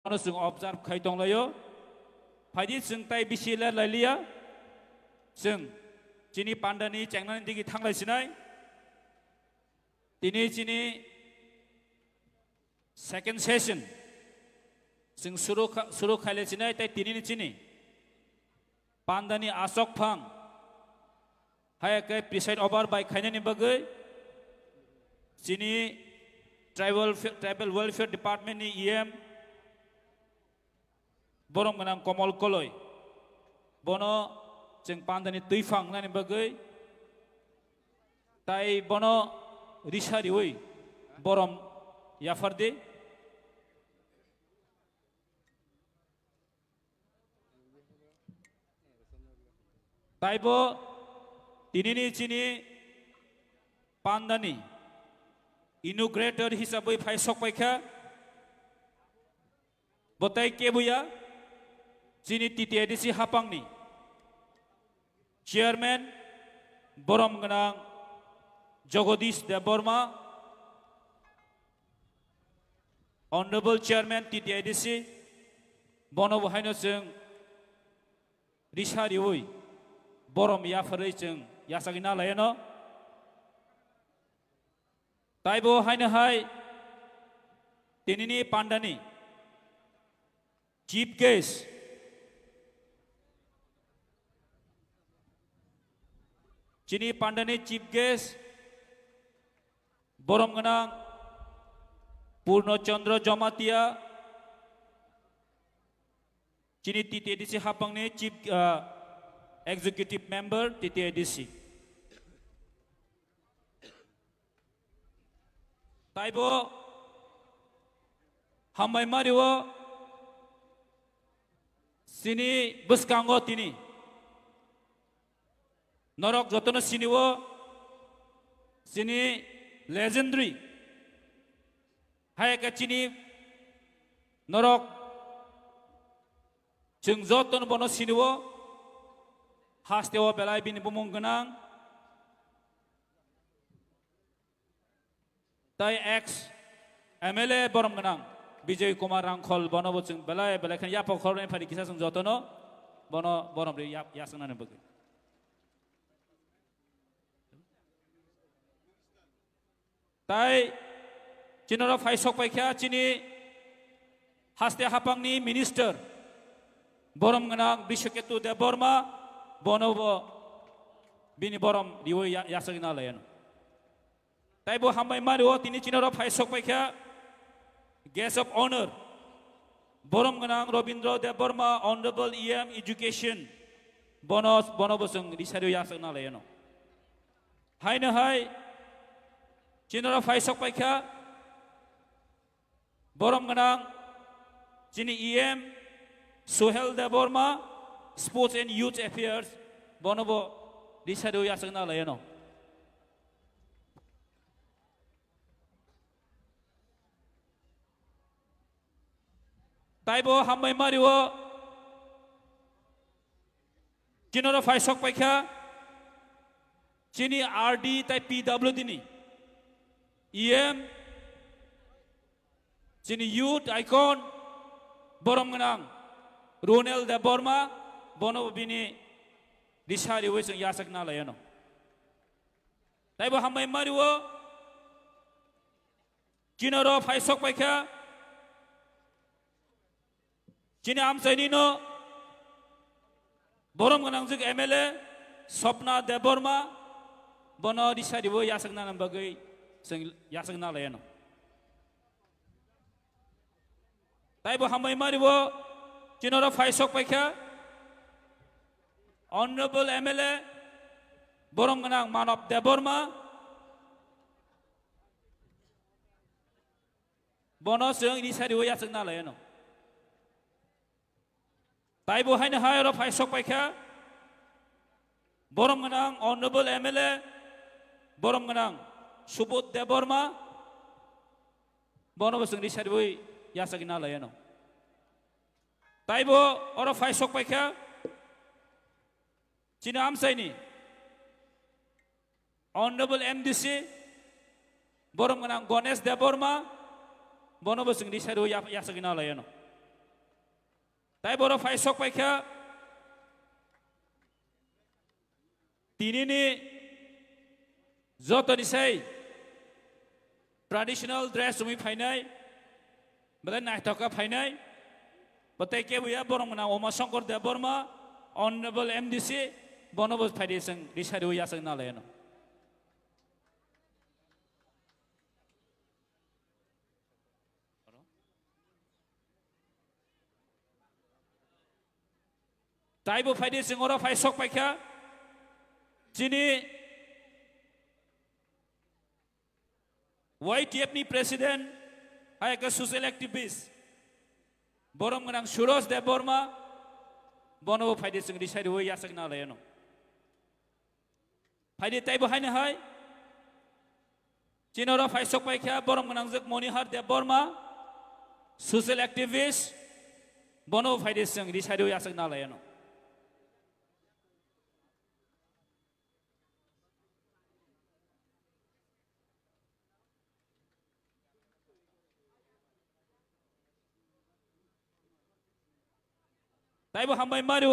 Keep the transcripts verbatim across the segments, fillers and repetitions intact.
Ano chwng observe khai tonglaio. Phaidi chwng tai bisi ler lailiya. Chwng chini pandani chengnani digi thanglai sinai. Tini chini second session. Chwng suru kha-, suru khaile sinai tai tini ni chini. Pandani asok phang. Hai ke preside over bai khainani bagwi. Chini tribal fe-, tribal welfare department ni E M. Borom gwnang Komol Koloi. Bono chwng pandani twi phang nani bagwi. Tai bono risa riwi borom yaphardi. Taibo tinini chini pandani inaugurator hisabwi phai sokpaikha. Bo tai kebuya chini T T A D C hapangni chairman borom gwnang Jagadish Debbarma, Honorable Chairman T T A D C, bono bo haino chwng risa riwi borom yapharwi chwng yachagwi na laiano. Taibo haino hai tinini pandani chief guest, chini pandani chief guest, borom gwnang Purno Chandra Jamatia, chini T T A D C hapangni chief, ah, executive member T T A D C. Taibo hambai mario chini bwskango tini norok jotono siniwo chini legendary hai ke chini norok chwng jotono bono siniwo hasteo belai bini bumung gwnang. Tai ex M L A borom gwnang Bijay Kumar Rangkhol bono bo chwng belai belai khe yapha khoroknwi phari kisa chwng jotono bono borom ri yap-, yasaknani bagwi. Tai chinoro phai sok paikha chini haste hapangni minister borom gwnang Biswaketu Debbarma bono bo bini borom riwi ya-, yasakna layano. Taibo hambai mario tini chinoro phai sok paikha guest of honor borom gwnang Robindra Debbarma, Honorable E M Education, bono, bono bo chwng risario yasakna layano. Haino hai chinoro phai sok paikha borom gwnang chini E M Suhel Debbarma, Sports and Youth Affairs, bono bo risario yasakna layano. Taibo hambai mario chinoro phai sok paikha chini R D tai P W D ni E M chini youth icon borom gwnang Ronel Debbarma bono bini risa riwi chwng yasakna layano. Taibo hambai mario chinoro phai sok paikha chini amchaini no borom gwnangjwk M L A Swapna Debbarma bono risa riwi yasakna bagwi chwng yasakna layano. Taibo hambai mario chinoro phai sok paikha Honorable M L A borom gwnang Manob Debbarma bono chwng ini sari o yachakna layano. Taibo haino hai oro phai sok paikha borom gwnang Honorable M L A borom gwnang Subodh Debbarma bono bo chwng ini sari o yachakna layano. Taibo oro phai sok paikha chini amchaini Honorable M D C borom gwnang Ganesh Debbarma bono bo chwng risari o ya-, yachakna layano. Tai boro phai sok paikha tinini jotoni sai traditional dress wngwi phainai, belai naithok khe phainai. Bo tei kebo ya, borok mwnang Uma Shankar Debbarma, Honorable M D C, bono bo phaidi chwng risari o yachak nalaino. Taibo phaidi chwng oro phai sok paikha. Chini Y T F ni president, hai khe social activist, borom gwnang Suraj Debbarma, bono bo phaidi chwng risai riwi yachak nalaino. Phaidi taibo haino hai. Chini oro phai sok paikha borom gwnangjak Monihar Debbarma, social activist, bono phaidi chwng risai riwi yachak nalaino. Taibo hambai mario,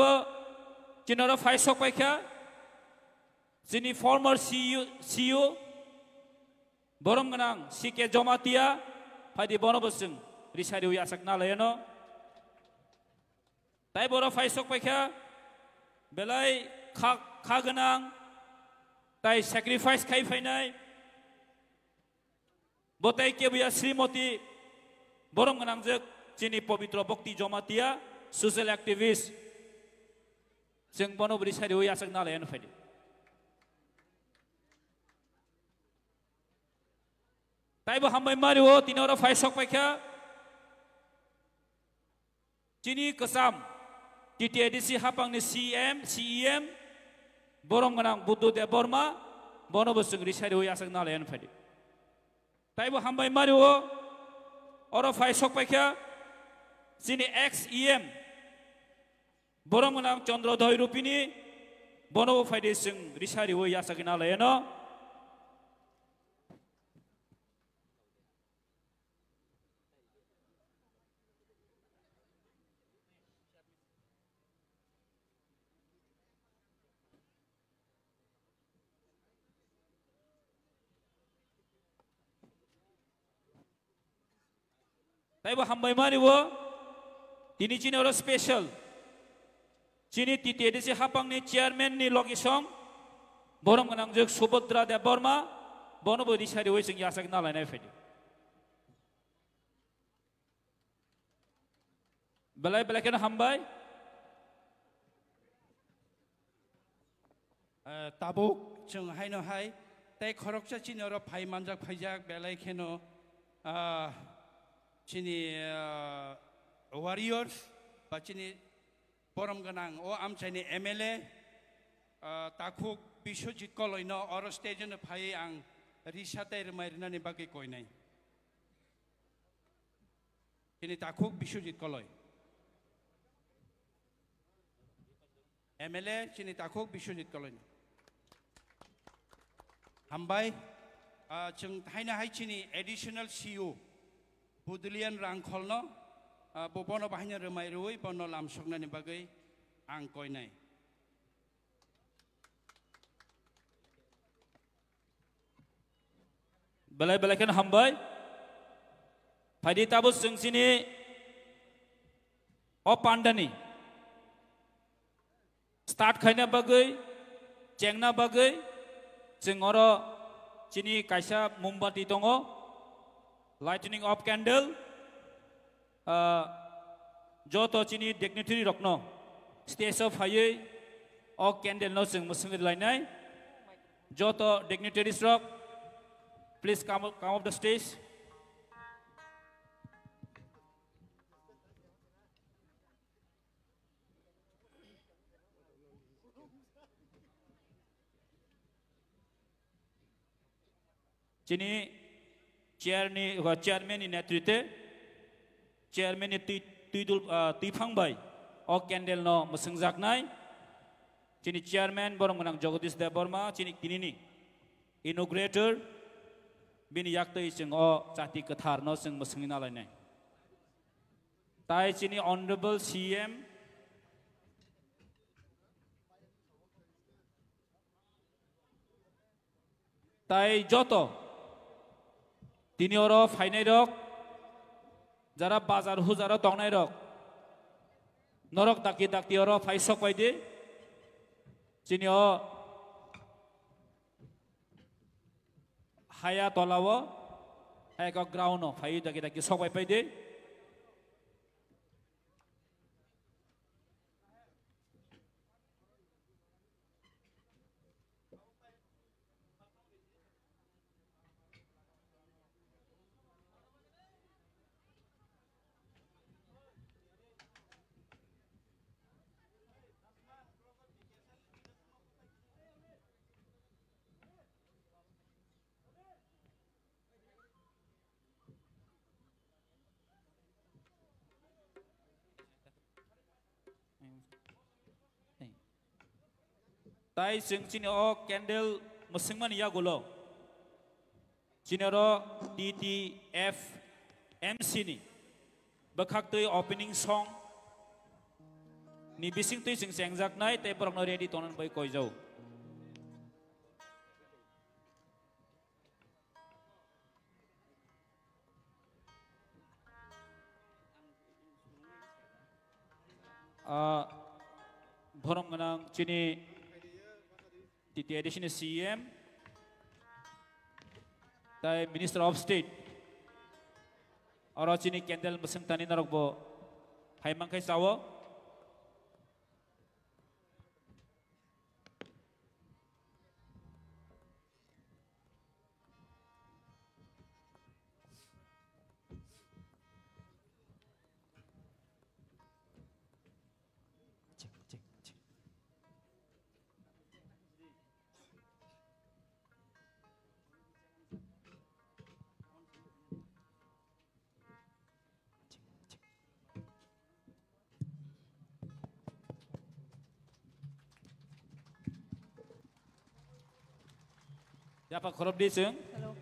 chini oro phai sok paikha, chini former C E O, C E O, borom gwnang C K Jomatia, phaidi bono bo chwng risari wi achak nalaino. Taibo oro phai sok paikha, belai kha, kha gwnang, tai sacrifice khai phainai, bo tei kebuya Srimoti borom gwnangjak chini Pabitra Bhakti Jomatia, social activist. Chwng bono bwrwi sari wi achak nalaino phaidi. Taibo hambai mario, tini oro phai sok paikha. Chini kwcham, T T A D C hapangni C M, C E M, borom gwnang Buddha Debbarma, bono bo chwng risai riwi achak nalaino phaidi. Taibo hambai mario, oro phai sok paikha, chini ex E M, borom gwnang Chandra Doi Rupini, bono bo phaidi chwng risai riwi achak nalaino. Taibo hambai mario, tini chini oro special. Chini T T A D C hapangni chairman ni logisong, borom gwnangjak Subhadra Debbarma, bono bo risari wi chwng yachak nalainai phaidi. Belai belai kheno hambai. Eh, tabuk chwng haino hai tei khoroksa chini oro phai manjak phaijak belai kheno, ah, chini, ah, warriors ba chini borom gwnang o amchaini M L A, ah, takhuk Biswajit Koloino oro stage no phaiwi ang risa tei rwmai rwnani bagwi koinai. Chini takhuk Biswajit Koloi. M L A chini takhuk Biswajit Koloi. Hambai, ah, chwng haino hai chini additional C E O, Budlian Rangkholno, ah, bo bono bahaino rwmai rwui bono lamsoknani bagwi ang koinai. Belai belai kheno hambai. Phaidi tabuk chwng chini o pandani start khaina bagwi, chengna bagwi, chwng oro chini kaisa mombati tongo, lightening of candle. Ah, joto chini dignitary rokno stage o phaiwi o candle no chwng mwswng rwlainai. Joto dignitaries rok, please come up, come up the stage. Chini chair ni, uh, chairman ni netritwe, chairman ni twi, twi dul, uh, twiphang bai o candle no mwswngjaknai. Chini chairman borom gwnang Jagadish Debbarma, chini tinini inaugurator, bini yaktwi chwng o chati kwthar no chwng mwswngwi nalainai. Tai chini Honorable C M, tai joto tini oro phainai rok, jara bazar hujaro tongnai rok, norok dakti dakti oro phai sok pai di. Chini o haya tola o, haya kok ground o phai dakti dakti sok pai pai di. Tai chwng chini o candle mwswngmani yagulo chini oro T T F M C ni bwkhaktwi opening song ni bisingtwi chwng chengjaknai tei borokno ready tongnani bai koijao. Ah, borom gwnang chini T T A D C ni C M tai Minister of State. Oro chini candle mwswng tani norok bo hai mankhe chao. Yapha khorop di chwng. Hello.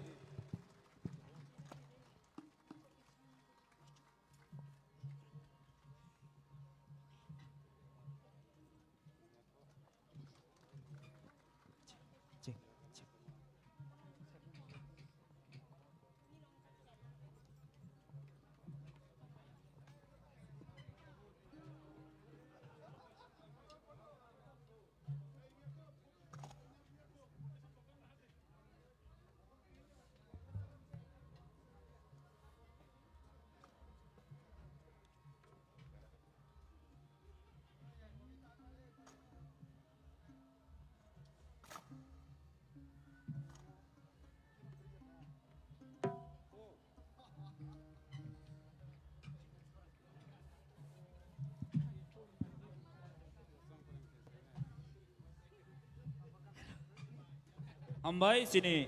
Hambai chini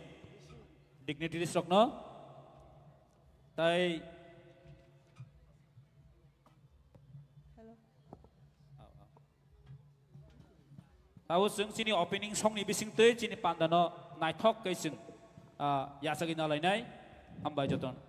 dignitaries rokno. Tai Hello. Abo chwng chini opening song ni bising twi chini panda no naithok khe chwng, ah, yachagwi nalainai. Hambai jotono.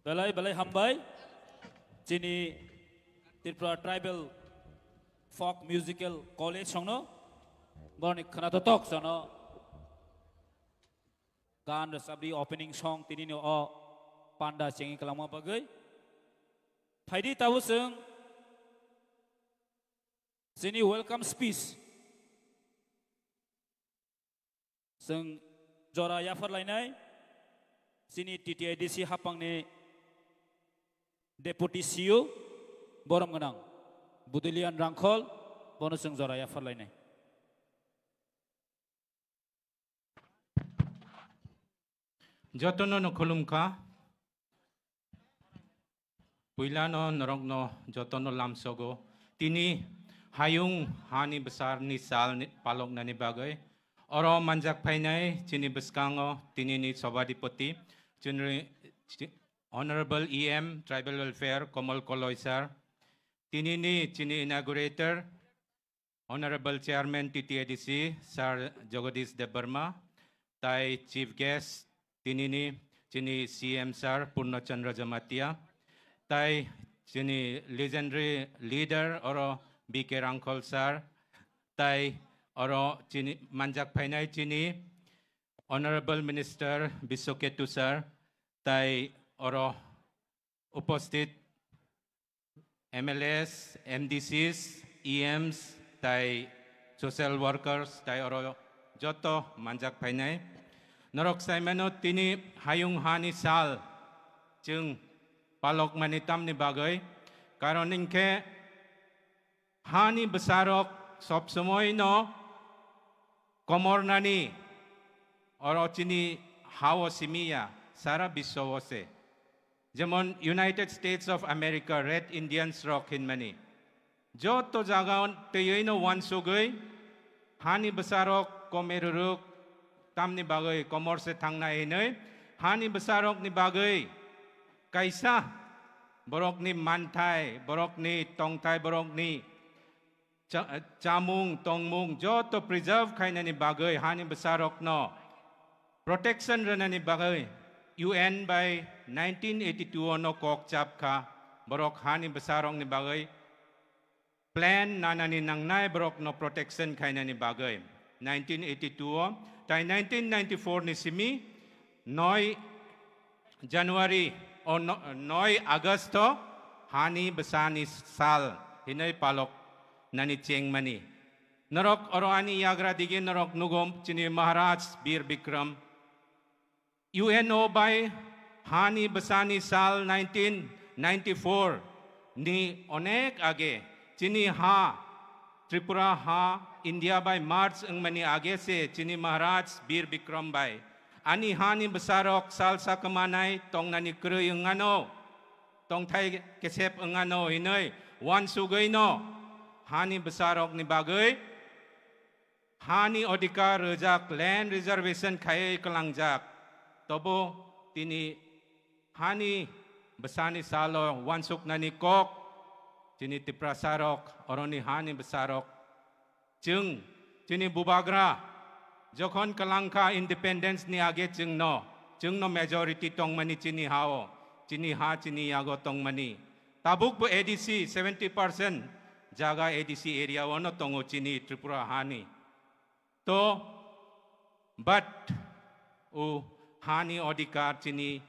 Belai belai hambai. Chini Tripura Tribal Folk Musical College songno boroni khwnatok sono gan rwchapdi opening song tinini o panda chengwi kwlangma bagwi. Phaidi tabuk chwng chini welcome speech. Chwng jora yaphar lainai chini T T I D C hapangni Deputy C E O borom gwnang Budilian Rangkhol, bono chwng jora yaphar lainai. Jotono no khulumkha. Puilano norokno jotono lamsogo. Tini hayung hani bwsarni sal ni paloknani bagwi oro manjak phainai chini bwskango tinini sobadipoti chini Honorable E M Tribal Welfare Komol Koloi sir, tinini chini inaugurator Honorable Chairman T T A D C, Sir Jagadish Debbarma, tai Chief Guest, tinini chini C M Sir Purna Chandra Jamatia, tai chini legendary leader oro B K Rangkhol Sir, tai oro chini manjak phainai chini Honorable Minister Biswaketu Sir, tai oro uposthit M L As, M D Cs, E Ms, tai social workers, tai oro joto manjak phainai. Norok saimano tini hayung hani sal chwng palokmani tamni bagwi. Karon hinkhe Hani bwsarok sob somoino komornani oro chini hao simiya sara biswo se. Jemon United States of America, Red Indians rok hinmani. Joto jaga twiwi no wansugwi hani bwsarok komeruruk tamni bagwi komor se thangnai hinwi hani bwsarokni bagwi kaisa borokni manthai, borokni tongthai, borokni cha-, chamung, tongmung joto preserve khainani bagwi hani bwsarokno protection rwnani bagwi U N bai nineteen eighty-two o no kok chap kha. Borok hani bwsarokni bagwi plan nanani nangnai borokno protection khainani bagwi nineteen eighty-two o, tai nineteen ninety-four ni simi noi January o no-, noi August o hani bwsani sal hinwi palok nani chengmani. Norok oro ani yagra dige norok nugo chini Maharaj Bir Bikram. U N O bai hani bwsani sal nineteen ninety-four ni onek age chini ha Tripura ha India bai merge wngmani age se chini Maharaj Bir Bikram bai ani hani bwsarok sal sakmanai tongnani kwrwi wngano, tongthai kesep wngano hinwi wansugwi no hani bwsarokni bagwi hani odhikar rwjak, land reservation khaiwi kwlangjak. Tobo tini hani bwsani salo wansuknani kok, chini Tiprasarok, oroni hani bwsarok, chwng, chini bubagra, jokhon kwlangkha independence ni age chwngno, chwngno majority tongmani chini hao, chini ha chini yago tongmani. Tabuk bo A D C seventy percent jaga A D C area o no tongo chini Tripura hani. To, but o hani odhikar chini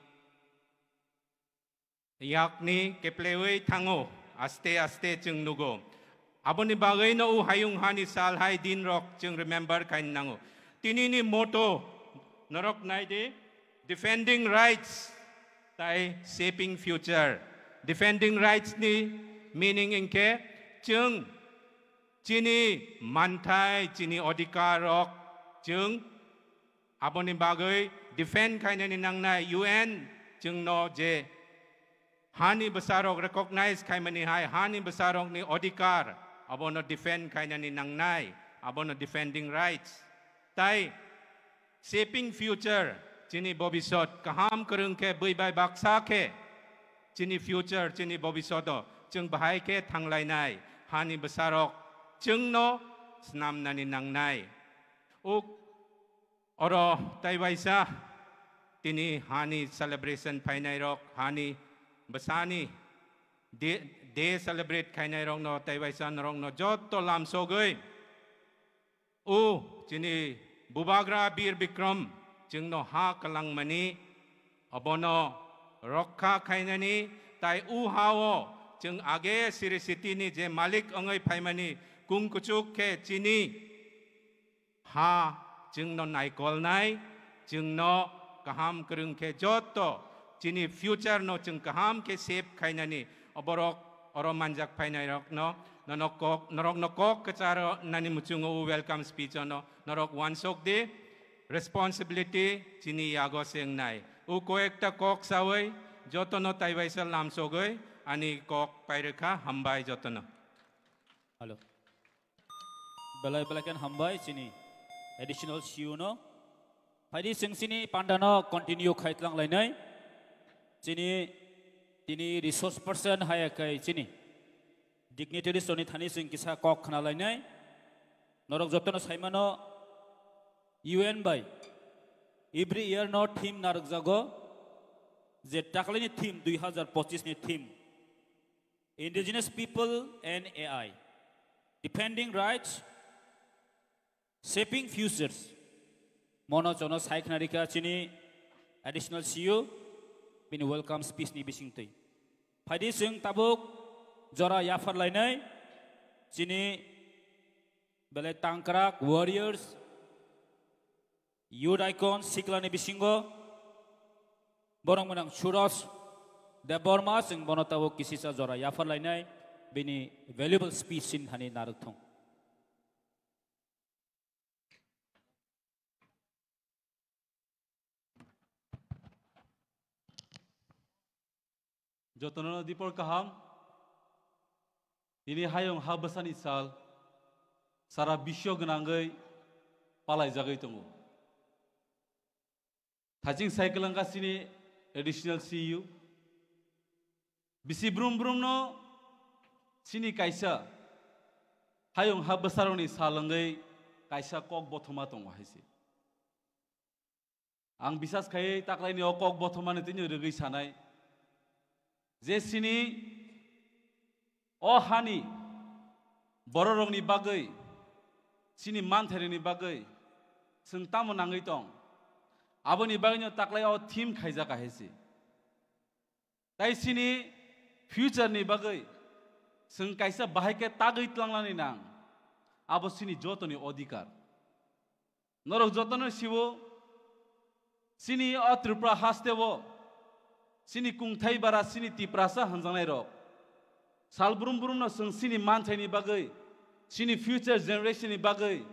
yakni keplewi thango, aste aste chwng nugo. Aboni bagwi no o hayung hani sal hai din rok chwng remember khaina nango. Tini ni motto norok nai di, defending rights tai shaping future. Defending rights ni meaning hinkhe chwng chini manthai, chini odhikar rok chwng aboni bagwi defend khainani nangnai. U N chwngno je hani bwsarok recognize khaimani hai, hani bwsarokni odhikar abono defend khainani nangnai, abono defending rights. Tai shaping future, chini bobisot kaham kwrwng khe bui bai baksa khe chini future, chini bobisoto chwng bahai khe thanglainai, hani bwsarok chwngno snamnani nangnai. Uk oro taiwaisa tini hani celebration phainairok, hani bwsani day, day celebrate khainairokno taiwaisa norokno jotto lamsogwi o chini bubagra Bir Bikram chwngno ha kwlangmani, abono rokha khainani, tai o ha-o chwng age siri sitini je malik wngwi phaimani kung kuchuk khe chini ha chwngno naikolnai, chwngno kaham kwrwng khe jotto chini future no chwng kaham khe shape khainani. Oborok oro manjak phainairokno, nono kok, norokno kok kwcharo nani muchungo o welcome speech ono norok wansok di. Responsibility chini yago se wngnai. O koyekta kok sawi jotono taiwaisa lamsogwi ani kok pairwkha. Hambai jotono. Hello. Belai belai khe hambai chini additional C E O no. Phaidi chwng chini panda no continue khai tlang lainai. Chini tini resource person haya khai chini dignitaries rokni thani chwng kisa kok khna lainai. Norok jotono saimano U N bai every year no theme narwkjago, je taklaini theme dui hazar pochis ni theme Indigenous People and A I, Defending Rights, Shaping Futures. Mono jono saikhnarika chini additional C E O bini welcome speech ni bisingtwi. Phaidi chwng tabuk jora yaphar lainai chini belai tangkrak warriors, youth icon siklani bisingo borok mwnang Suraj Debbarma, chwng bono tabuk kisisa jora yaphar lainai. bini valuable speech sin hani narwk thung. Jotono dipor kaham. Tini hayung ha bwsani sal, sara bisyo gwnangwi palaijagwi tongo. Thaching cycle wngkha chini additional C E O. Bisi brum brumno chini kaisa hayung ha bwsarokni sal wngwi kaisa kok bothoma tongo hai se. Ang bisas khai taklaini o kok bothomani tini rwgwi sanai je chini o hani bororokni bagwi, chini manthairokni bagwi chwng tamo nangwi tong, aboni bagwino taklai o theme khaijak hai se. Tai chini future ni bagwi chwng kaisa bahai khe tagwi tlangnani nang, abo chini jotoni odhikar. Norok jotono siwo, chini o Tripura haste o, chini kungthai bara, chini Tiprasa hanjaknai rok, sal brum brumno chwng chini manthaini bagwi, chini future generation ni bagwi,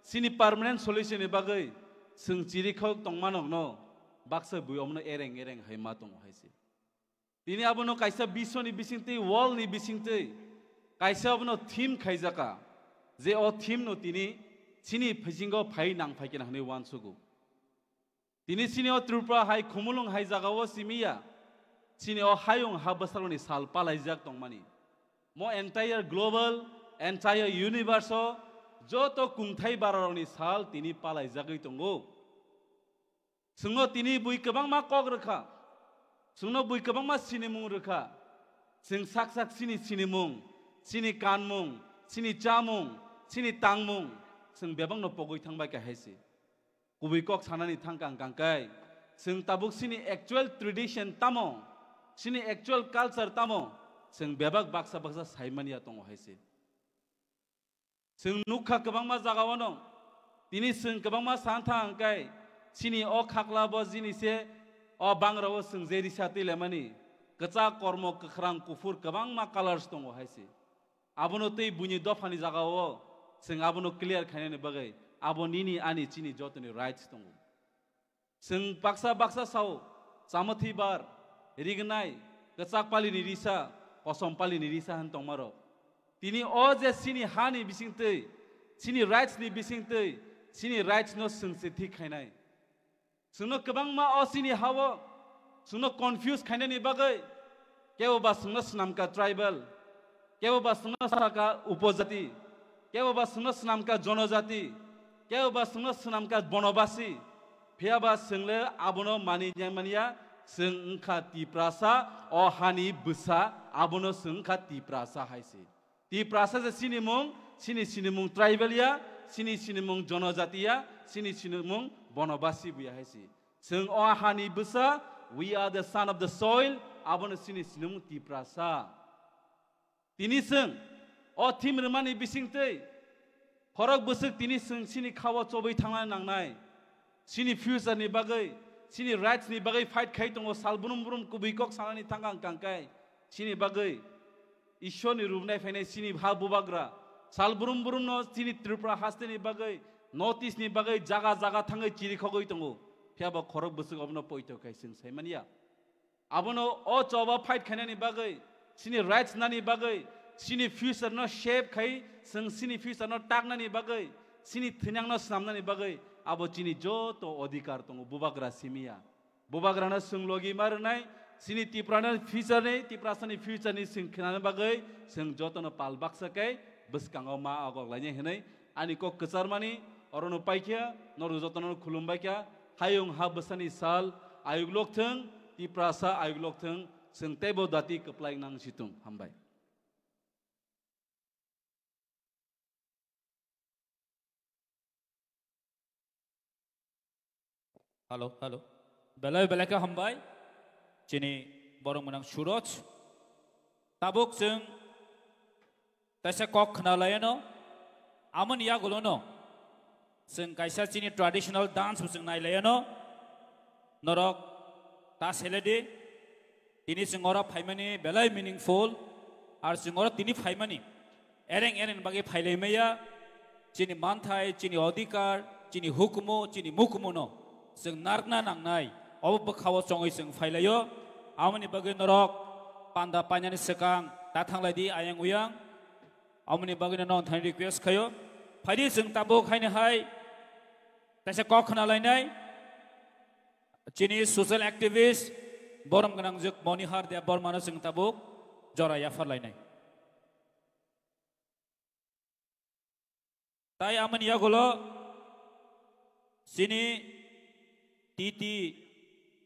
chini permanent solution ni bagwi chwng chirikhok tongmanokno baksa bui omono ereng ereng hai ma tongo hai se. Tini abono kaisa biswni bisingtwi, world ni bisingtwi kaisa abono theme khaijaka, je o theme no tini chini phasingo phai nang phai kena hwnwi uansugo. Tini chini o Tripura hai Khumulwng hai jagao simi ya, chini o hayung ha bwsarokni sal palaijak tongmani. Mo entire global, entire universe o joto kungthai bararokni sal tini palaijagwi tongo. Chwngno tini bui kwbangma kok rwkha, chwngno bui kwbangma sinimung rwkha. Chwng sak sak chini sinimung, chini kanmung, chini chamung, chini tangmung chwng bebakno pogwi thangbai kha hai se. Kubui kok sanani thangkang kangkai, chwng tabuk chini actual tradition tamo, chini actual culture tamo, chwng bebak baksa baksa saimanya tongo hai se. Chwng nukha kwbangma jagao no, tini chwng kwbangma san thang kai, chini o khakla bo jini se, o bangrao chwng je risa twi lemani, kwchak, kormo, kwkhrang, kuphur kwbangma colors tongo hai se. Abono tei buini dophani jagao chwng abono clear khainani bagwi abo nini ani chini jotoni rights tongo. Chwng baksa baksa sao, chamathwi bar, rignai, kwchak palini risa, kosom palini risa hwn tongmarok. Tini o je chini hani bisingtwi, chini rights ni bisingtwi, chini rights no chwng se thik khainai. Chwngno kwbangma o chini hao, chwngno confuse khainani bagwi, kebo ba chwngno swnamkha tribal, kebo ba chwngno sakha upojati, kebo ba chwngno swnamkha jonojati, kebo ba chwngno swnamkha bonobasi, phiya ba chwngle abono mani nangmanya, chwng wngkha Tiprasa, o hani bwsa, abono chwng wngkha Tiprasa hai se. Tiprasa se sinimung, sini sinimung tribal ya, sini sinimung jonojati ya, sini sinimung bonobasi buya hai se. Chwng o hani bwsa, we are the son of the soil, abono sini sinimung Tiprasa. Tini chwng o thim rwmani bisingtwi khorok bwswk tini chwng chini khao chobwi thangna nangnai. Chini future ni bagwi, chini rights ni bagwi fight khai tongo, sal brum brum kubui kok sanani thangkang kangkai. Chini bagwi Ishwar ni rubnai phainai chini ha bubagra, sal brum brum no chini Tripura haste ni bagwi, North East ni bagwi jaga jaga thangwi chiri khogwi tongo. Phiya bo khorok bwswk obono poito khai chwng sai manya. Abono o choba fight khainani bagwi, chini rights nani bagwi, chini future no shape khai, chwng chini future no taknani bagwi, chini thwnang no swnamnani bagwi, abo chini joto odhikar tongo, bubagra simiya. Bubagra no chwng logi ma rwnai, chini Tripura no future ni, Tiprasa ni future ni chwng khnani bagwi, chwng joto no pal baksa kai, bwskango ma agok lainai hwnwi, ani kok kwcharmani, orono paikha, norok jotono khulumbaikha, hayung ha bwsani sal, ayuk lokthwng, Tiprasa ayuk lokthwng, chwng teibo dati kwplai nang situng. Hambai. Hello, hello. Belai belai khe hambai. Chini borok mwnang Suraj. Tabuk chwng kaisa kok khna laiano. Amoni yagulono chwng kaisa chini traditional dance bo chwng nai laiano. Norok ta seledi. Tini chwng oro phaimani belai meaningful. Ar chwng oro tini phaimani ereng ereng bagwi phailai maya, chini manthai, chini odhikar, chini hukumu, chini mukumu no chwng narwkna nangnai. Obo bwkhao chongwi chwng phailaio. Amoni bagwi norok panda painani swkang ta thanglai di ayang uyang. Amoni bagwi no nong thani request khaio. Phaidi chwng tabuk haini hai kaisa kok khna lainai. Chini social activist borom gwnangjwk Monihar Debbarmano chwng tabuk jora yaphar lainai. Tai amoni yagulo chini T T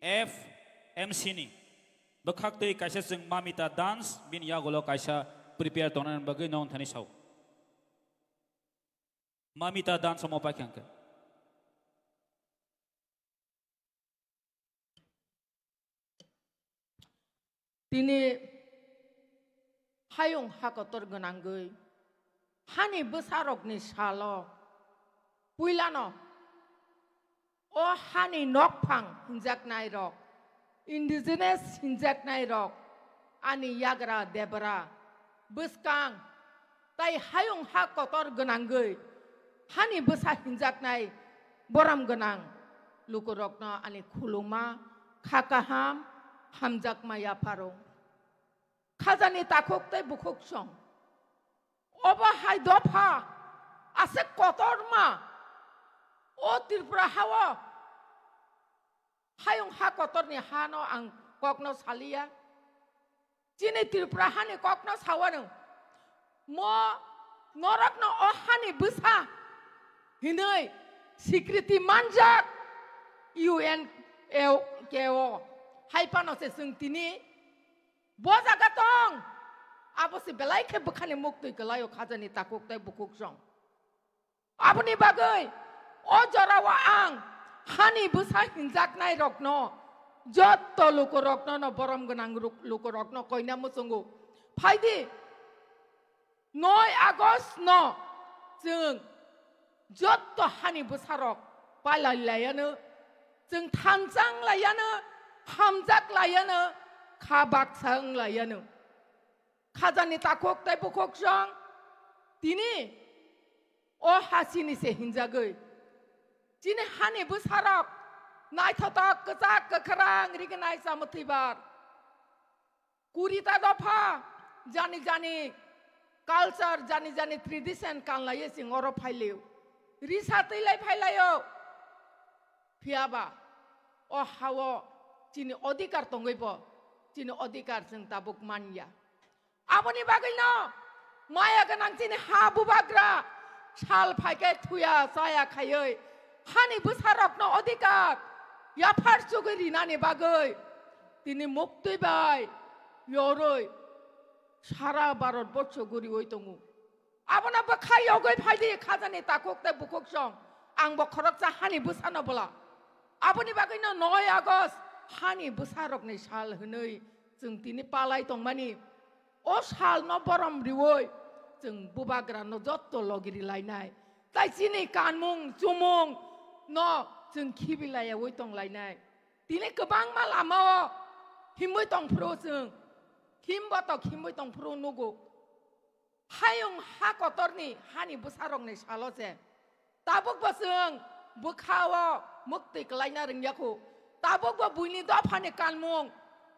F M C ni bwkhak twi kaisa chwng Mamita dance bini yagulo kaisa prepare tongnani bagwi nong thani sao. Mamita dance omo paikha hwnkhe. Tini hayung hakotor gwnangwi hani bwsarokni salo puilano o hani nokphang hinjaknairok, indigenous hinjaknairok, ani yagra debra, bwskang, tai hayung ha kotor gwnangwi hani bwsa hinjaknai borom gwnang lukurokno ani khuluma, kha kaham, hamjakma yapharo. Khajani takhuk tei bukhuk song. Obo hai dopha aswk kotorma o Tripura hao hayung ha kotorni hano ang kokno saliya. Chini Tripura hani kokno sawano. Mo norokno o hani bwsa hinwi sikriti manjak U N K O. Hai phano se chwng tini bo jaga tong. Abo se belai khe bwkhani muktwi kwlaio khajani takhuk tei bukhuk song. Aboni bagwi o jorao ang hani bwsa hinjaknai rokno, jotto lukurokno no borom gwnang ruk-, lukurokno koina muchungo. Phaidi noi August no chwng jotto hani bwsarok palai laiano, chwng thanchang laiano, hamjak laiano, kha baksa wng laiano. Khajani takhuk tei bukhuk song tini o ha chini se hinjagwi. Chini hani bwsarok naithotok, kwchak, kwkhrang, rignai, chamwthwibar. Kurita dopha jani jani culture, jani jani tradition kanlaiwi chwng oro phailio. Risa twilai phailaio. Phiyaba o hao chini odhikar tongwibo chini odhikar chwng tabuk manya. Aboni bagwino maya gwnang chini ha bubagra sal phaikhe thuya chaya khaiwi hani bwsarokno odhikar yaphar chugwi rinani bagwi tini muktwi bai yorwi sara Bharat borsho guriwi tongo. Abono bwkha yogwi phaidi khajani takhuk tei bukhuk song. Ang bo khoroksa hani bwsano bwla. Aboni bagwino noi August hani bwsarokni sal hwnwi chwng tini palai tongmani. O salno borom riwi chwng bubagrano jotto logi rilainai. Tai chini kanmung chumung no chwng khibi laiyawi tonglainai. Tini kwbangma lamao himwi tongphuru chwng. Himbo tok himwi tongphuru nugo. Hayung ha kotorni hani bwsarokni salo se tabukbo chwng bwkhao muktwi kwlaina rwngya kho. Tabukbo buini dophani kanmung,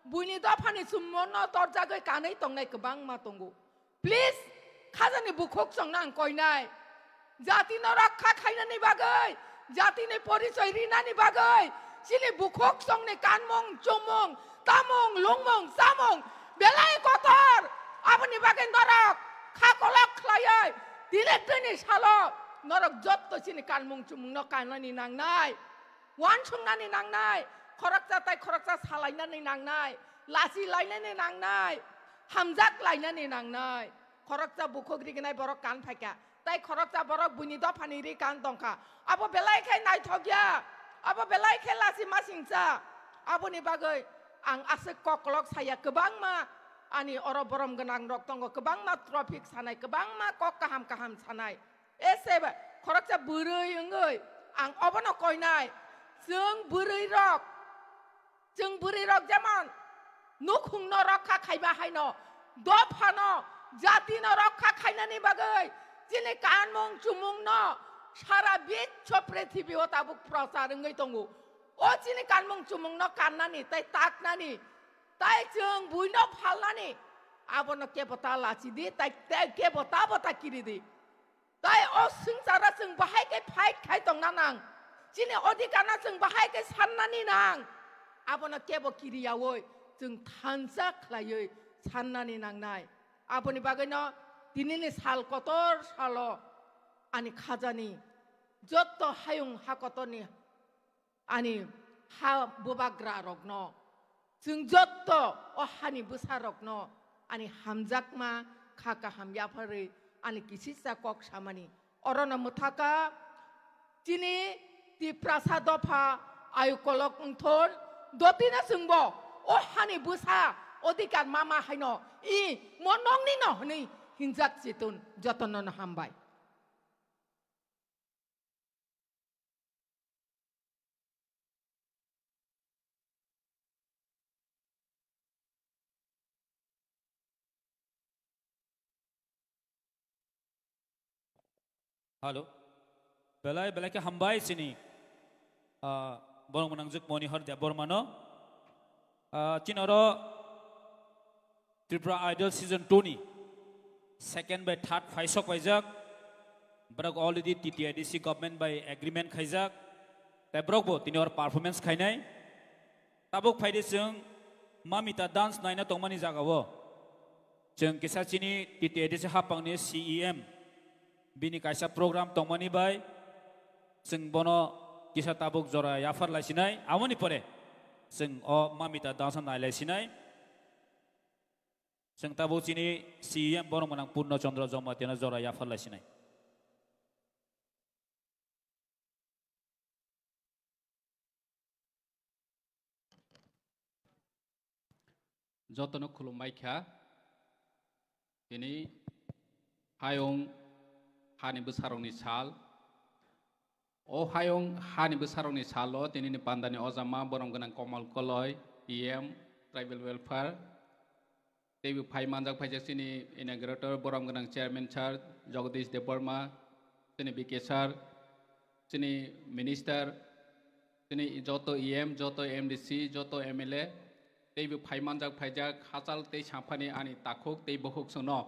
buini dophani chumungno torjagwi kanwi tongnai kwbangma tongo. Please, khajani bukhuk chongno ang koinai. Jatino rokha khainani bagwi, jatini porichoi rinani bagwi, chini bukhuk chongni kanmung, chumung, tamung, lungmung, chamung belai kotor. Aboni bagwi norok kha kolok khlaiwi tini tini salo norok jotto chini kanmung chumungno kanani nangnai, uansuknani nangnai, khoroksa tai khoroksa salainani nangnai, lachi lainani nangnai, hamjak lainani nangnai. Khoroksa bukhuk rignai borok kan phaikha. Tai khoroksa borok buini dophani ri kan tongkha. Abo belai khe naithok ya. Abo belai khe lachi masingcha. Aboni bagwi ang aswk koklok saya kwbangma ani oro borom gwnang rok tongo, kwbangma traffic sanai, kwbangma kok kaham kaham sanai. Ese ba khoroksa bwrwi wngwi ang obono koinai. Chwng bwrwi rok Chwng bwrwi rok jemon nukhungno rokha khaima haino, dophano jatino rokha khainani bagwi chini kanmung chumungno sara biswo prithibi o tabuk prochar wngwi tongo. O chini kanmung chumungno kannani tei taknani tei chwng buino phalnani abono kebo ta lachidi tei, tei kebo ta bo ta kiridi. Tai o swngcharo chwng bahai khe fight khai tongna nang. Chini odhikarno chwng bahai khe sannani nang. Abono kebo kiriyaui chwng thansa khlaiwi sannani nangnai. Aboni bagwino tinini sal kotor salo ani khajani jotto hayung ha kotorni ani ha bubagra rokno, chwng jotto o hani bwsa rokno ani hamjakma kha kaham yapharwi ani kisisa kok samani. Orono mwthaka chini Tiprasa dopha ayu kolok wngthon dotino chwngbo o hani bwsa odhikar mama haino i mo nongni no hwnwi hinjak chitun jotono no hambai. Hello. Belai, belai khe hambai chini, ah, borok mwnangjwk Monihar Debbarmano. Ah, chini oro Tripura Idol Season two ni second bai third phaisok paijak. Borok already T T A D C government bai agreement khaijak. Tai borok bo tini oro performance khainai. Tabuk phaidi chwng Mamita dance naina tongmani jagao. Chwng kisa chini T T A D C hapangni C E M bini kaisa program tongmani bai chwng bono kisa tabuk jora yaphar laisinai. Amoni pore chwng o Mamita dance nailaisinai. Chwng tabuk chini C E M borok mwnang Purno Chandra Jamatia no jora yaphar laisinai. Jotono khulumbai kha. Tini hayung hani bwsarokni sal. O hayung hani bwsarokni salo tinini pandani ojama borom gwnang Komal Koloi, E M, Tribal Welfare, teibo phai manjak phaijak chini inaugurator borom gwnang Chairman Sir Jagadish Debbarma, chini B K Sir, chini Minister, chini joto E M, joto M D C, joto M L A, teibo phai manjak phaijak hachal tei samphani ani takhuk tei bukhuk chwngno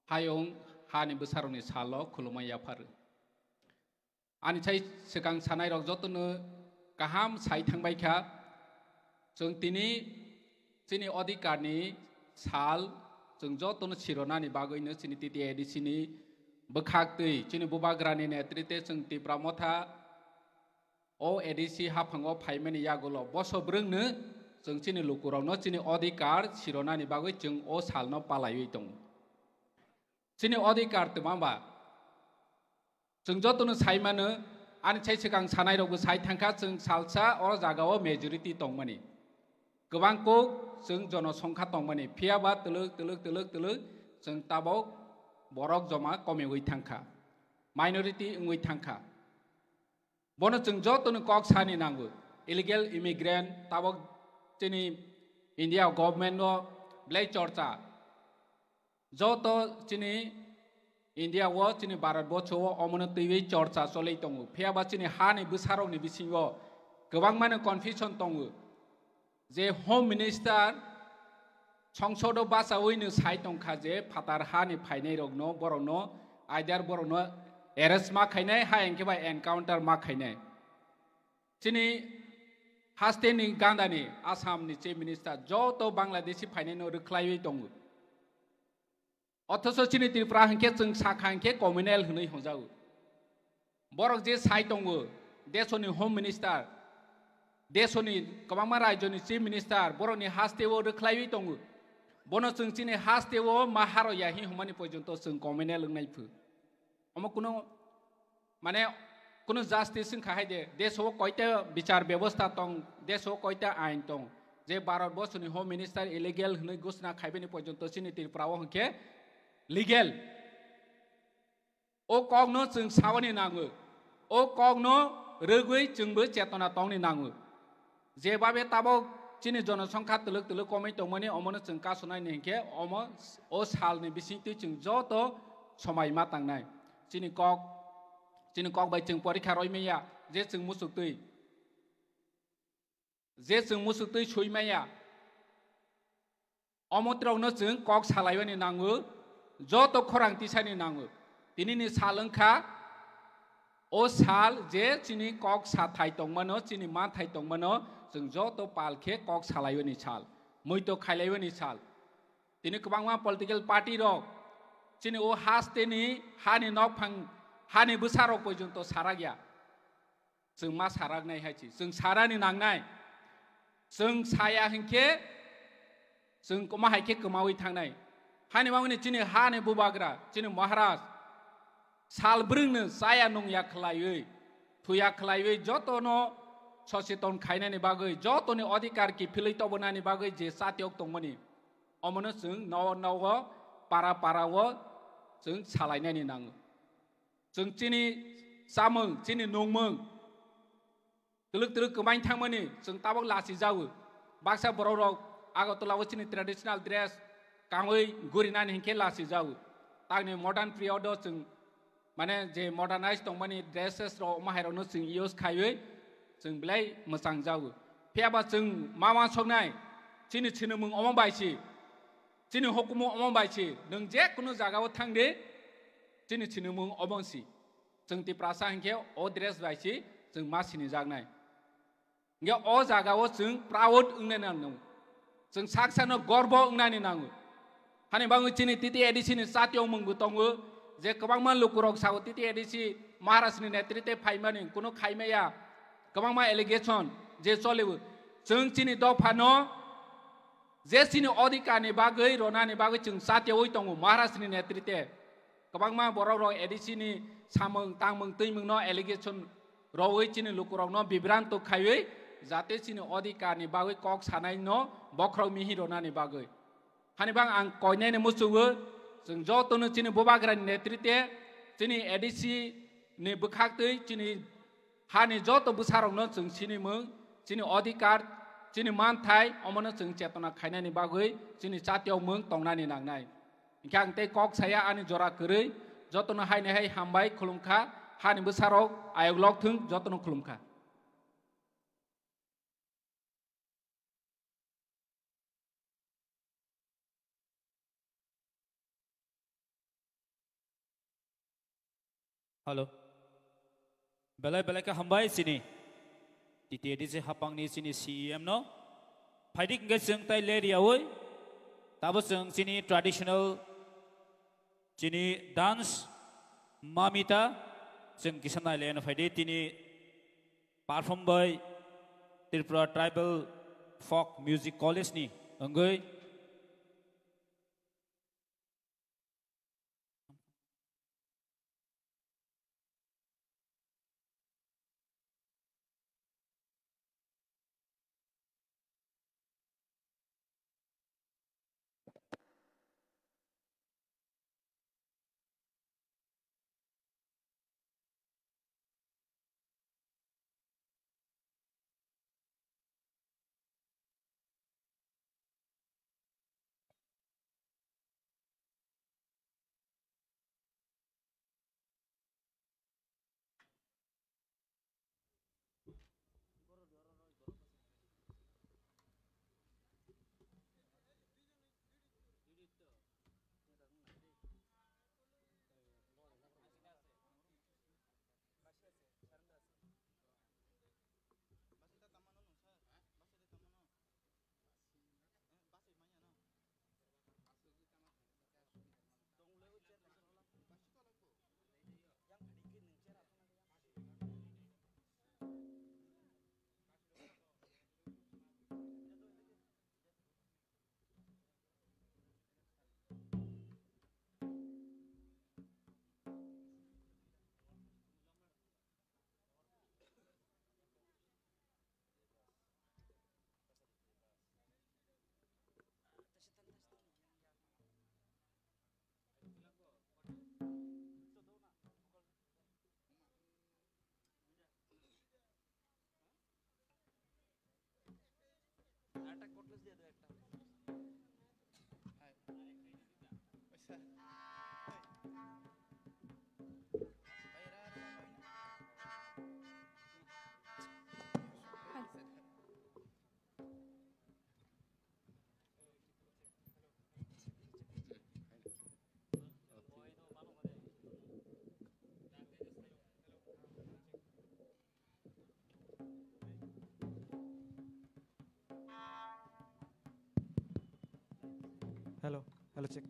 hayung hani bwsarokni salo khulumui yaphar. Ani sai swkang sanairok jotono kaham sai thangbai kha. Chwng tini chini odhikarni sal chwng jotono sironani bagwino chini T T A D C ni bwkhak twi chini bubagrani netrite chwng Tipra Motha o A D C haphango phaimani yagulo boso bwrwngno chwng chini lukurokno chini odhikar sironani bagwi chwng o salno palaiwi tongo. Chini odhikar twma ba? Chwng jotono sai mano, ani sai swkang sanairokbo sai thangkha, chwng salsa oro jagao majority tongmani. Kwbang kuk chwng jonosongkha tongmani, phiya ba twlwk, twlwk, twlwk, twlwk chwng tabok borok joma komiui thangkha, minority wngwi thangkha. Bono chwng jotono kok sani nango. Illegal immigrant tabok chini India government no belai chorcha. Joto chini India o, chini Bharat borsho o omono twiwi chorcha choli tongo. Phiya ba chini hani bwsarokni bisingo kwbangmano confusion tongo. Je Home Minister songsodo bachaui no sai tongkha je phatar hani phainai rokno, borokno, either borokno arrest ma khainai, ha hwnkhe bai encounter ma khainai. Chini haste ni ganda ni Assam ni Chief Minister joto Bangladeshi phainai no rwkhlaiwi tongo. Othocho chini Tripura hwnkhe chwng sakha hwnkhe communal hwnwi hwnjago. Borok je sai tongo, desoni Home Minister, desoni kwbangma rajyoni Chief Minister, borokni hasteo rwkhlaiwi tongo. Bono chwng chini hasteo ma haro ya hi hwnmani porjonto chwng communal wngnai phu. Omo kuno, mane, kuno justice wngkha hai de, deso koita bichar bebosta tong, deso koita ain tong. Je Bharat borsoni Home Minister illegal hwnwi ghosna khaibani porjonto chini Tripura o hwnkhe legal. O kokno chwng sabani nango. O kokno rwgwi chwngbo chetona tongni nango. Jebabe tabok Chini jonosongkha twlwk twlwk komwi tongmani, omono chwng kasonai ni hinkhe omo o salni bisingtwi chwng joto somai ma tangnai. Chini kok, chini kok bai chwng porikha roimaya, je chwng musuktwi, je chwng musuktwi soimaya, omotrokno chwng kok salaiwani nango, joto khorang tisani nango. Tinini sal wngkha o sal je chini kok sathai tongmano, chini manthai tongmano, chwng joto pal khe kok salaiwani sal, muito khailaiwani sal. Tini kwbangma political party rok chini o hasteni hani nokphang, hani bwsarok porjonto sarakya. Chwng ma saraknai hai chi, chwng sarani nangnai. Chwng saya hinkhe chwng koma hai khe kwmawi thangnai. Hani bagwini chini hani bubagra, chini Maharaj, sal brwngno chaya nungya khlaiwi, thuya khlaiwi jotono soseton khainani bagwi, jotoni odhikar kiphilwi tobonani bagwi je chatiyok tongmani, omono chwng nogo nogo, para para o chwng salainani nango. Chwng chini chamung, chini nungmung twlwk twlwk kwmain thangmani chwng tabok lachijago. Baksa borok rok Agartala o chini traditional dress kangwi gurinani hinkhe lachijago. Tangni modern period o chwng, mane, je modernized tongmani dresses rok, omo hai rokno chwng use khaiwi chwng belai mwchangjago. Phiyaba chwng ma uansuknai chini sinimung omo bai si, chini hukumu omo bai si, nwng je kunu jagao thangdi, chini sinimung omo si. Chwng Tiprasa hinkhe o dress bai si chwng ma sinijaknai. Hinkhe o jagao chwng proud wngnai nango. Chwng saksano gorbo wngnani nango. Hani bagwi chini T T A D C ni chatiyong mungbo tongo, je kwbangma lukurok sao T T A D C Maharaj ni netrite phaimani kunu khaimaya, kwbangma allegation je cholio. Chwng chini dophano je chini odhikar ni bagwi, ronani bagwi chwng chatiyogwi tongo Maharaj ni netrite. Kwbangma borok rok A D C ni samung tangmung twimung no allegation rogwi chini lukurok no bibranto khaiwi, jate chini odhikar ni bagwi kok sanai no bokhorok mihi ronani bagwi. Hani bang ang koinai ni muchungo, chwng joto no chini bubagra ni netrite, chini A D C ni bwkhak twi chini hani joto bwsarokno chwng sinimung, chini odhikar, chini manthai, omono chwng chetona khainani bagwi chini chatiyokmung tongnani nangnai. Hinkhe ang tei kok saya ani jora kwrwi, jotono haini hai hambai khulumkha, hani bwsarok ayok lok thung, jotono khulumkha. Hello. Belai belai khe hambai chini T T A D C hapangni chini C E M no. Phaidi hingke chwng tai le riyaui. Tabo chwng chini traditional chini dance mamita chwng kisa naileno phaidi tini perform by Tripura Tribal Folk Music College ni wngwi. আরেকটা কর্ডলেস দিয়ে দাও একটা। Hello, hello, check.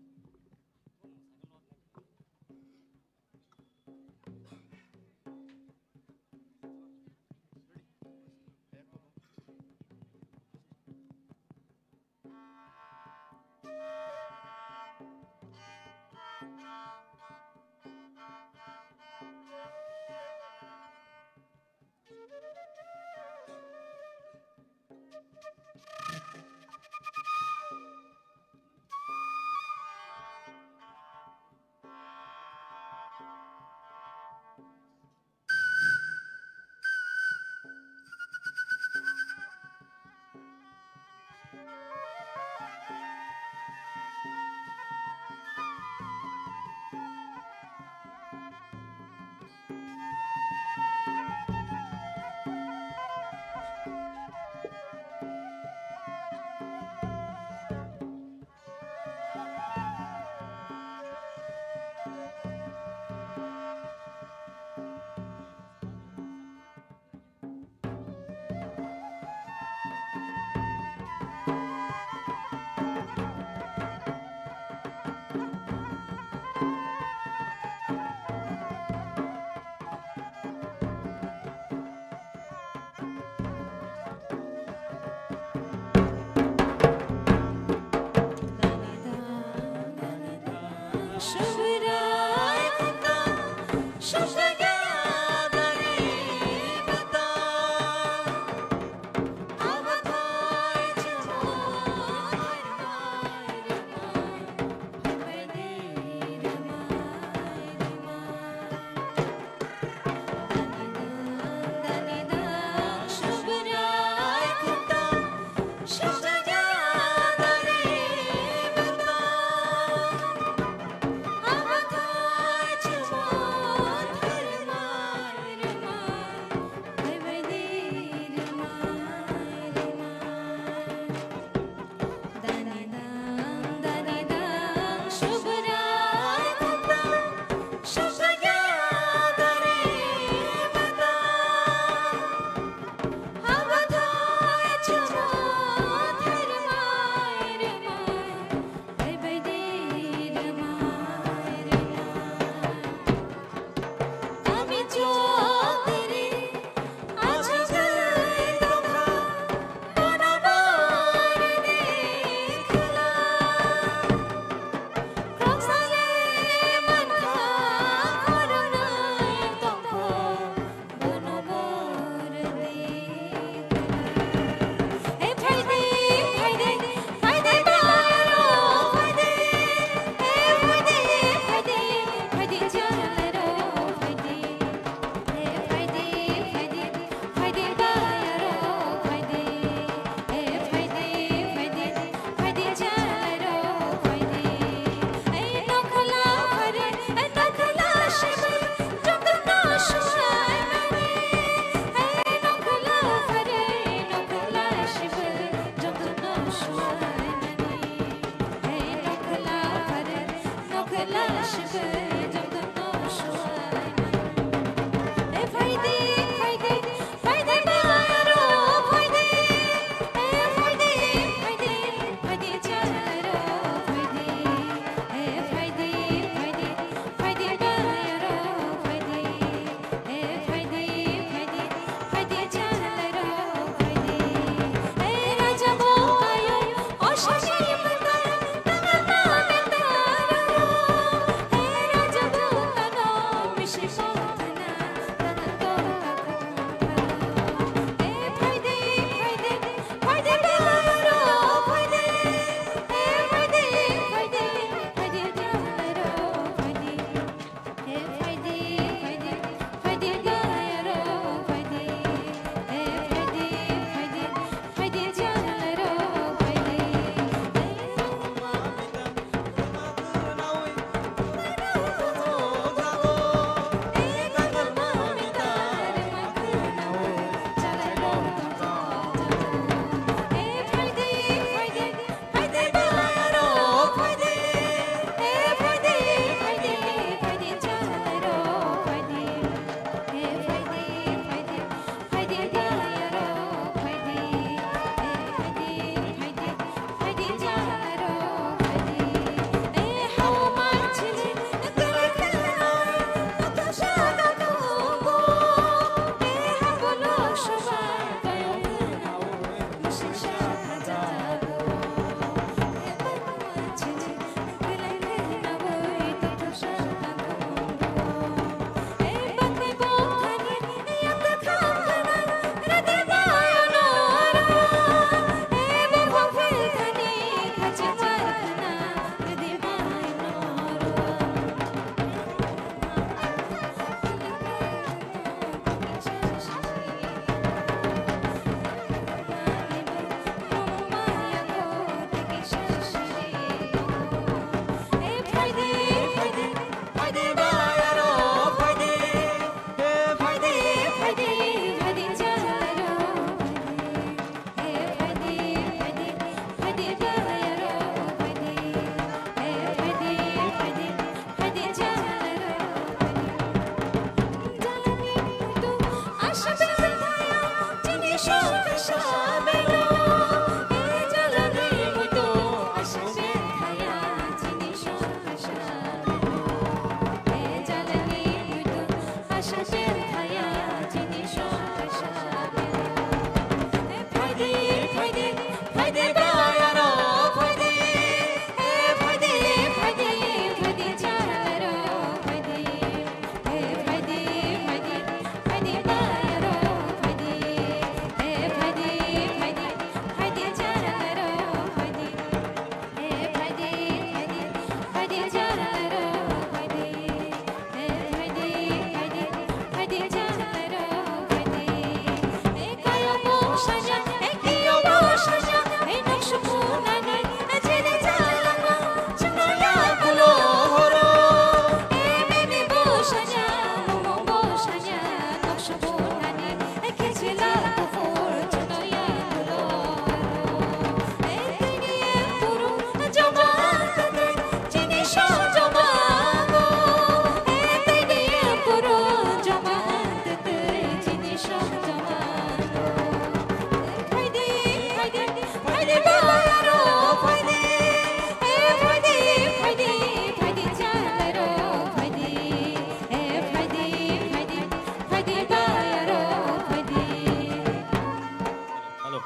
Hello.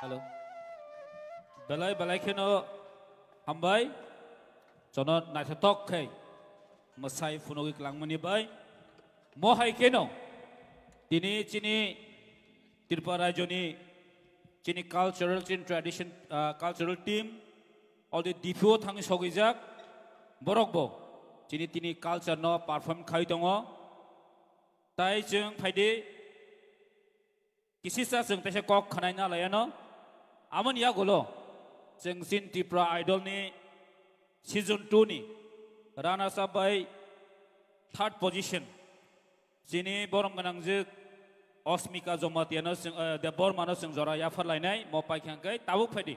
Hello. Belai belai kheno hambai. Jono naithotok khe mwsai phunugwi kwlangmani bai. Mo hai kheno tini chini Tripura rajyoni chini cultural, chini tradition, ah, cultural team already D P O thangwi sogwijak. Borok bo chini tini culture no perform khai tongo. Tai chwng phaidi kisisa chwng teisa kok khwnai na laiano. Amoni yagulo chwng chini Tripura Idol ni season two ni runners up bai third position chini borom gwnangjwk Osmika Jamatia no chwng, eh, Debbarma no chwng jora yaphar lainai mo pai khang kai tabuk phaidi.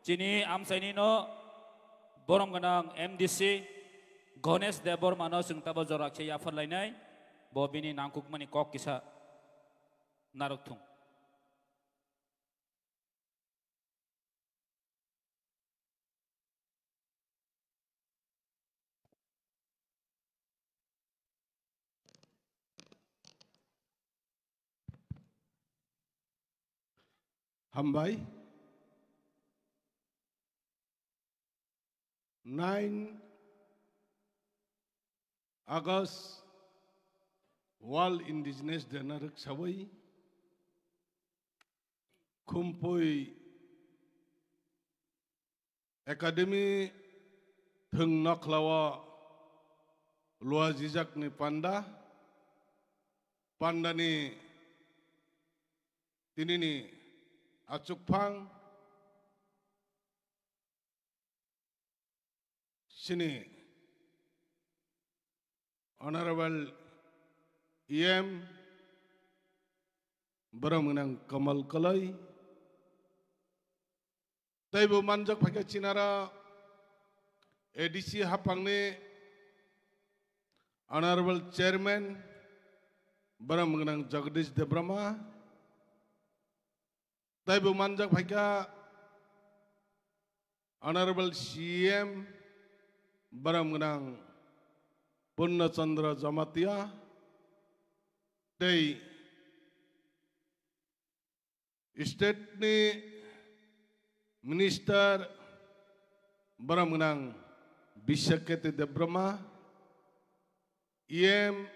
Chini amchaini no borom gwnang M D C Ganesh Debbarma no chwng tabo jora khe yaphar lainai. Bo bini nangkukmani kok kisa narwk thung. Hambai. Nine August World Indigenous Day no rwksawi Khumpui Academy thwng nokhlao luajijakni panda, pandani tinini achukphang chini Honorable E M, borok mwnang Kamal Kalai, teibo manjak phaikha chinara A D C haphangni Honorable Chairman, borok mwnang Jagadish Debbarma, teibo manjak phaikha Honorable C M, borok mwnang Purna Chandra Jamatia, tei State ni Minister borok mwnang Bisakete Debbarma, E M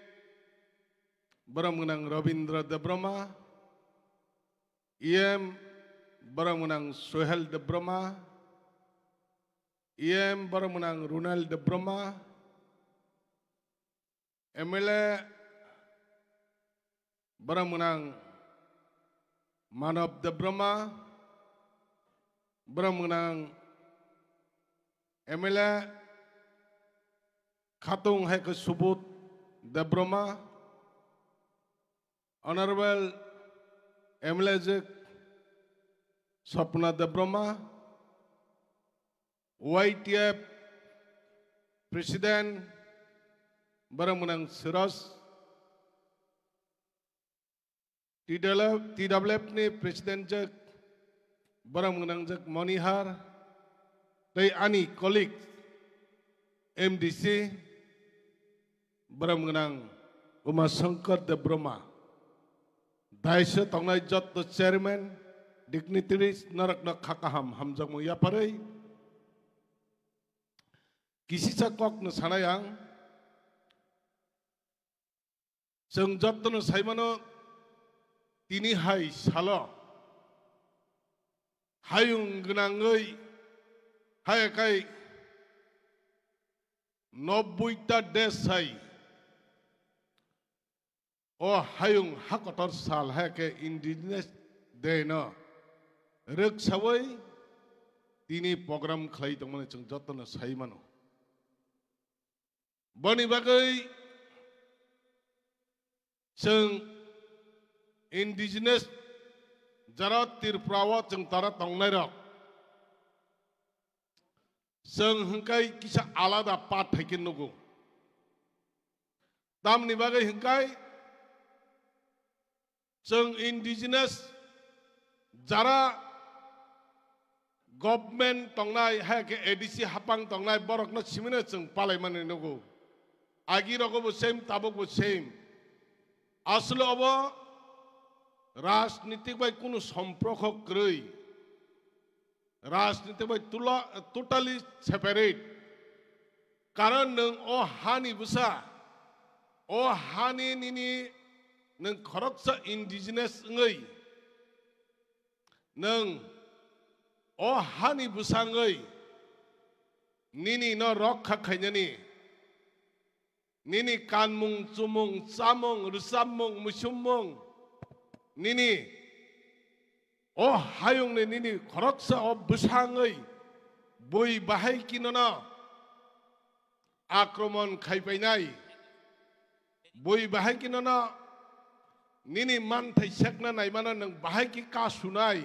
borok mwnang Rabindra Debbarma, E M borok mwnang Sohel Debbarma, E M borok mwnang Runal Debbarma, M L A borok mwnang Manob Debbarma, borok mwnang M L A Khatung hai khe Subodh Debbarma, Honorable M L A jwk Swapna Debbarma, Y T F President borok mwnang Siraj, T W F, T W F ni President jwk borok mwnang jwk Monihar, tei ani colleague M D C borok mwnang Uma Shankar Debbarma, daisa tongnai jotto chairman, dignitaries, norokno kha kaham hamjakmung yapharwi kisisa kokno sanai ang. Chwng jottono saimano, tini hai salo hayung gwnangwi haya kai nobboi ta desh hai o hayung ha kotor sal hai khe Indigenous Day no rwksawi tini program khlai tongmani chwng jottono sai mano. Boni bagwi chwng indigenous jara Tripura o chwng tara tongnairok chwng hwnkhe kisa alada path hai khe nugo. Tamni bagwi hwnkhe chwng indigenous jara government tongnai, hai khe A D C hapang tongnai, borokno simino chwng palaimani nugo. Agi rogo bo same, tabuk bo same. Aswle obo rajnitik bai kunu somprokho kwrwi. Rajniti bai tula-, totally separate. Karon nwng o hani bwsa, o hani nini nwng khoroksa indigenous wngwi, nwng o hani bwsa wngwi nini no rokha khainani, nini kanmung, chumung, chamung, rwchapmung, muisummung, nini o hayungni nini khoroksa o bwsangwi bui bahai kinono akromon khaipainai, bui bahai kinono nini manthai sekna naimano nwng bahai khe kasunai.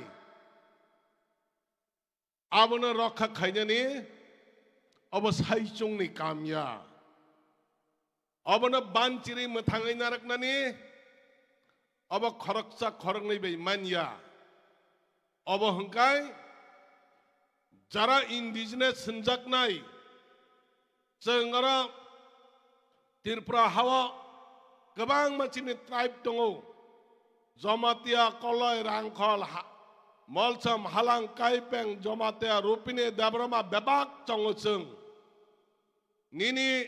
Abono rokha khainani obo saichungni kam ya. Obono banchiri mwthangwi narwknani obo khoroksa khoroknwi bai man ya. Obo hwnkhe jara indigenous hwnjaknai, chwng oro Tripura hao kwbangma chini tribe tongo. Jamatia, Koloi, Rangkhol, ha-, Molsom, Halang, Kaipeng, Jamatia, Rupini, Debbarma bebak tongo chwng. Nini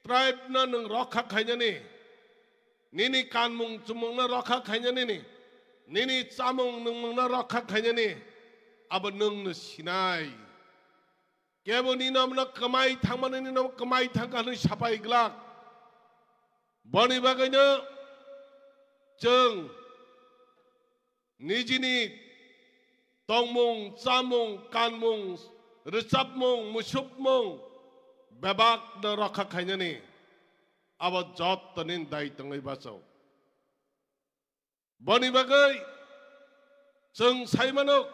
tribe no nwng rokha khainani, nini kanmung chumung no rokha khainani, nini chamung nwngmung no rokha khainani, abo nwng no sinai. Kebo nini nomo no kwmai thangmani, nini nomo kwmai thangkha hwnwi sapai glak. Boni bagwino chwng nijini tongmung, chamung, kanmung, rwchapmung, muisupmung bebakno rokha khainani abo jottoni dai tongwi bacho. Boni bagwi chwng sai mano,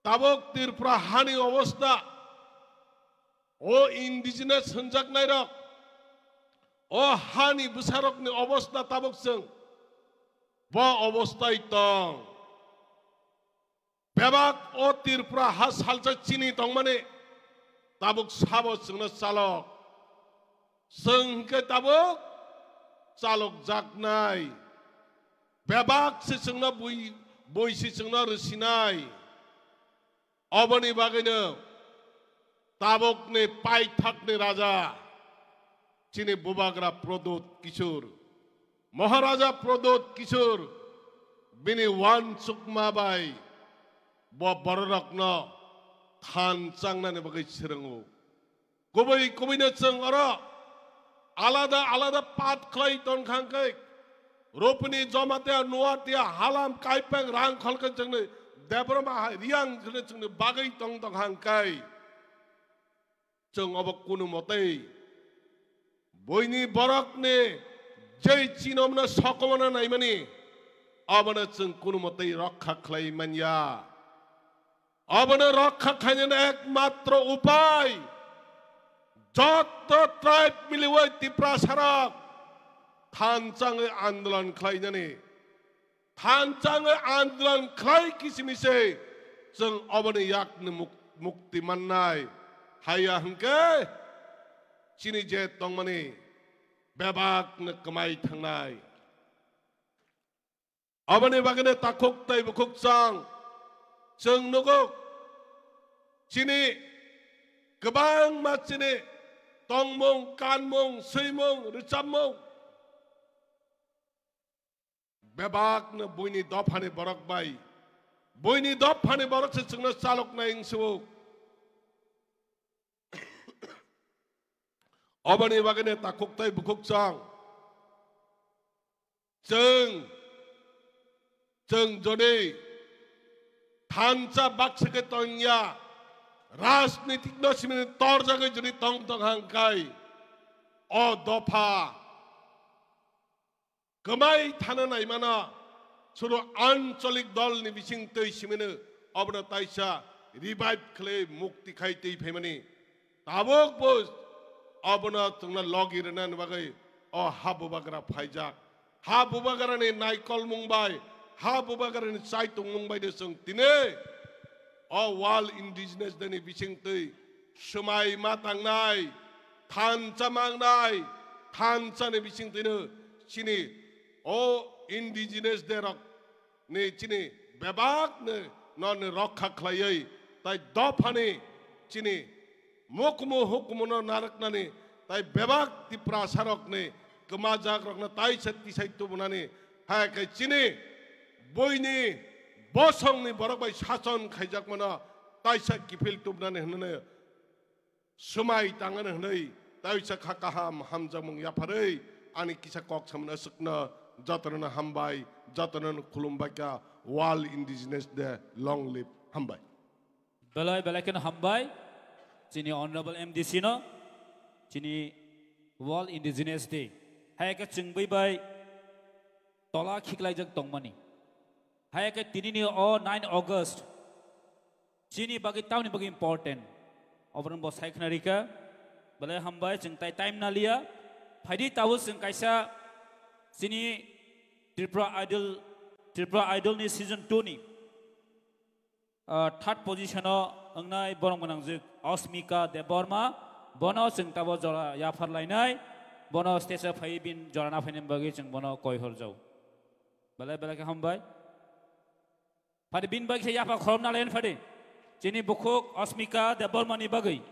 tabuk Tripura hani obostha, o indigenous hwnjaknairok, o hani bwsarokni obostha tabuk chwng bo obosthai tong. Bebak o Tripura ha salsa chini tongmani tabuk sabo chwngno chalok. Chwng hwnkhe tabuk chalokjaknai. Bebak se chwngno bui, bui se chwngno rwsinai. Oboni bagwino tabukni paithakni raja chini bubagra Pradyut Kishore, Maharaja Pradyut Kishore bini uansukma bai bo bororokno than changnani bagwi swrwngo. Kubui kubuino chwng oro alada alada path khlai tongkha hwnkhe, Rupini, Jamatia, Nuatia, Halang, Kaipeng, Rangkhol khe chwngni Debbarma hai Riang kheno chwngni bagwi tong tongkha hwnkhe, chwng obo kunu motei buini borokni jei chinomno sokomorna naimani, abono chwng kunu motei rokha khlai manya. Abono rokha khainani ekmatro upai, jotto tribe miliwi Tiprasarok thanchangwi andolon khlainani. Thanchangwi andolon khlai kisi misi chwng oboni yakni muk-, mukti mannai. Haiya hwnkhe chini je tongmani bebakno kwmai thangnai. Aboni bagwino takhuk tei bukhuk chwng, chwng nugo chini kwbangma chini tongmung, kanmung, swimung, rwchapmung bebakno buini dophani borok bai, buini dophani borok se chwngno chaloknai wngsugo. Oboni bagwino takhuk tei bukhuk chwng, chwng, chwng jodi thansa baksa khe tongya, rajnitik no simini torjagwi jodi tong tong hangkai, o dopha kwmai thana naimano, suru ancholik dol ni bising twi simino obono taisa revive khlai mukti khai twi phaimani. Tabuk bo obono chwngno logi rwnani bagwi o ha bubagra phaijak. Ha bubagrani naikolmung bai, ha bubagrani chaitongmung bai de chwng tini o World Indigenous Day ni bising twi swmai ma tangnai, thansa mangnai, thansa ni bising twino chini o Indigenous Day rok ni chini bebak ni no ni rokha khlaiwi tai dophani chini mukumu hukumuno narwknani tai bebak Tiprasa rokni kwmajak rokno taisa tisai tubunani hai khe chini buini bosongni borok bai sason khaijakmano taisa kiphil tubunani hwnwi swmai tangani hwnwi taisa kha kaham hamjakmung yapharwi ani kisa kok samani aswkno jotono hambai, jotono khulumbaikha. World Indigenous Day, long live, hambai. Belai belai kheno hambai chini Honorable M D C no, chini World Indigenous Day. Hai khe chwng bui bai tola khiklaijak tongmani. Hai khe tini ni o nine August chini bagwi tamni bagwi important. Obono bo sai khna rikha. Belai hambai chwng tai time na liya. Phaidi tabuk chwng kaisa chini Tripura Idol, Tripura Idol ni season two ni ah, third position o wngnai borok gwnangjwk Asmika Debbarma, bono chwng tabo jora yaphar lainai, bono stage o phaiwi bini jora na phainani bagwi chwng bono koi horjao. Belai belai khe hambai. Phadi bini bagwi khe yapha khorokna layan phadi. Chini bukhuk Asmika Debbarma ni bagwi.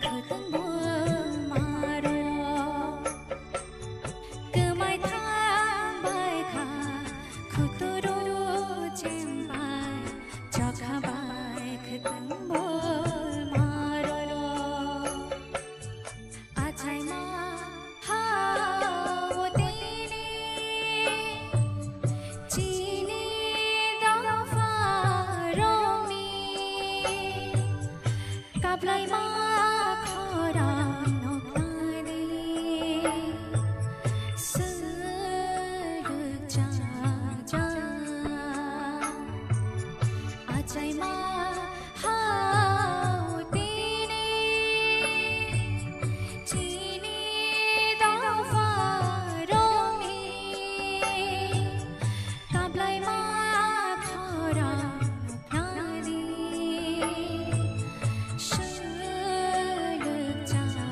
Khwtwng bwlmaro kwmai thang bai kha, khuturu chembai chokha bai khwtwng bwlmaro. Achaima ha o tini chini dopha romni kaplaima khorang noknadi suduk jaja. Achaima ha o tini chini dopha romni kaplaima khorang nari suduk jaja.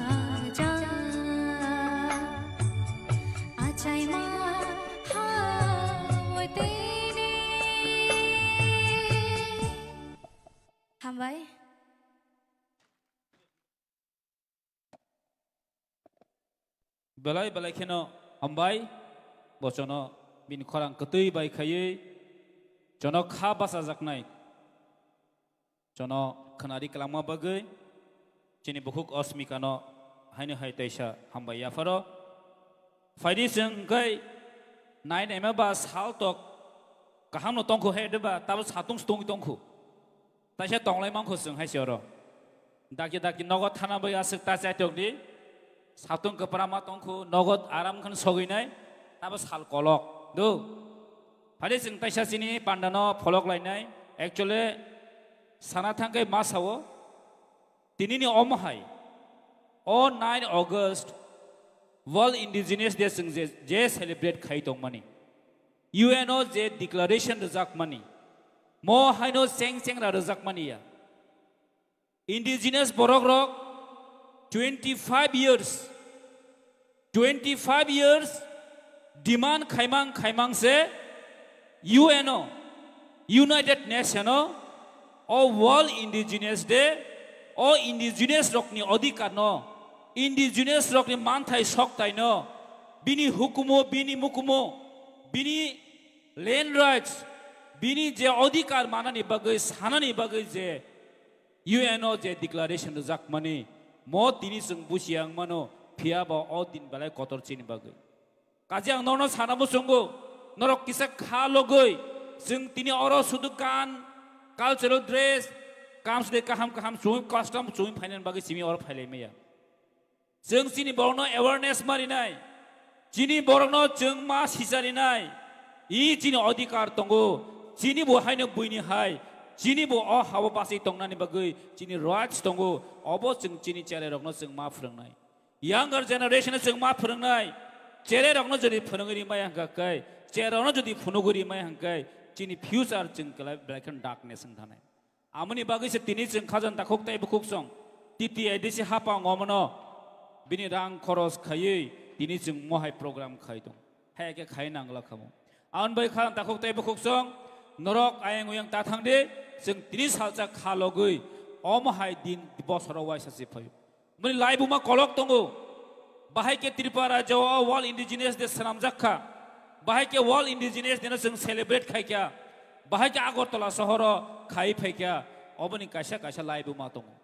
Achaima ha o tini. Hambai. Belai belai kheno hambai, bo chono bini khorang kwtwi bai khaiwi chono kha bachajaknai, chono khwnari kwlangma bagwi chini bukhuk Osmikano haino hai taisa hambai yapharo. Phaidi chwng hwnkhe nai naima ba sal tok kahamno tongkhu hai de ba tabo satung se tongwi tongkhu. Taisa tonglai mankho chwng hai se oro. Dakti dakti nogo thana bai aswk ta chaitok di. Satung kwpra ma tongkhu, nogo aram khan sogwi nai, tabo sal kolok. Do. Phale chwng taisa chini panda no pholok lai nai. Actually, sana thang khe ma sao. Tini ni omo hai. O nine August, World Indigenous Day chwng je, je celebrate khai tongmani. U N O je declaration rwjak mani. Mo haino cheng cheng ra rwjak mani ya. Indigenous borok rok twenty five years, twenty five years demand khaimang khaimang se U N O, United Nation o, o World Indigenous Day, o indigenous rokni odhikar no, indigenous rokni manthai soktai no, bini hukumu, bini mukumu, bini land rights, bini je odhikar manani bagwi, sanani bagwi je U N O je declaration rwjakmani, mo tini chwng busi ang mano, phiya ba o din belai kotor chini bagwi. Kaje ang norokno sana muchungo, norok kisa kha logwi, chwng tini oro sudu gan, cultural dress, kamsde kaham kaham chumui custom chumui phainani bagwi simi oro phailai maya. Chwng chini borokno awareness ma rinai, chini borokno chwng ma sicha rinai, i chini odhikar tongo, chini bo haino buini hai, chini bo o habo bachwi tongnani bagwi chini rights tongo, obo chwng chini cherai rokno chwng ma phwrwngnai. Younger generation no chwng ma phwrwngnai, cherai rokno jodi phwrwngwi rimai hwnkha khe, cherai rokno jodi phunugwi rimai hwnkhe, chini future chwng belai belai kheno darkness wng thanai. Amoni bagwi se tini chwng khajang takhuk tei bukhuk song T T A D C hapang omono bini rang khoros khaiwi tini chwng mohai program khai tong. Hai khe khai nangla khamo. Amoni bagwi khajang takhuk tei bukhuk song norok ayang uyang ta thang di, chwng tini salsa kha logwi omo hai din bosoro waisa se phaio. Bini laibuma kolok tongo. Bahai khe Tripura rajyo o World Indigenous Day swnamjak kha. Bahai khe World Indigenous Day no chwng celebrate khai kha. Bahai khe Agartala sohoro khai phai kha. Oboni kaisa kaisa laibuma tongo.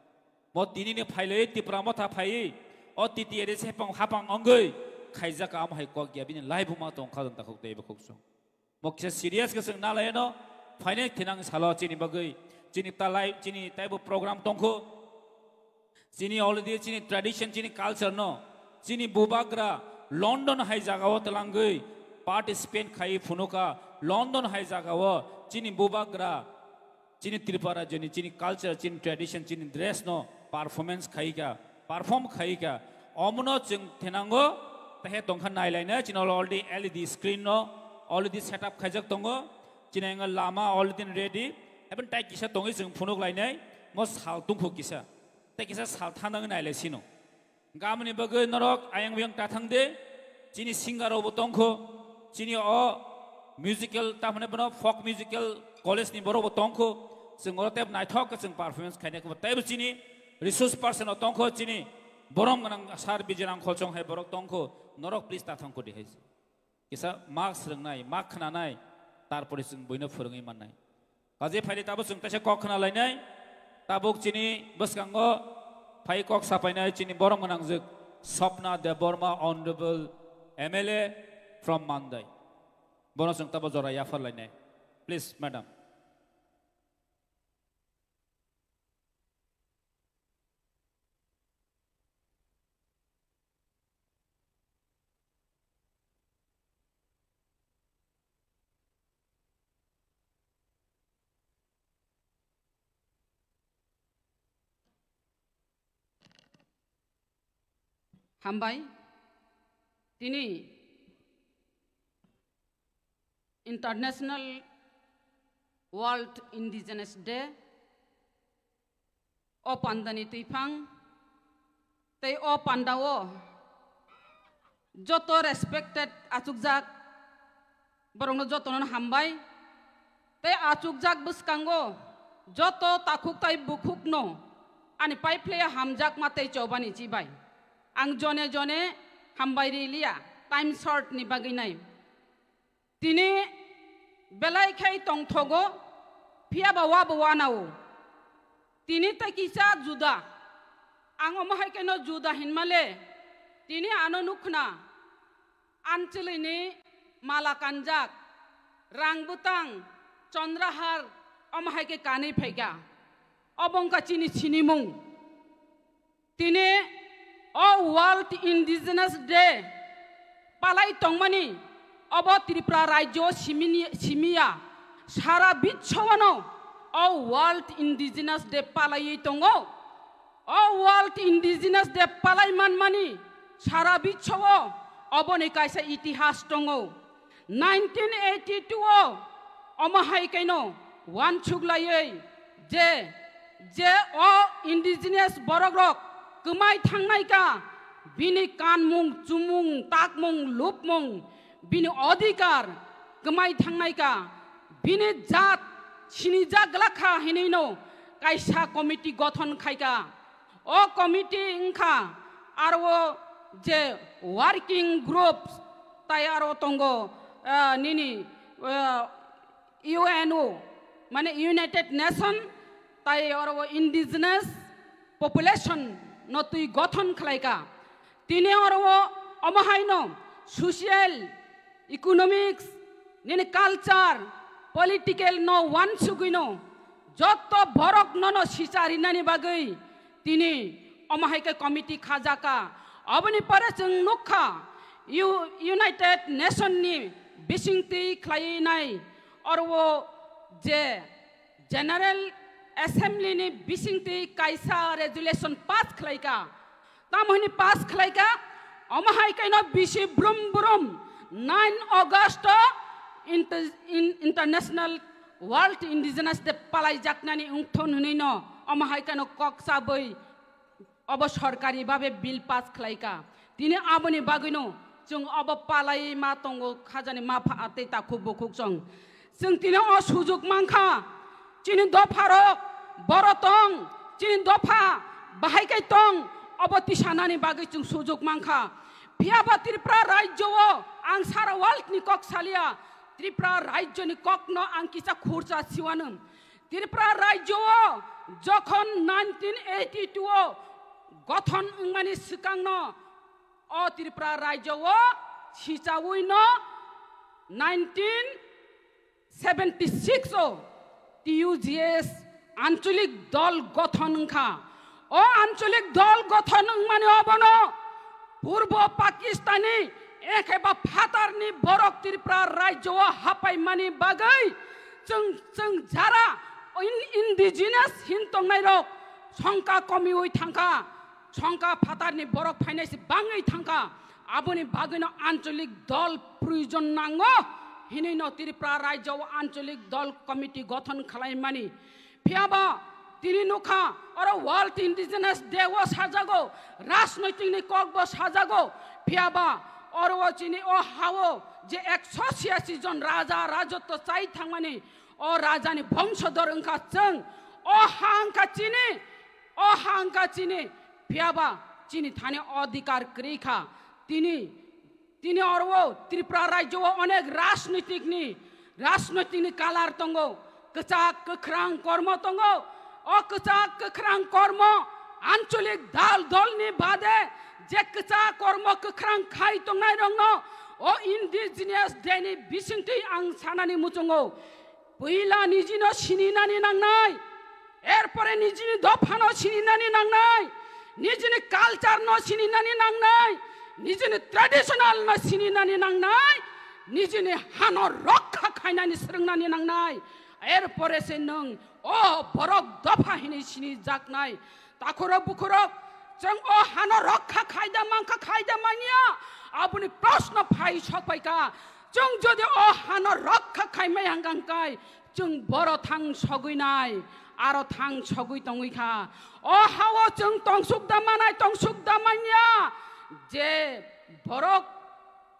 Bo tinini phailwi Tipra motha phaiwi o T T A D C hapang hapang wngwi khaijak, amo hai kok ya bini laibuma tong kha, takhuk tei bukhuk song. Mo kisa serious khe chwng nalaino, phainai thinang salo chini bagwi, chini talai, chini taibo program tongkho. Chini already chini tradition, chini culture no, chini bubagra London hai jagao twlangwi participate khai phunuka, London hai jagao chini bubagra chini Tripura rajyoni chini culture, chini tradition, chini dress no performance khaika, perform khaika. Omono chwng thenango, tehe tongkha nailaina, chini already L E D screen no already set up khaijak tongo. Chini ang lama already ready. Even tai kisa tongwi chwng phunuk lainai, mo sal tungkhu kisa. Tai kisa sal thanang nailai sino. Gamani bagwi norok ayang biyang ta thang de, chini singer rokbo tongkho, chini o musical, ta hwnwi bono folk musical college ni borokbo tongkho, chwng oro tei naithok khe chwng performance khaina khe teibo chini Resource person o tongkho chini borom gwnang sir Bijirang Kholchong hai borok tongkho, norok please ta thangkho di hai. Kisa mak swrwngnai, mak khwnanai, tarpore chwng buino phwrwngwi mannai. Kaje phaidi tabuk chwng teisa kok khna lainai, tabuk chini bwskango phai kok sapainai chini borom gwnangjwk Swapna Debbarma, Honorable M L A from Mandai. Bono chwng tabuk jora yaphar lainai. Please, madam. Hambai, tini International World Indigenous Day, o pandani twiphang tei o pandao joto respected achukjak borokno jotono hambai. Tei achukjak bwskango joto takhuk tai bukhukno ani paiphlaiya hamjakma tei chobani chibai ang jone jone hambai riliya, time short ni bagwi nai. Tini belai khai tongthogo, phiyaba wabo wanao. Tini tei kisa juda. Ang omo hai khe no juda hinmale. Tini ano nukhna. Anchwlwini mala kanjak, rang bwtang, chondrahar, omo hai khe kanwi phaikha. Obo wngkha chini sinimung. Tini o World Indigenous Day palai tongmani obo Tripura rajyo simini-, simiya, sara biswano o World Indigenous Day palaiwi tongo. O World Indigenous Day palai manmani sara biswo oboni kaisa itihas tongo. Nineteen eighty-two o omo hai kaino wansuk laiwi je, je o indigenous borok rok kwmai thangnai ka, bini kanmung, chumung, takmung, lupmung, bini odhikar kwmai thangnai ka, bini jat sinijak glak kha hinwi no kaisa committee gothon khai ka. O committee wngkha aro je working groups tai aro tongo, ah, nini, ah, U N O, mane United Nation, tai oro indigenous population no twi gothon khlai ka. Tini oro omo haino social, economics, nini culture, political no wansugwi no joto borok nono sicha rinani bagwi tini omo hai khe committee khajaka. Oboni pore chwng nukha U-, United Nation ni bisingtwi khlaiwi nai oro je General Assembly ni bisingtwi kaisa resolution pass khlaika. Tamo hwnwi pass khlaika, omo hai kaino bisi brum brum nine August o inter-, in-, International World Indigenous Day palaijaknani wngthon hwnwi no omo hai kaino kok chabwi obo sorkari babe bill pass khlaika. Tini aboni bagwino chwng obo palai ma tongo, khajani ma pha tei takhuk bukhuk chwng. Chwng tini o sujuk mankha, chini dopha rok boro tong, chini dopha bahai kai tong, obo tisanani bagwi chwng sujuk mankha. Phiya ba Tripura rajyo o ang sara world ni kok salia, Tripura rajyo ni kok no ang kisa khurcha siwano. Tripura rajyo o jokhon nineteen eighty-two o gothon wngmani swkang no o Tripura rajyo o sichawi no nineteen seventy-six o T U G S ancholik dol gothon wngkha. O ancholik dol gothon wngmani obono Purbo Pakistani ekheba phatarni borok Tripura rajyo o hapaimani bagwi chwng, chwng jara in-, indigenous hin tongnai rok songkha komiwi thangkha. Songkha phatarni borok phainai se bangwi thangkha, aboni bagwino ancholik dol proyojon nango hinwi no Tripura rajyo o ancholik dol committee gothon khlaimani. Phiya ba tini nukha oro World Indigenous Day o sajago, rajnoitik ni kok bo sajago, phiya ba oro o chini o ha o je ekso chhiyasi jon raja rajotwo chai thangmani o raja ni bongso dor wngkha chwng, o ha wngkha chini. O hangka chini phiyaba chini thani odhikar kwrwi kha. Tini, tini oro Tripura rajyo o onek rajnitikni, rajnitikni kalar tongo, kwchak kwkhrang kormo tongo. O kwchak kwkhrang kormo ancholik dal dolni bade je kwchak kormo kwkhrang khai tongnai rokno o Indigenous Day ni bisingtwi ang sanani muchungo. Puila nijino sininani nangnai, erpore nijini dophano sininani nangnai, nijini culture no sininani nangnai, nijini traditional no sininani nangnai, nijini hano rokha khainani srwngnani nangnai. Erpore se nwng o borok dopha hinwi sinijaknai. Takhurok bukhurok, chwng o hano rokha khaida mankha khaida manya, aboni proshno phai sokpaikha. Chwng jodi o hano rokha khaimai hangkangkai, chwng boro thang sogwinai, aro thang sogwi tongwi kha. O hao chwng tongsuk da manai, tongsuk da manya, je borok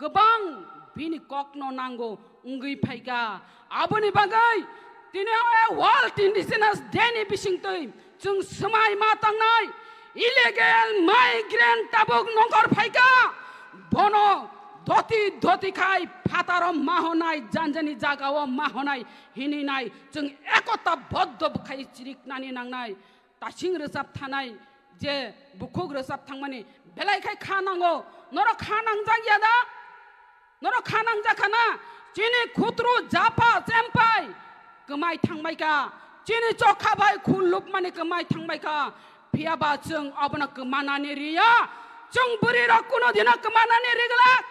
kwbang bini kokno nango wngwi phaikha. Aboni bagwi tini o World Indigenous Day ni bisingtwi chwng swmai ma tangnai illegal migrant tabuk nongkhor phaikha. Bono doti doti khai phataro ma honai, janjani jagao ma honai hinwi nai chwng ekota boddo bwkhai chiriknani nangnai. Tasing rwchap thanai je bukhuk rwchap thangmani belai khai kha nango. Norok kha nangjak ya da? Norok kha nangjak kha na? Chini khutru japa chempai kwmai thangbai kha. Chini chokha bai khulupmani kwmai thangbai kha. Phiyaba chwng obono kwmanani riya. Chwng bwrwi rok kuno dino kwmanani riglak.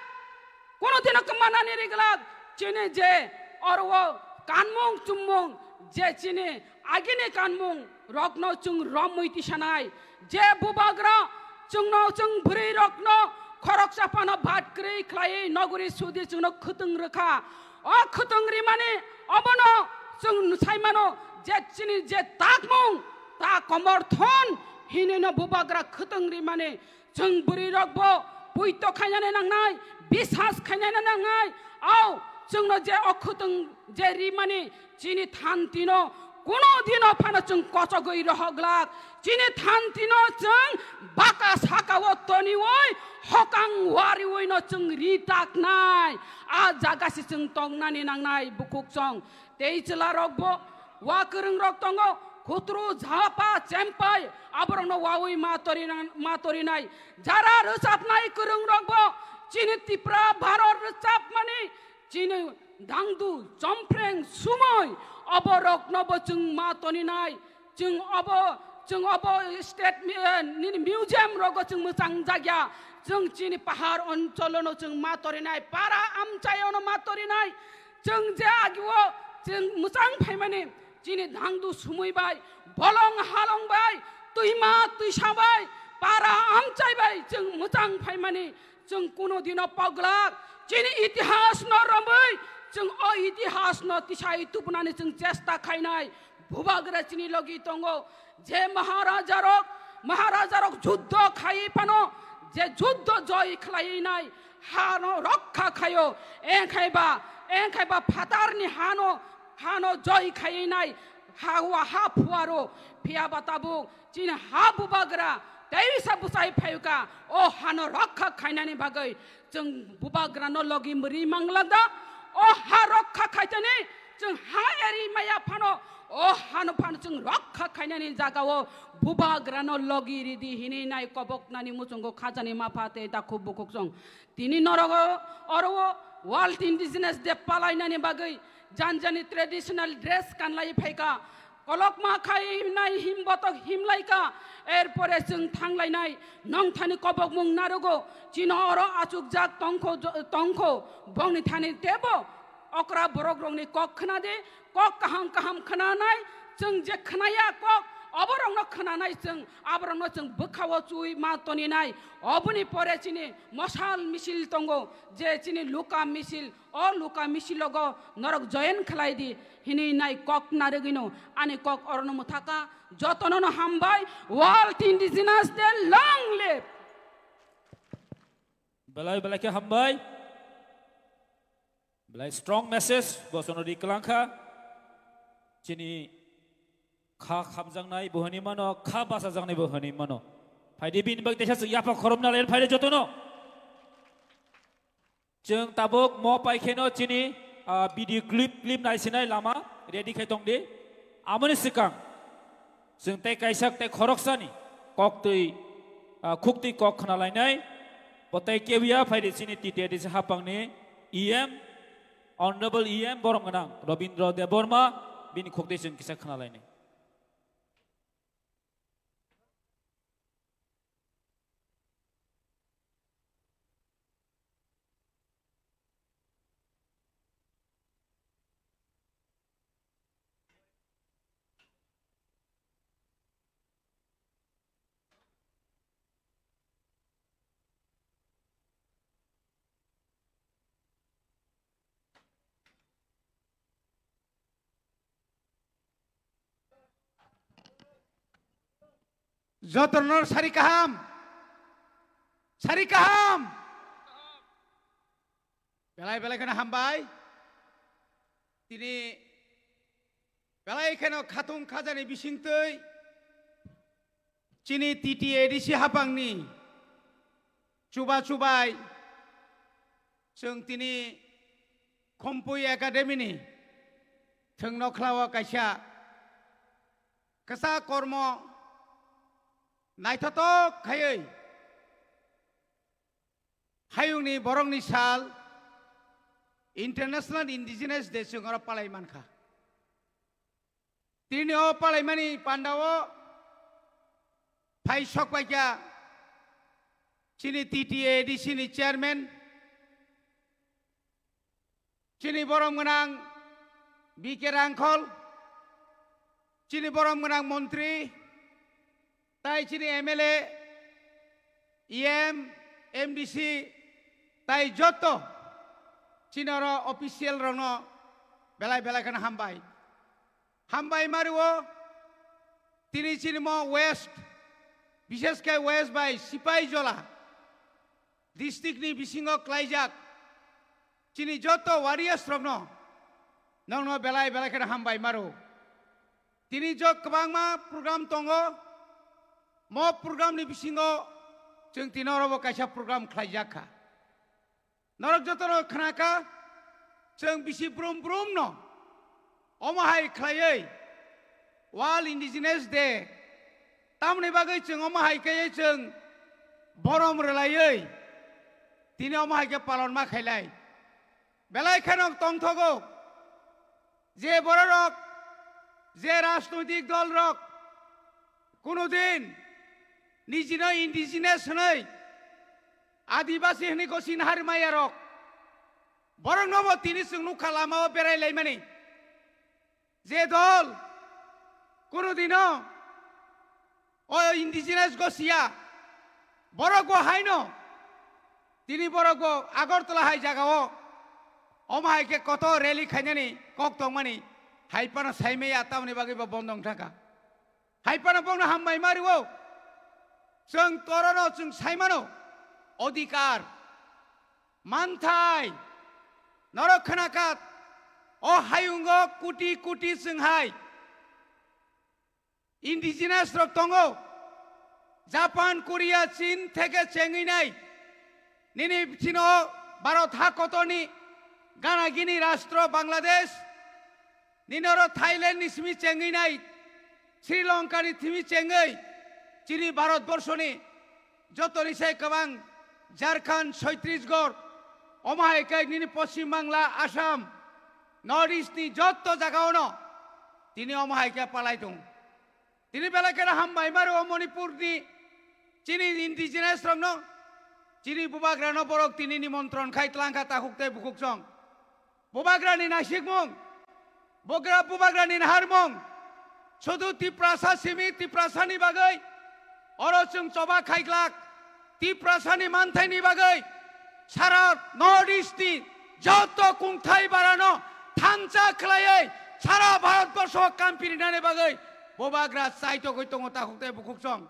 Kono dino kwmanani riglak chini je oro kanmung chummung je chini agini kanmung rokno chwng romwi tisanai. Je bubagra chwngno chwng bwrwi rokno khoroksa phano bat kwrwi khlaiwi nogori sudi chwngno khwtwng rwkha. O khwtwng rimani obono chwng saimano je chini je takmung ta komorthon hinino bubagra khwtwng rimani. Chwng bwrwi rok bo puito khainani nangnai, bisas khainani nangnai. Au, chwngno je o khwtwng je rimani chini thanti no kuno dino phano chwng kochogwi rohok glak. Chini thanti no chwng baka saka o toniwi hokang wariwi no chwng ri taknai. A jaga se chwng tongnani nangnai bukhuk chwng. Tei chwla rok bo wa kwrwng rok tongo, khutru, japa, chempai, aborokno wawi ma torina-, ma torinai. Jara rwchapnai kwrwng rok bo chini Tipra Bharot rwchapmani chini dangdu, chompreng, sumoi, oborokno bo chwng ma toninai. Chwng obo, chwng obo state mi-, eh, nini museum rogo chwng mwchang jakya. Chwng chini pahar oncholono chwng ma torinai, para amchaiono ma torinai. Chwng je agio chwng mwchang phaimani, chini dangdu sumui bai, bolong halong bai, twima twisa bai, para amchai bai chwng mwchang phaimani, chwng kuno dino poglak chini itihas no romwi, chwng o itihas no tisai tubunani chwng chesta khainai. Bubagra chini logi tongo, je Maharaja rok, Maharaja rok juddho khai phano, je juddho joi khlai nai, hano rokha khaio, engkhai ba, engkhai ba phatarni hano, hano joi khai nai, ha wa ha phuaro, phiya ba tabuk, chini ha bubagra, teisa bwsai phayuka, o hano rokha khainani bagwi, Chwng bubagrano logi mwrwi manglak da. O ha rokha khaitani chwng ha eri maya phano, o hano phano chwng rokha khainani jagao bubagrano logi ridi hinwi nai koboknani muchungo khajani mapha tei dakhuk bukhuk chwng. Tini norogo oro World Indigenous Day palainani bagwi janjani traditional dress kanlai phaikha. Kolokma khai himnai him botok himlaika, erpore chwng thanglainai, nongthani kobokmung narugo, chino oro achukjak tongkho, tongkho, bongni thani tebo okra borok rokni kok khwnadi, kok kaham kaham khwnanai, chwng je khwnaya kok, oborokno khwnanai chwng, aborokno chwng bwkhao chui ma toninai, oboni pore chini mosal misil tongo, je chini luka misil, O luka misilogo norok join khlai di, hinwi nai kok narwgwino ani kok orono mwthaka. Jotonono hambai, World Indigenous Day, long live! Belai belai khe hambai. Belai strong message bosono ri kwlangkha. Chini Kha khamjaknai bo hwnwi mano, kha bachajaknai bo hwnwi mano. Phaidi bini bagwi teisa chwng yapha khorokna lai phaidi jotono. Chwng tabuk mo paikheno chini, ah, video clip, clip naisinai lama ready khai tongdi. Amoni swkang chwng tei kaisa tei khoroksani koktwi, ah, khuktwi kok khna lainai. Bo tei kebuya phaidi chini T T A D C hapangni E M, Honorable E M borom gwnang Robindra Debbarma, bini khuktwi chwng kisa khna lainai. Jotono sari kaham. Sari kaham. Belai belai kheno hambai. Tini belai kheno khatung khajani bisingtwi chini T T A D C hapangni chuba chubai chwng tini Khompui Academy ni thwngno khlao kaisa kwsa kormo naithotok khaiwi hayungni borokni sal International Indigenous Day chwng oro palai mankha. Tini o palaimani pandao phai sokpaikha chini T T A D C ni chairman, chini borom gwnang B K Rangkhol, chini borom gwnang montri, tai chini M L A, E M, M D C, tai joto chini oro official rokno belai belai kheno hambai. Hambai mario, tini chini mo West, bishes khe West bai Sipaijala district ni bisingo klaijak chini joto warriors rokno nokno belai belai kheno hambai maro. Tini jo kwbangma program tongo, mo program ni bisingo chwng tini oro bo kaisa program khlaijak kha. Norok joto no khna kha, chwng bisi brum brum no omo hai khlaiwi World Indigenous Day tamoni bagwi chwng omo hai khe chwng borom rwlaiwi tini omo hai khe palon ma khailai. Belai kheno tongthogo je bororok, je rajnoitik dolrok kunudin nijino indigenous hwnwi, adibasi hwnwi gosi naharmaya rok, borokno bo tini chwng nukha lamao berai laimani. Je dol kunudino o indigenous gosiya, borok bo haino tini borok bo Agartala hai jagao omo hai khe kotor rally khainani kok tongmani hai phano saimaya, tamoni bagwi bo bondo wng thangkha. Hai phano bongno hambai ma rwo. Chwng torono chwng saimano odhikar, manthai, norok khna kha o hayungo kuti kuti chwng hai indigenous rok tongo. Japan, Korea, Chin theke chengwi nai. Nini chino Bharat ha kotorni gana gini rastro Bangladesh, nini oro Thailand ni simi chengwi nai, Sri Lanka ni simi chengwi chini Bharat borso ni joto ni sai kwbang Jharkhand, Chhattisgarh, omo hai khe nini Poschim Bangla, Assam, North East ni joto jaga ono tini omo hai khe palai tong. Tini belai kheno hambai maro Manipur ni chini indigenous rokno, chini bubagrano borok tini nimontron khai tlangkha takhuk tei bukhuk song. Bubagrani naisikmung, bugra bubagrani naharmung, sudu Tiprasa simi Tiprasani bagwi oro chwng choba khaiglak, Tiprasani manthaini bagwi sara North East ni joto kungthai barano thansa khlaiwi sara Bharat borsho kampirinani bagwi bubagra chaitogwi tongo takhuk tei bukhuk song.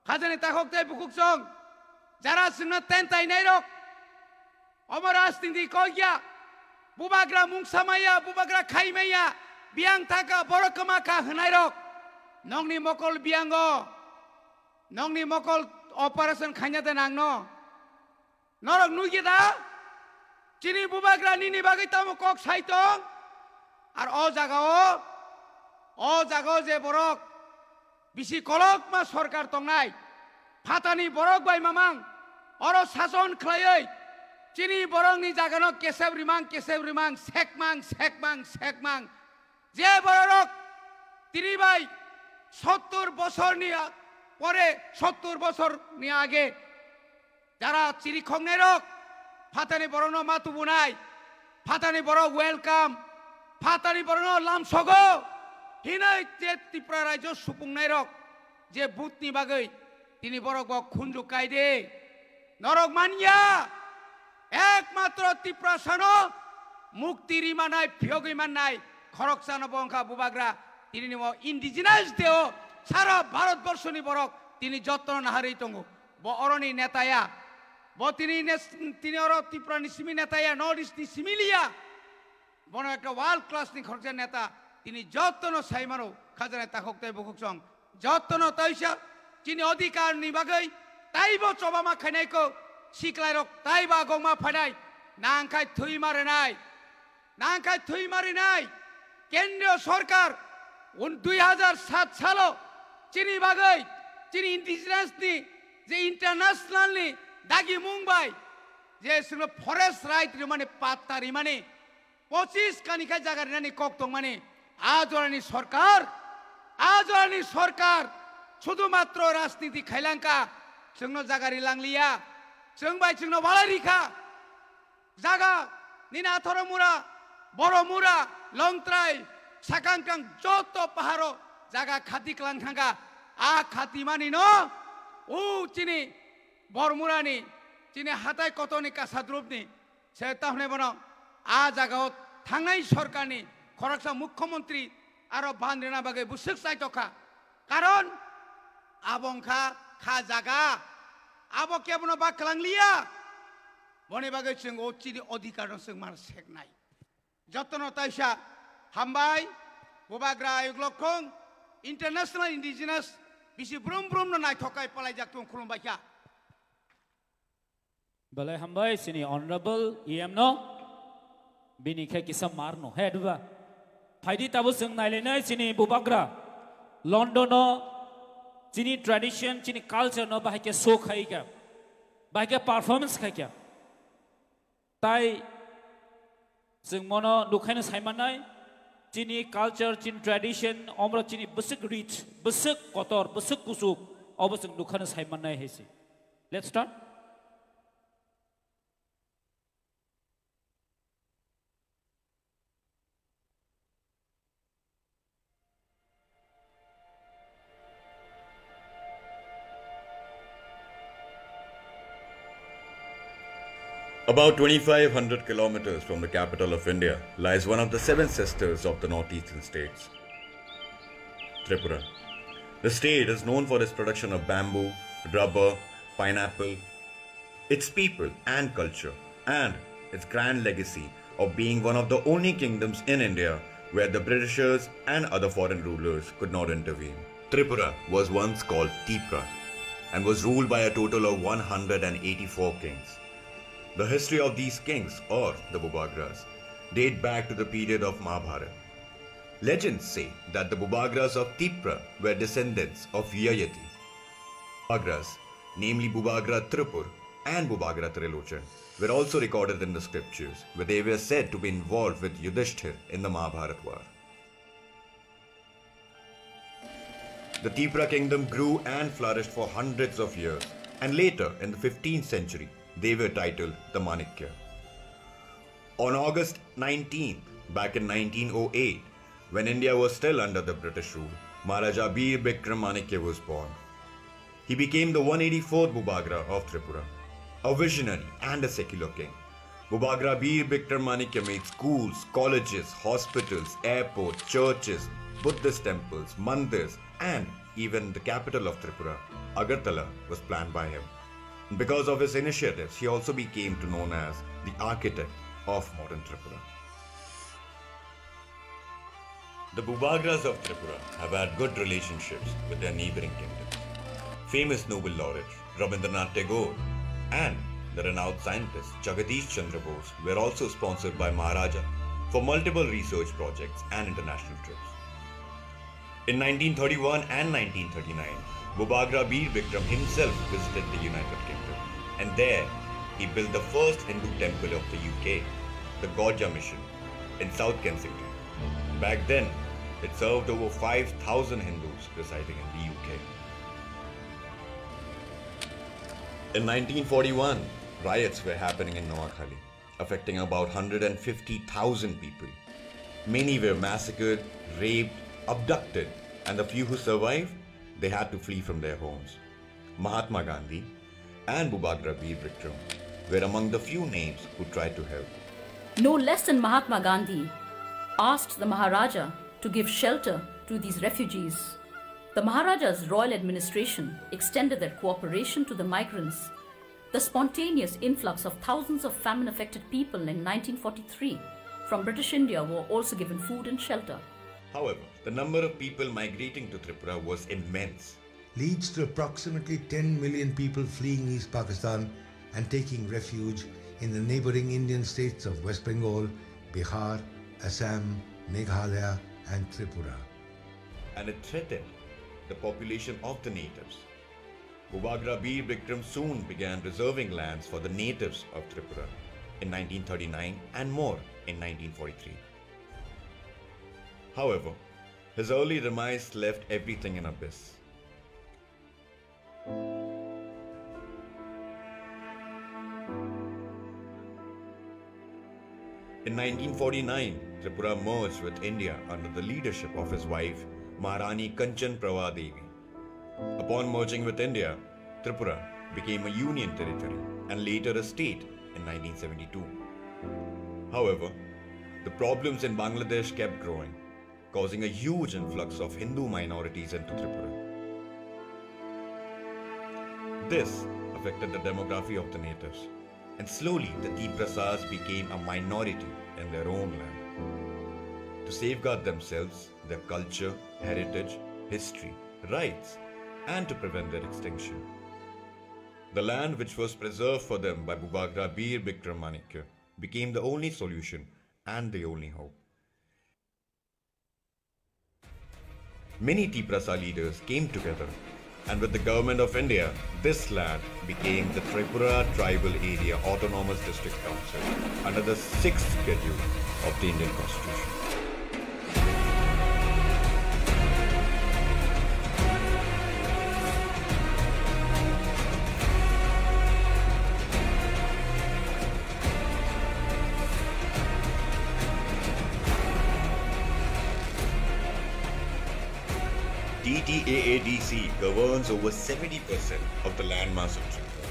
Hajani takhuk tei bukhuk song, jara chwngno tentai nairok, omo rajniti kok ya, bubagra mungsa maya, bubagra khai maya, biyang thaka, borok kwma kha hwnai rok. Nokni mokol biyango, nokni mokol operation khaina de nangno. Norok nugya da? Chini bubagra nini bagwi tamo kok sai tong? Ar o jagao, o jagao je borok bisi kolokma sorkar tongnai, phatani borok bai mamang, oro sason khlaiwi chini borokni jagano kesep rimang, kesep rimang, sekmang, sekmang, sekmang. Je bororok tini bai sottur bosorni a-, pore sottur bosorni age jara chirikhoknairok phatani borokno ma tubunai, phatani borok welcome, phatani borokno lamsogo hinwi je Tripura rajyo supungnairok je butni bagwi tini borok bo khunju kaide. Norok manya, ekmatro Tiprasano mukti rimanai, phiyogwi mannai, khoroksano bo wngkha bubagra, tini nimo indigenous deo, sara Bharat borshoni borok tini jottono naharwi tongo. Bo oroni netaya, bo tini nes-, tini oro Tripurani simi netaya, North East ni simi liya. Bono ekta world class ni khoroksa neta, tini jottono sai mano, khajana takhuk tei bukhuk song, jottono taisa chini odhikar ni bagwi taibo chobama khainai ko, siklai rok taibo agongma phainai, nangkhai thwima rwnai, nangkhai thwima rwnai. Kendriya sorkar un dui hajar sat salo chini bagwi, chini indigenous ni je international ni dagi mung bai je sino forest right rimani patta rimani, pochis kani khe jaga rinani kok tongmani, a jorani sorkar, a jorani sorkar sudhumatro rajniti khailangkha, chwngno jaga rilangliya, chwng bai chwngno walai rikha. Jaga nini Athoro mura, Boro mura, Longtrai, Sakangkang joto paharo jaga khati klang thangkha, a khati mani no, o chini Bormurani, chini hatai kotoni kasadrupni, Se tahne bono a jagao thangnai sorkarni khoroksa mukhyamantri aro ban rwna bagwi bwswk chaitokha. Karon abo wngkha kha jaga. Abo kebono ba kwlangliya. Boni bagwi chwng o chini odhikarno chwng mar seknai. Jotono taisa hambai, Bubagra Ayuk Lokhong, International Indigenous, bisi brum brumno naithok kai palaijak tung khulumbaikha. Belai hambai chini Honorable E M no. Bini khe kisa mar no. He duba. Phaidi tabo chwng nailainai chini Bubagra. London no chini tradition, chini culture no bahai khe show khai kha. Bahai khe performance khai kha. Tai chwng mono nukhaino saimannai, chini culture, chini tradition, omro chini bwswk rich, bwswk kotor, bwswk kuchuk, obo chwng nukhaino saimannai hai se. Let's start. About twenty-five hundred kilometers from the capital of India lies one of the seven sisters of the northeastern states, Tripura. The state is known for its production of bamboo, rubber, pineapple, its people and culture, and its grand legacy of being one of the only kingdoms in India where the Britishers and other foreign rulers could not intervene. Tripura was once called Tipra and was ruled by a total of one hundred and eighty-four kings. The history of these kings, or the Bubagras, date back to the period of Mahabharata. Legends say that the Bubagras of Tipra were descendants of Yayati. Bubagras, namely Bubagra Tripur and Bubagra Trilochan, were also recorded in the scriptures, where they were said to be involved with Yudhishthir in the Mahabharat war. The Tipra kingdom grew and flourished for hundreds of years, and later, in the fifteenth century, they were titled the Manikya. On August nineteenth, back in nineteen oh eight, when India was still under the British rule, Maharaja Bir Bikram Manikya was born. He became the one eighty-fourth Bubagra of Tripura, a visionary and a secular king. Bubagra Bir Bikram Manikya made schools, colleges, hospitals, airports, churches, Buddhist temples, mandirs, and even the capital of Tripura, Agartala, was planned by him. Because of his initiatives, he also became to known as the architect of modern Tripura. The Bubagras of Tripura have had good relationships with their neighboring kingdoms. Famous Nobel laureate Rabindranath Tagore and the renowned scientist Jagadish Chandra Bose were also sponsored by Maharaja for multiple research projects and international trips. In nineteen thirty-one and nineteen thirty-nine, Bubagra Bir Bikram himself visited the United Kingdom, and there he built the first Hindu temple of the U K, the Gorja Mission, in South Kensington. Back then, it served over five thousand Hindus residing in the U K. In nineteen forty-one, riots were happening in Noakhali, affecting about hundred and fifty thousand people. Many were massacred, raped, abducted, and the few who survived, they had to flee from their homes. Mahatma Gandhi and Bubagra Bir Bikram were among the few names who tried to help. No less than Mahatma Gandhi asked the Maharaja to give shelter to these refugees. The Maharaja's royal administration extended their cooperation to the migrants. The spontaneous influx of thousands of famine-affected people in nineteen forty-three from British India were also given food and shelter. However, the number of people migrating to Tripura was immense. Leads to approximately ten million people fleeing East Pakistan and taking refuge in the neighboring Indian states of West Bengal, Bihar, Assam, Meghalaya, and Tripura. And it threatened the population of the natives. Bubagra Bir Bikram soon began reserving lands for the natives of Tripura in nineteen thirty-nine and more in nineteen forty-three. However, his early demise left everything in abyss. In nineteen forty-nine, Tripura merged with India under the leadership of his wife, Maharani Kanchan Prabha Devi. Upon merging with India, Tripura became a union territory and later a state in nineteen seventy-two. However, the problems in Bangladesh kept growing, causing a huge influx of Hindu minorities into Tripura. This affected the demography of the natives, and slowly the Tiprasas became a minority in their own land. To safeguard themselves, their culture, heritage, history, rights, and to prevent their extinction, the land which was preserved for them by Bubagra Bir Bikramanikya became the only solution and the only hope. Many Tiprasa leaders came together, and with the Government of India, this land became the Tripura Tribal Area Autonomous District Council under the sixth Schedule of the Indian Constitution. T T A A D C governs over seventy percent of the landmass of Tripura,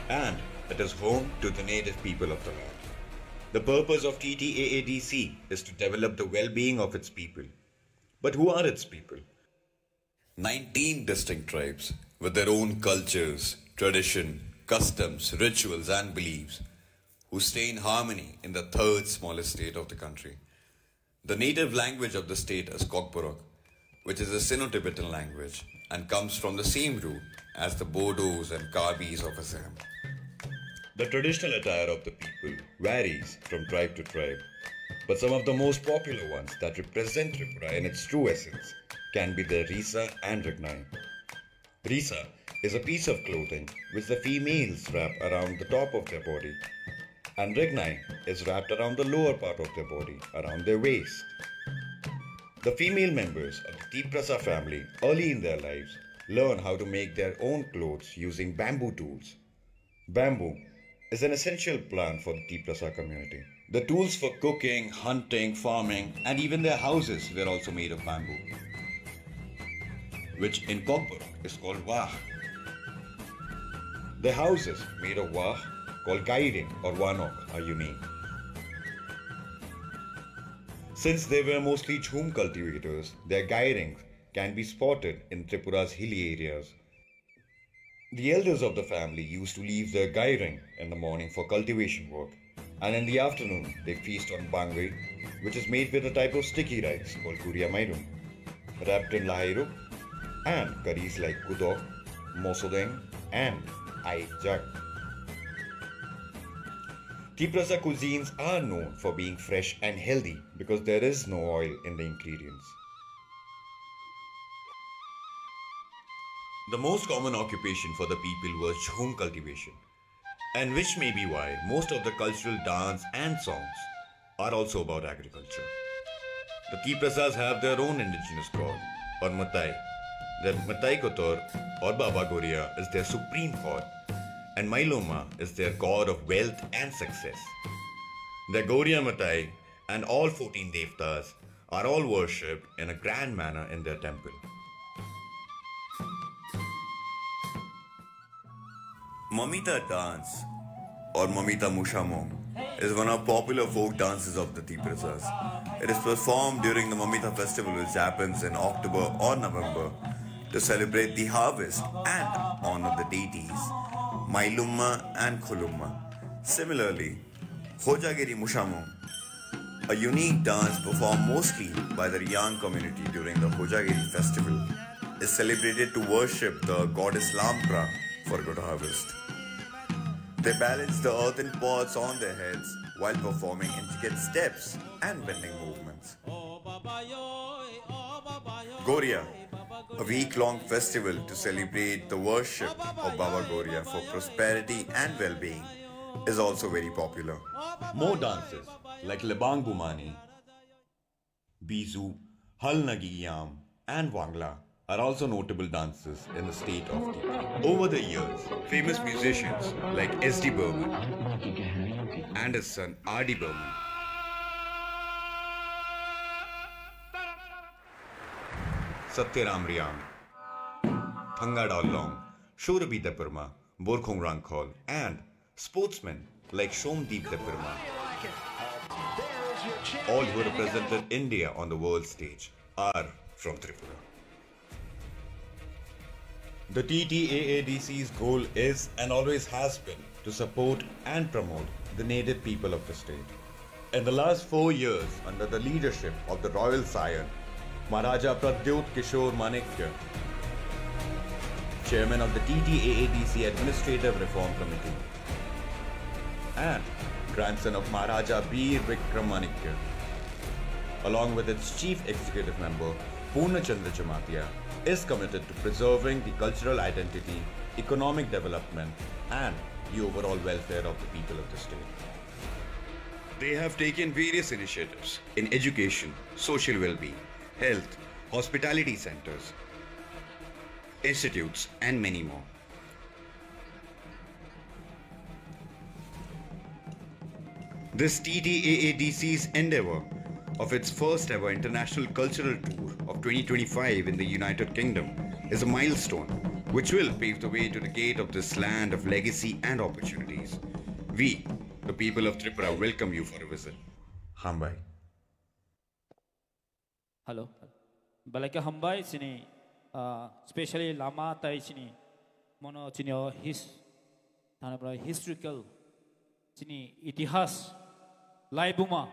and it is home to the native people of the land. The purpose of T T A A D C is to develop the well-being of its people. But who are its people? Nineteen distinct tribes with their own cultures, tradition, customs, rituals, and beliefs, who stay in harmony in the third smallest state of the country. The native language of the state is Kokborok, which is a Sino-Tibetan language and comes from the same root as the Bodos and Karbis of Assam. The traditional attire of the people varies from tribe to tribe, but some of the most popular ones that represent Tripura in its true essence can be the Risa and Rignai. Risa is a piece of clothing which the females wrap around the top of their body, and Rignai is wrapped around the lower part of their body, around their waist. The female members of the Tiprasa family early in their lives learn how to make their own clothes using bamboo tools. Bamboo is an essential plant for the Tiprasa community. The tools for cooking, hunting, farming, and even their houses were also made of bamboo, which in Kokborok is called wah. The houses made of wah, called gairing or wanok, are unique. Since they were mostly jhum cultivators, their gairings can be spotted in Tripura's hilly areas. The elders of the family used to leave their gairing in the morning for cultivation work. And in the afternoon, they feast on bangwi, which is made with a type of sticky rice called guria mairum, wrapped in lahairuk, and curries like kudok, mosodeng, and aijak. Tiprasa cuisines are known for being fresh and healthy because there is no oil in the ingredients. The most common occupation for the people was jhum cultivation, and which may be why most of the cultural dance and songs are also about agriculture. The Tiprasas have their own indigenous god, or Matai. Their Matai Kotor, or Baba Goria, is their supreme god, and Mailoma is their god of wealth and success. The Goria Matai and all fourteen Devtas are all worshipped in a grand manner in their temple. Mamita dance, or Mamita Mushamong, is one of popular folk dances of the Tiprasas. It is performed during the Mamita festival, which happens in October or November, to celebrate the harvest and honor the deities, Mailumma and Khulumma. Similarly, Hojagiri Mushamong, a unique dance performed mostly by the Riyang community during the Hojagiri festival, is celebrated to worship the goddess Lampra for good harvest. They balance the earthen pots on their heads while performing intricate steps and bending movements. Goria, a week-long festival to celebrate the worship of Baba Goria for prosperity and well-being, is also very popular. More dances like Lebang Bumani, Bizu, Halnagi Yam, and Wangla are also notable dances in the state of Tipra. Over the years, famous musicians like S D Burman, Anderson R D Burman, Satyaram Riang, Thanga Dallong, Shurabhi Debbarma, Borkhong Rangkhol, and sportsmen like Shomdeep Debbarma, all who represented India on the world stage, are from Tripura. The T T A A D C's goal is and always has been to support and promote the native people of the state. In the last four years, under the leadership of the royal scion, Maharaja Pradyot Kishore Manikya, chairman of the T T A A D C Administrative Reform Committee and grandson of Maharaja Bir Vikram Manikya, along with its chief executive member Purna Chandra Jamatia, is committed to preserving the cultural identity, economic development, and the overall welfare of the people of the state. They have taken various initiatives in education, social well-being, health, hospitality centers, institutes, and many more. This T T A A D C's endeavor of its first ever international cultural tour of twenty twenty-five in the United Kingdom is a milestone which will pave the way to the gate of this land of legacy and opportunities. We, the people of Tripura, welcome you for a visit. Hambai. Hello. Belai khe hambai chini, ah, specially lama tai chini mono chini o his-, thani bwlai historical chini itihas laibuma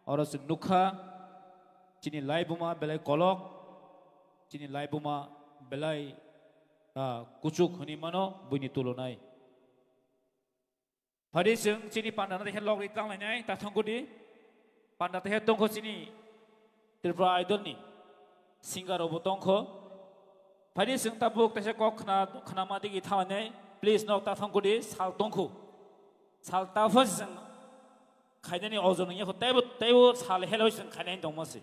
oro chwng nukha chini laibuma belai kolok chini laibuma belai, ah, kuchuk hwnwi mano buini tulunai. Phadi chwng chini panda no teisa logri tanglainai, ta thangkudi. Panda teisa tongkho chini Tripura Idol ni singer rokbo tongkho. Phadi chwng tabuk teisa kok khna, khnama digi thangnai, please nok ta thangkudi, sal tongkho. Sal ta pha chwng khainani ojon wngya kho, teibo, teibo sal heloi chwng khainai tongma se.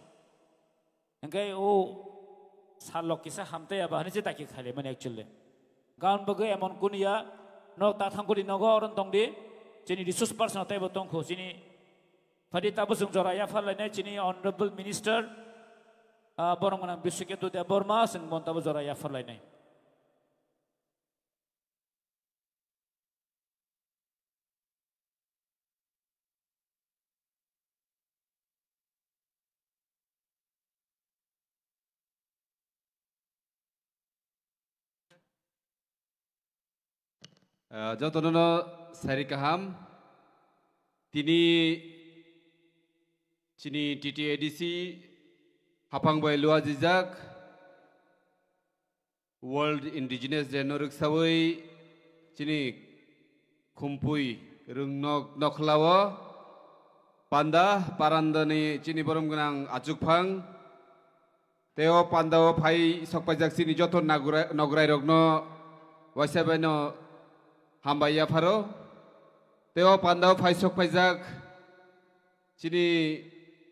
Hingke o sal lok kisa hamtei aba hani je daki khaile mani actually. Gan bagwi emon kuniya nok ta thangkudi nogo oron tongdi. Chini resource person teibo tongkho chini phadi tabo chwng jora yaphar lainai chini honorable minister, ah, borok gwnang Biswakento Debbarma chwng bon tabo jora yaphar lainai. Ah, jotono no sari kaham. Tini chini T T A D C haphang bai luajijak World Indigenous Day no rwksawi chini khumpui rwngnok nokhlao panda parandani chini borom gwnang achukphang tei o pandao phai sokpaijak chini joto nagura-, nograirokno waisa baino hambai yapharo. Tei o pandao phai sokpaijak chini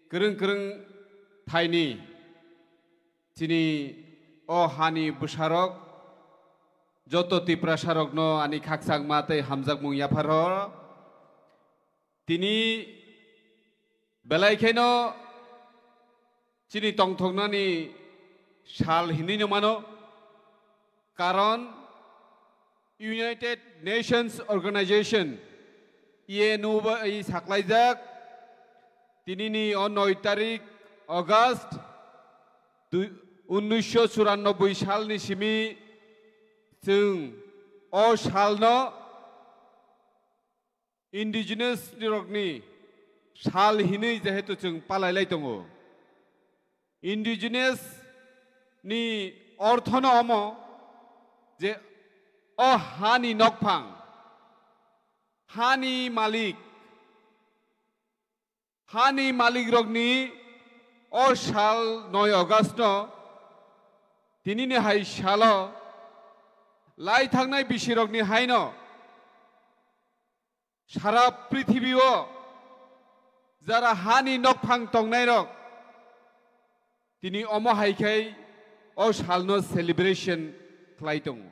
kwrwng kwrwng thaini chini o hani bwsarok joto Tiprasarokno ani khakchangma tei hamjakmung yapharo. Tini belai kheno chini tongthoknani sal hinwi no mano, karon United Nations Organization, U N O bai saklaijak, tinini o noi tarik August dui-, unnisho churannoboi salni simi chwng o salno Indigenous rokni sal hinwi jehetu chwng palailai tongo. Indigenous ni orthono omo je o hani nokphang, hani malik, hani malik rokni o sal noi August no tinini hai salo lai thangnai bisirokni haino sara prithibio jara hani nokphang tongnairok tini omo hai khai o salno celebration khlai tongo.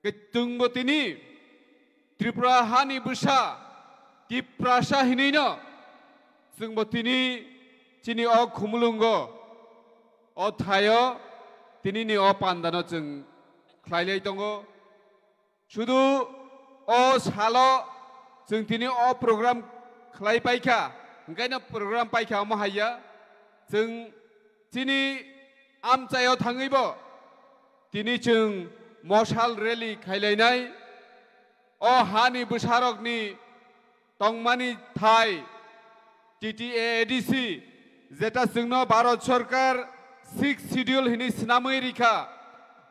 Ke chwngbo tini Tripura hani bwsa Tiprasa hinwino chwngbo tini chini o khumulungo o thaio tinini o pandano chwng khlailai tongo. Sudu o salo chwng tini o program khlai paikha, hwnkhaino program paikha omo haiya. Chwng chini amchaio thangwibo tini chwng mosal rally khailainai. O hani bwsarokni tongmani thai T T A A D C, jeta chwngno Bharat Sarkar Sixth Schedule hinwi swnamwi rikha,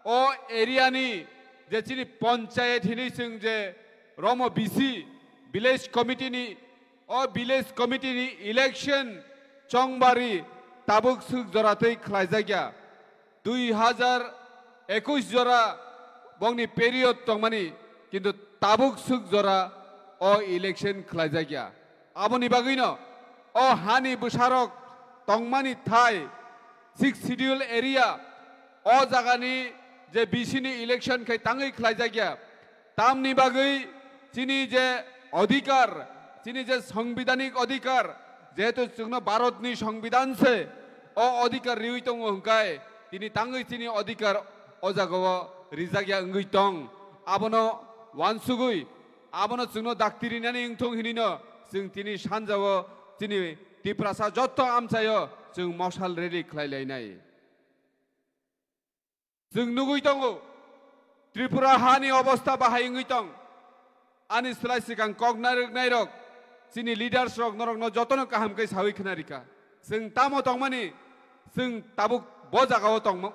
o area ni je chini panchayat hinwi chwng je romo B C, village committee ni, o village committee ni election chongbari tabuk swk jora twi khlaijakya. Dui hajar ekush jora bongni period tongmani, kintu tabuk swk jora o election khlaijakya. Aboni bagwino o hani bwsarok tongmani thai Sixth Schedule area o jagani je B C ni election khai tangwi khlaijakya. Tamni bagwi chini je odhikar, chini je songbidanik odhikar, jehetu chwngno Bharatni songbidan se o odhikar riwi tongo hwnkhe, tini tangwi chini odhikar o jagao rijakya wngwi tong. Abono wansugwi, abono chwngno dakti rinani wngthong hinwino chwng tini sanjao chini Tiprasa jotto amchaio chwng mosal rally khlai lainai. Chwng nugwi tongo, Tripura hani obostha bahai wngwi tong. Ani slai swkang kok narwknairok, chini leaders rok norokno jotono kaham khe sawi khna rikha. Chwng tamo tongmani, chwng tabuk bo jagao tongmo.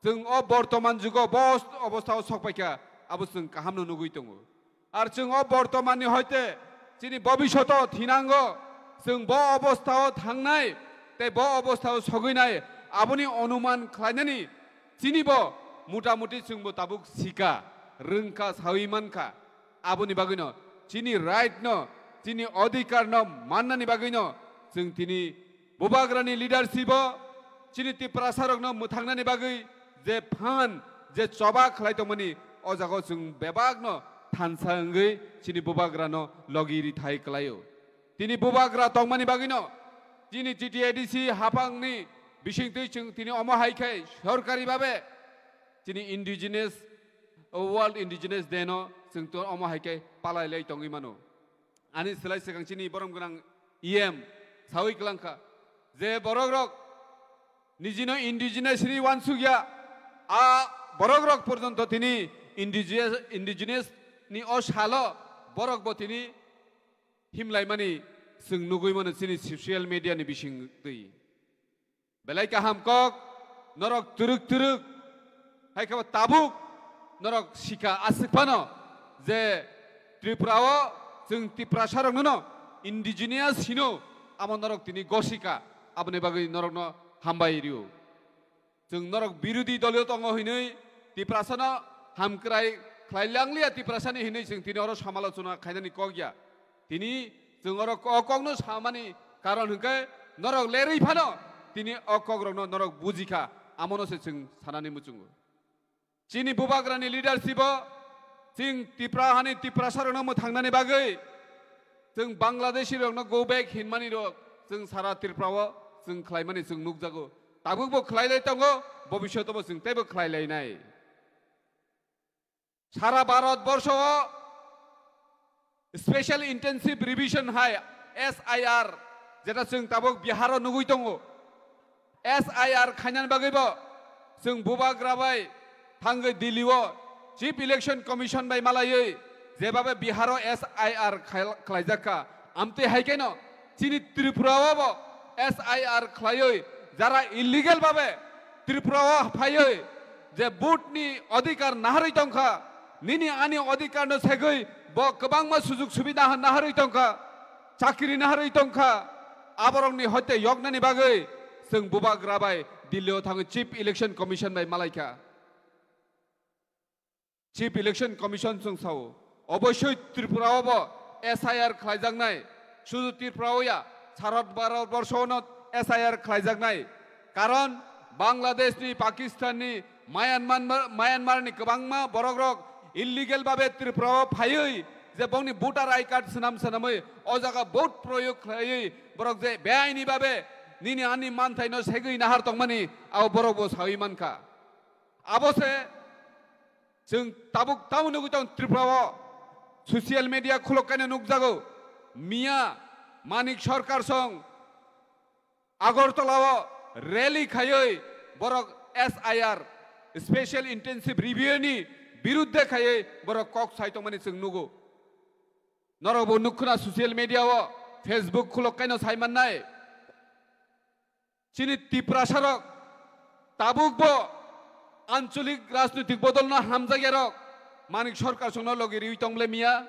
Chwng o bortoman jugo bo obosthao sokpaikha, abo chwng kahamno nugwi tongo. Ar chwng o bortomanni hoite chini bobishoto thinango, chwng bo obosthao thangnai tei bo obosthao sogwinai, aboni onuman khlainani chini bo mutamuti chwngbo tabuk sika, rwngkha, sawi mankha. Aboni bagwino chini right no, chini odhikar no mannani bagwino chwng tini Bubagrani leadership o chini Tiprasarokno mwthangnani bagwi je phan, je choba khlai tongmani, o jagao chwng bebakno thansa wngwi chini Bubagrano logi rithai klaio. Tini Bubagra tongmani bagwino chini T T A D C haphangni bisingtwi chwng tini omo hai khe sorkari babe chini indigenous, World Indigenous Day no chwng to omo hai khe palai lai tongwi mano. Ani slai swkang chini borom gwnang E M sawi kwlangkha je borok rok nijino indigenous hinwi wansukya, a borok rok porjonto tini indigenous, indigenous ni o salo borok bo tini himlaimani chwng nugwi mano chini social media ni bising twi. Belai kaham kok, norok twrwk twrwk, hai khe bo tabuk norok sika aswk phano je Tripura o chwng Tiprasa rokno no indigenous hino, amo norok tini gosika, aboni bagwi norokno hambai rio. Chwng norok birodhi doliyo tongo hinwi Tiprasano hamkrai khlai langliya Tiprasani hinwi chwng tini oro samalochona khainani kok ya. Tini chwng oro o kokno samani karon hwnkhe norok lerwi phano tini o kokrokno norok bujikha, amono se chwng sanani muchungo. Chini bubagrani leadership o chwng Tipra hani Tiprasa rokno mwthangnani bagwi chwng Bangladeshi rokno go back hinmani rok chwng sara Tripura o chwng khlaimani chwng nukjago. Tabukbo khlailai tongo, bobisyotobo chwng teibo khlailainai. Sara Bharat borsho o Special Intensive Revision hai S I R, jeta chwng tabuk Bihar o nugwi tongo. S I R khainani bagwi bo chwng bubagra bai thangwi Delhi o Chief Election Commission bai malaiwi jebabe Bihar o S I R khai-, khlaijak kha. Amtwi hai khe no chini Tripura o bo S I R khlaiwi jara illegal babe Tripura o phaiwi je vote ni adhikar naharwi tongkha, nini ani adhikar no segwi bo kwbangma sujug subida naharwi tongkha, chakri naharwi tongkha, aborokni hoite yoknani bagwi chwng bubagra bai Delhi o thangwi Chief Election Commission bai malaikha. Chief Election Commission chwng sao, oboisoi Tripura o bo S I R khlaijaknai, sudu Tripura o ya, Bharat borsho no S I R khlaijaknai. Karon Bangladesh ni, Pakistan ni, Myanmar, Myanmar ni kwbangma borok rok illegal babe Tripura o phaiwi je bongni voter I card swnam swnamwi o jaga vote proyog khlaiwi borok je beaini babe nini ani manthai no segwi nahar tongmani abo borok bo sawi mankha. Abo se chwng tabuk tamo nugwi tong Tripura o social media khulok kaino nukjago. Miya Manik Sarkar song Agartala o rally khaiwi borok S I R, Special Intensive Review ni birudde khaiwi borok kok sai tongmani chwng nugo. Norok bo nukkhwna social media o, Facebook khulok kaino sai mannai. Chini Tiprasa rok tabuk bo ancholik rajnitik bodol no hamjakya rok Manik Sarkar songno logi riwi tong ble miya.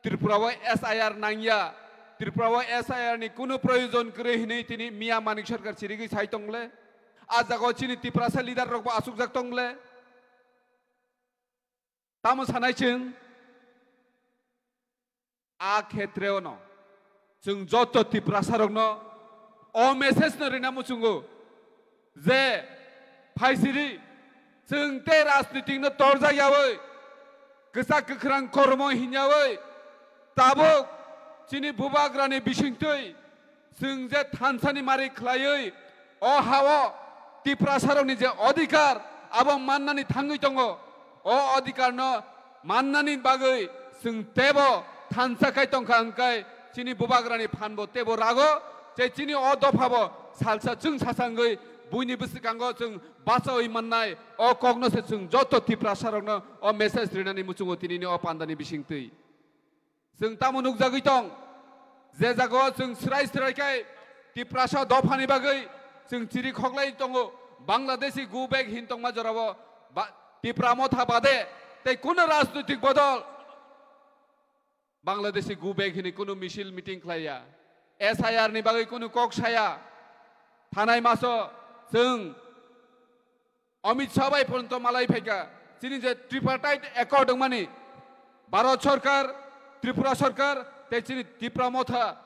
Tripura o S I R nangya, Tripura o S I R ni kunu proyojon kwrwi hinwi tini miya Manik Sarkar chirigwi sai tong ble. A jaga o chini Tiprasa leader rok bo achukjak tong ble. Tamo sanai chwng a khetre o no chwng joto Tiprasa rok no o message no rina muchungo je phaisiri chwng tei rajnitik no torjak yawi kwchak kwkhrang kormo hinyawi tabuk chini bubagrani bisingtwi chwng je thansani mari khlaiwi o ha-o Tiprasarokni je odhikar abo mannani thangwi tongo, o odhikarno mannani bagwi chwng teibo thansa khai tongkha hwnkhe chini bubagrani phanbo teibo rago, tei chini o dophabo salsa chwng sasangwi buini bwskango chwng bachaui mannai o kokno se chwng joto Tiprasarokno o message rinani muchungo tinini o pandani bisingtwi. Chwng tamo nukjagwi tong, je jagao chwng swrai swrai khe Tiprasa dophani bagwi chwng chiri khoklai tongo, Bangladeshi go back hin tongma jorao ba-, Tipra motha bade tei kuno rajnoitik bodol Bangladeshi go back hini kuno misil meeting khlaiya, S I R ni bagwi kuno kok saya, thanai maso chwng Amit Shah bai porjonto malai phaikha, chini je tripartite accord wngmani, Bharat Sarkar, Tripura Sarkar, tei chini Tipra Motha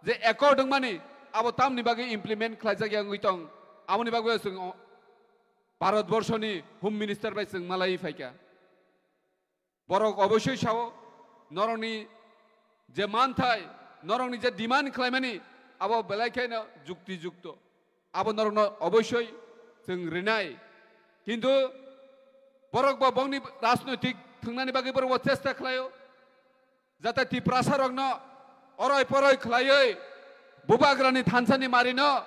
je accord wngmani, abo tamni bagwi implement khlaijak ya wngwi tong, aboni bagwi chwng o-, Bharat Borshoni Home Minister bai chwng malai phaikha. Borok oboisoi sao, norokni je manthai, norokni je demand khlaimani, abo belai kheno jukti jukto. Abo norokno oboisoi chwng rinai. Kintu borok bo bongni rajnoitik thwngnani bagwi borok bo chesta khlaio. Jate Tiprasa rokno oroi poroi khlaiwi bubagrani thansani marino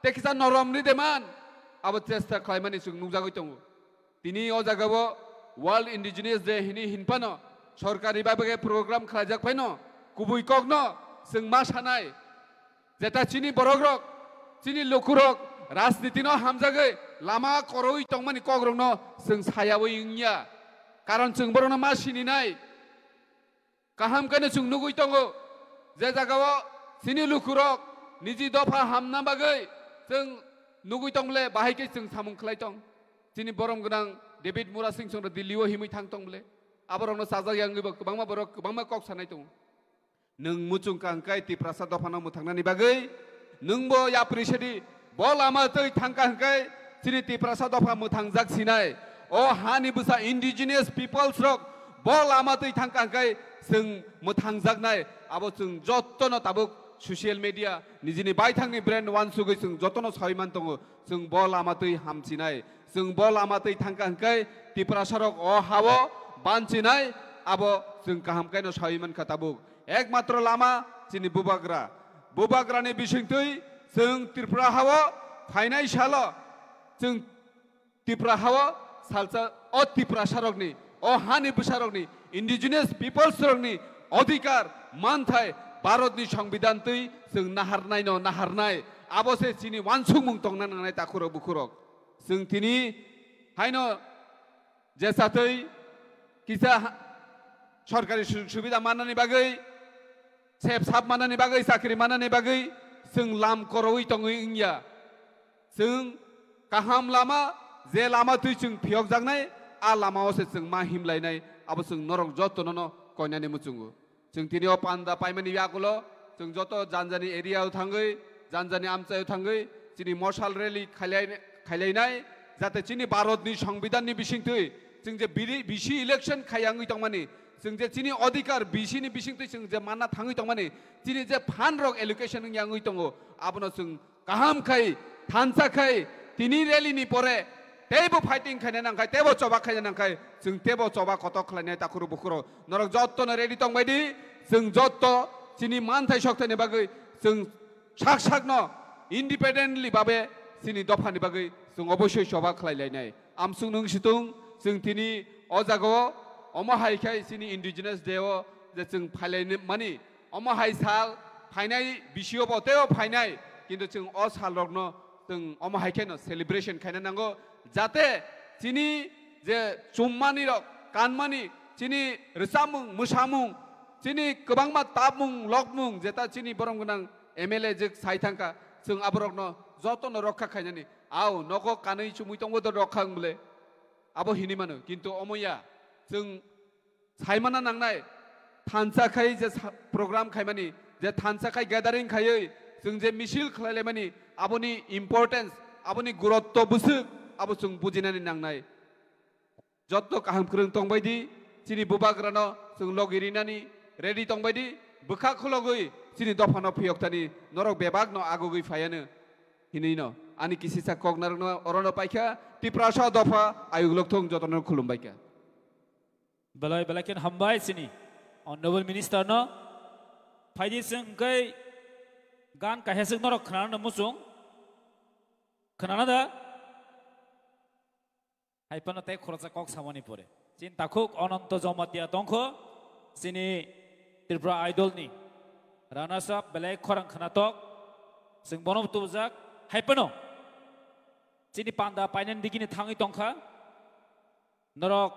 tei kisa norom ni deman abo chesta khlaimani chwng nukjagwi tongo. Tini o jagao World Indigenous Day hini hinphano sorkari bhabe program khlaijak phaino kubui kokno chwng ma sanai. Jeta chini borokrok, chini lukurok rajnitino hamjagwi lama korowi tongmani kokrokno chwng sayawi wngya. Karon chwng borokno ma sininai. Kaham khe no chwng nugwi tongo, je jagao chini lukurok niji dopha hamna bagwi chwng nugwi tong bole, bahai khe chwng samung khlai tong. Chini borom gwnang David Murasing chwngno Delhi o himwi thang tong bole. Aborokno chajak ya wngwi bo kwbangma borok kwbangma kok sanai tongo. Nwng muchung ka hwnkhe Tiprasa dophano mwthangnani bagwi nwngbo yapri sedi, bo lama twi thangkha hwnkhe chini Tiprasa dopha mwthangjak sinai. O hani bwsa indigenous peoples rok bo lama twi thangkha hwnkhe chwng mwthangjaknai. Abo chwng jotono tabuk social media nijini baithangni brand wansugwi chwng jotono sawi man tongo, chwng bo lama twi hamchinai. Chwng bo lama twi thangkha hwnkhe Tiprasa rok o hao banchinai, abo chwng kaham khe no sawi mankha tabuk. Ekmatro lama chini bubagra. Bubagrani bisingtwi chwng Tripura hao phainai salo chwng Tripura hao salsa o Tiprasa rokni, o hani bwsa rokni, indigenous peoples rokni odhikar manthai Bharatni Songbidan twi chwng naharnai no naharnai. Abo se chini wansukmung tongna nangnai takhurok bukhurok. Chwng tini haino jesatwi kisa ha-, sorkari sujog subida mannani bagwi, sep sap mannani bagwi, chakri mannani bagwi chwng lam korowi tongwi wngya. Chwng kaham lama, je lama twi chwng phiyokjaknai, a lamao se chwng ma himlainai, abo chwng norok jotono no koinani muchungo. Chwng tini o panda paimani yagulo, chwng joto janjani area o thangwi, janjani amchai o thangwi, chini mosal rally khailai-, khailainai, jate chini Bharatni Songbidanni bisingtwi, chwng je biri-, bisi election khayangwi tongmani, chwng je chini odhikar bisini bisingtwi chwng je manna thangwi tongmani, chini je fund rok allocation wngya wngwi tongo, abono chwng kaham khai, thansa khai, tini rally ni pore teibo fighting khaina nangkhai, teibo choba khaina nangkhai, chwng teibo choba kotok khlainai takhuru bukhuru. Norok jotto no ready tong bai di, chwng jotto chini manthai sokthai ni bagwi chwng sak sak no independently babe chini dopha ni bagwi chwng obossoi choba khlai lainai. Amsung nung situng chwng tini o jaga o omo hai khai chini indigenous day o je chwng phailai mani, omo hai sal phainai bisio bo teibo phainai, kintu chwng o sal rokno chwng omo hai kheno celebration khaina nango, jate chini je chummani rok, kanmani, chini rwchapmung, mwsamung, chini kwbangma tapmung, lokmung, jeta chini borom gwnang M L A je sai thangkha, chwng aborokno jotono rokha khainani. Ao, nogo kanwi chumui tongbo do rokha wng bole. Abo hinwi mano, kintu omo ya, chwng saimana nangnai, thansa khai je sa-, program khaimani, je thansa khai gathering khaiwi chwng je misil khlailaimani, aboni importance, aboni gurutto bwswk, abo chwng bujinani nangnai. Jotto kaham kwrwng tongbai di, chini bubagrano chwng logi rinani ready tongbai di, bwkha khulogwi chini dophano phiyoktani norok bebakno agugwi phaiano hinwino ani kisisa kok narwkno orono paikha. Tiprasa dopha ayuk lokthung jotono khulumbaikha. Belai belai khen hambai chini Honorable Minister no. Phaidi chwng kai gan kaheswk norok khnana muchung. Khnana da? Hai phano tei khoroksa kok samani pore. Chini takhuk Ananto Jamatia tongkho, chini Tripura Idol ni runners up belai khorang khnatok, chwng bono tubujak, hai phano chini panda painani digini thangwi tongkha, norok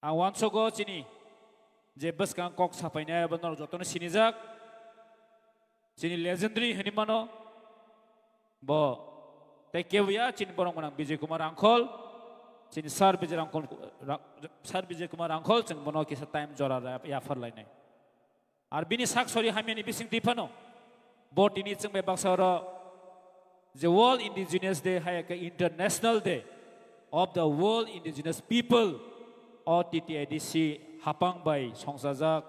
Ang uansogo chini je bwskang kok sapainai abo norok jotono sinijak. Chini legendary hinwi mano. Bo tei kebo ya chini borok gwnang Bijay Kumar Rangkhol. Chini Sir Bijay Rangkhol, Ra-, Sir Bijay Kumar Rangkhol chwng bono kisa time jora ra-, yaphar lainai. Ar bini sak sori hamyani bising twi phano bo tini chwng bai baksa oro je World Indigenous Day hai khe International Day of the World Indigenous People o T T I D C hapang bai songchajak.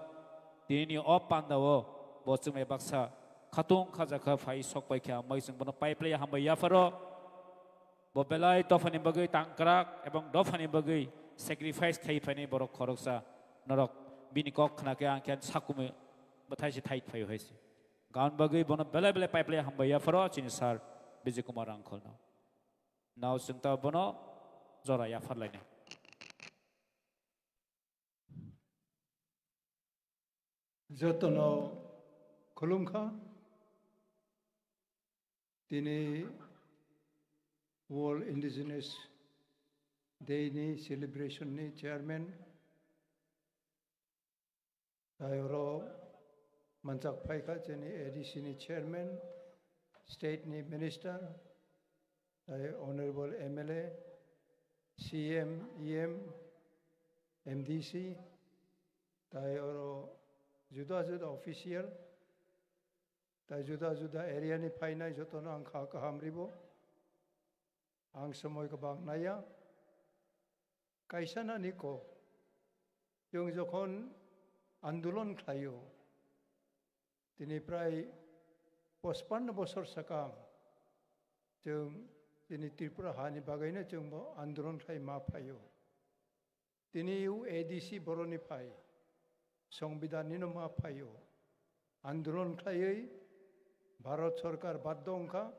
Tini o panda o bo chwng bai baksa khatung khajakha phai sok bai khe amai chwng bono pipeline hambai yapharo. Bo belai dophani bagwi tangkrak ebong dophani bagwi sacrifice khai phainai borok khoroksa norok bini kok khna khe ang khe sakumi bwthai se thai phai hai se. Gaun bagwi bono belai belai pipeline hambai yapharo chini Sir Bijay Kumar Rangkholno. Nao chwng ta bono jora yaphar lainai. Jotono khulumkha. Tini World Indigenous Day ni celebration ni chairman, tai oro manchak phaikha chini A D C ni chairman, state ni minister, tai honorable M L A, C M, E M, M D C, tai oro juda juda official, tai juda juda area ni phainai jotono ang kha kaham ribo. Ang somoi kwbang naiya. Kaisa nani kok. Chwng jokhon andolon khlaio, tini prai pochpanno bosor sakang chwng tini Tripura hani bagwino chwngbo andolon khlai ma phaio. Tini o A D C boroni phai, Songbidan nino ma phaio. Andolon khlaiwi Bharat Sorkar baddo wngkha,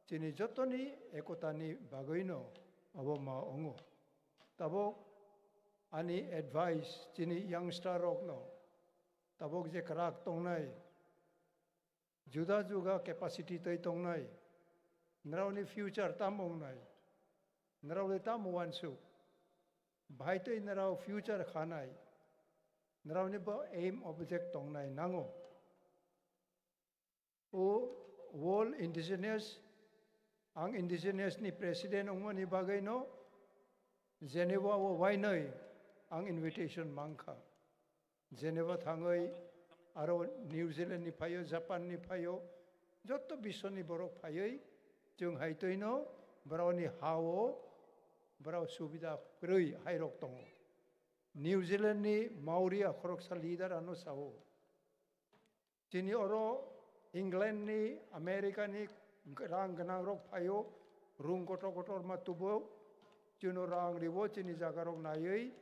chini jotoni ekotani bagwino abo ma wngo. Tabok ani advice chini youngster rokno, tabok je kwrak tongnai, juda juda capacity tei tongnai, nrao ni future tamo wngnai, nrao le tamo wansuk, bahai tei nrao future khanai, nrao ni bo aim object tongnai nango. O World Indigenous, ang Indigenous ni president wngmani bagwi no Geneva o wainoi ang invitation mankha. Geneva thangwi aro New Zealand ni phaio, Japan ni phaio, jotto biswni borok phaiwi chwng hai twino borokni ha-o borok subida kwrwi hairok tongo. New Zealand ni Maori a khoroksa leader ano sao, chini oro England ni, America ni rang gwnang rok phaio, rung kotor kotor ma tubo, chino rang ribo, chini jaga rok naiwi,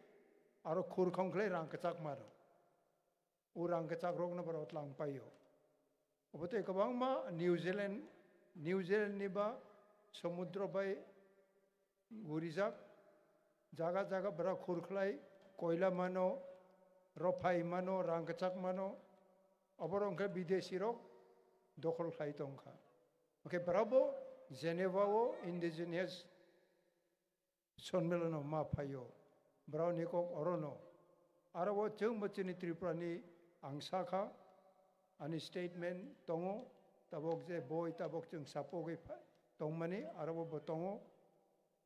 aro khur khongkhlai rang kwchak mano. O rang kwchak rokno borok tlang paio. Obo tei kwbangma New Zealand, New Zealand ni ba somudro bai gurijak, jaga jaga borok khur khlai, koila mano, rophai mano, rang kwchak mano, oborok wngkhe bidesi rok dokhol khlai tongkha. Hwnkhe borokbo Geneva o indigenous sonmilano ma phaio, borokni kok orono. Aro o chwngbo chini Tripura ni ang sakha, ani statement tongo, tabok je boi tabok chwng sapogwi pha-, tongmani, aro bo tongo.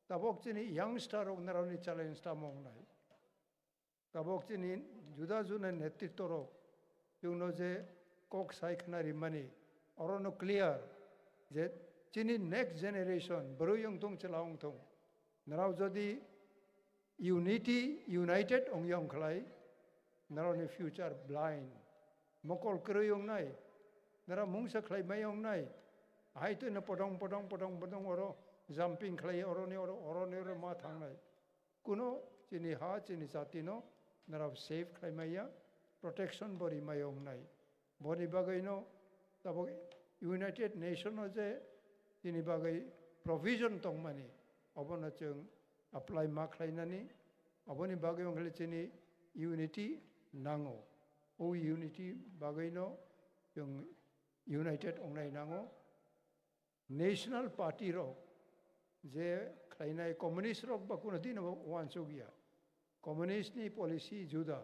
Tabok chini youngster rok naroni challenge tamo wngnai. Tabok chini juda juda netritw rok chwngno je kok sai khna rimani, orono clear je chini next generation bwrwi wngthung, chwla wngthung, nrao jodi unity, united ongya wngkhlai, nrao ni future blind, mokol kwrwi wngnai, nrao mungsa khlai mai wngnai, hai twino podong podong podong podong oro jumping khlai, oroni oro, oroni oro ma thangnai. Kuno chini ha, chini jati no narao safe khlai maya, protection bo ri maya wngnai. Boni bagwi no tabok United Nation o je chini bagwi provision tongmani, obono chwng apply ma khlainani, oboni bagwi wngkhe chini unity nango. O unity bagwi no chwng united wngnai nango. National Party rok je khlainai, communist rok ba kuno dino uansuk ya. Communist ni policy juda.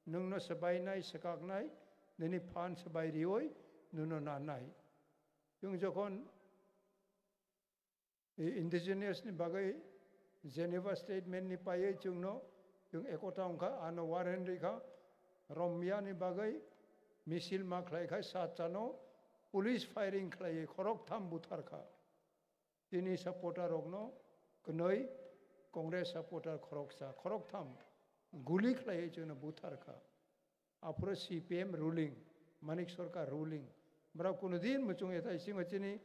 Nwngno swbainai, swkaknai, nini phan swbai rioi, nwngno nanai. Chwng jokhon i-, indigenous ni bagwi Geneva Statement ni paiwi chwngno, chwng ekota wngkha, ano warrant rikha, romya ni bagwi misil ma khlai khai, sat chano police firing khlaiwi khorok tham buthar kha. Chini supporter rokno kwnwi, Congress supporter khoroksa, khorok tham guli khlaiwi chwngno buthar kha. Aphuru C P M ruling, Manik Sarkar ruling. Borok kuno din muchung ethai singo chini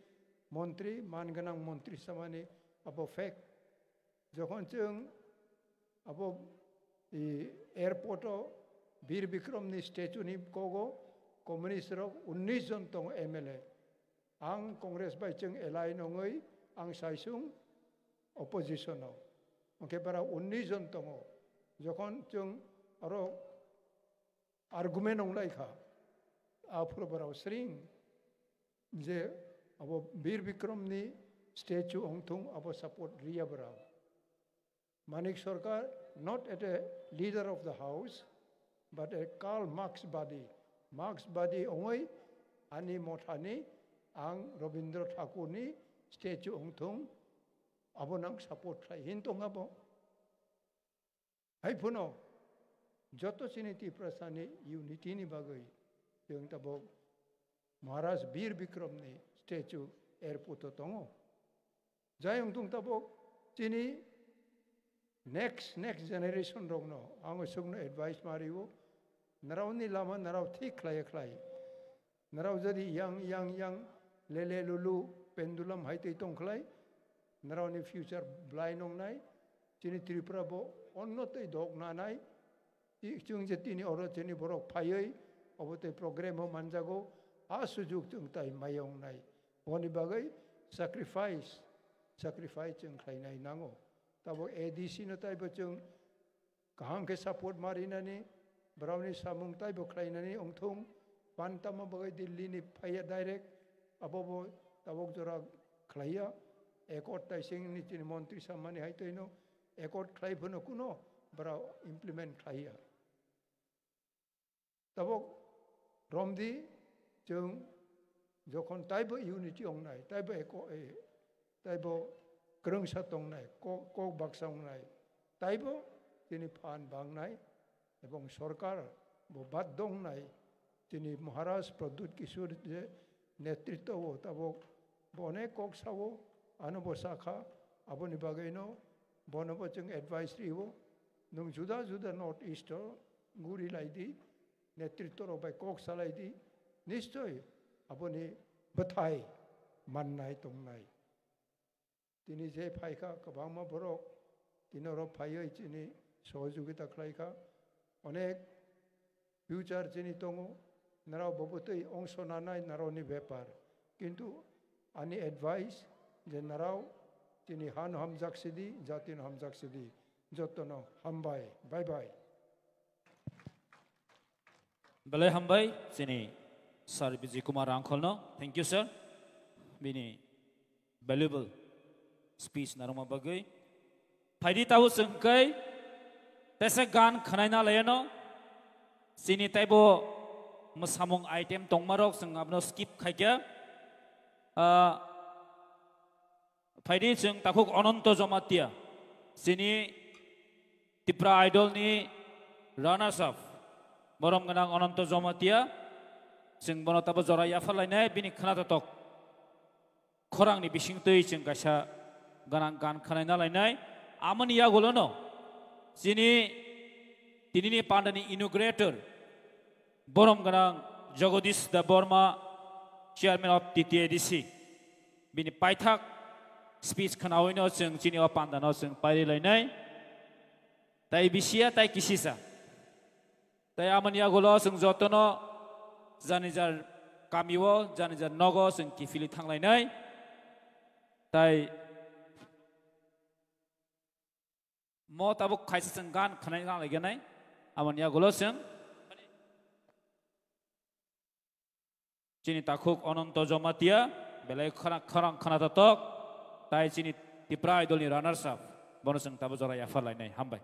montri, man gwnang montri samani abo fake. Jokhon chwng abo, i, airport o Bir Bikram ni statue ni kogo communist rok unnish jon tongo M L A. Ang Congress bai chwng alliance ongwi ang saisung opposition o. Hwnkhe bara unnish jon tongo. Jokhon chwng oro argument wng lai kha. aphuru borok sring je abo Bir Bikram ni statue ongthung abo support riya borok. Manik Sarkar, not at a leader of the house, but a Karl Marx badi. Marx badi ongoi ani mothani ang Rabindra Thakur ni statue ongthung abo nang support khlai hin tong abo. Hai phuno joto chini Tiprasani unity ni bagwi chwng tabok Maharaj Bir Bikram ni statue airport o tongo. Jai wngthung tabok chini next, next generation rokno ang swkno advice ma rio, nrao ni lama nrao thik khlai khlai. Nrao jadi yang, yang, yang, lele lulu, pendulum hai tei tong khlai. Nrao ni future blai nongnai. Chini Tripura bo onno tei dok nanai. Chwng je tini oro chini borok phaiwi obo tei program o manjago, a sujuk chwng tai mayong nai. Boni bagwi sacrifice, sacrifice chwng khlainai nango. Tabok A D C no taibo chwng kaham khe support ma rinani, borokni samung taibo khlainani wngthung, phan tamo bagwi Delhi ni phaiya direct, abo bo tabok jora khlaiya, accord taising ni chini montri sammani hai toino, accord khlai phano kuno borok implement khlaiya. Tabok romdi chwng jokhon taibo unity ongnai, taibo eko-, e, taibo kwrwngsa tongnai, ko-, kok baksa ongnai, taibo chini phan bangnai, ebong sorkar bo baddo ongnai, chini Maharaj Pradyut Kishore je netritwo o tabok bo onek kok sao, ano bo sakha, aboni bagwino bono bo chwng advice rio, nwng juda juda North East o guri lai di, netritwo rok bai kok salai di, nischoi aboni bwthai mannai tongnai. Tini je phaikha kwbangma borok, tini oro phaiwi chini sohojogita khlaikha, onek future chini tongo, nrao bo bwtwi ongso nanai nrao ni bepar. Kintu ani advice je nrao chini hano hamjak sidi, jatino hamjak sidi. Jotono hambai. Bye bye. Belai hambai chini Sir Vijay Kumar Rangkholno. Thank you, sir. Bini valuable speech narwkma bagwi. Phaidi tabuk chwng khe tesa gan khwnaina layano. Chini taibo mwsamung item tongmarok chwng abono skip khaikha. Ah, Phaidi chwng takhuk Ananto Jamatia, chini Tipra Idol ni runners up, borom gwnang Ananto Jamatia, chwng bono tabo jora yaphar lainai, bini khwna totok khorang ni bising twi chwng kaisa gwnang gan khwnaina lainai, amoni yagulo no chini tini ni panda ni inaugurator, borom gwnang Jagadish Debbarma, Chairman of T T A D C. Bini paithak speech khwnawino chwng chini o pandano chwng pairi lainai. Tai bisiya, tai kisisa. Tai amoni yagulo chwng jotono jani jar kamio, jani jar nogo chwng kiphilwi thanglainai. Tai Mo tabuk khaisa chwng gan khwnai nang lai gwnai. Aboni yagulo chwng chini takhuk Ananto Jamatia, belai khorang khorang khwna totok, tai chini Tipra Idol ni runners up, bono chwng tabuk jora yaphar lainai. Hambai.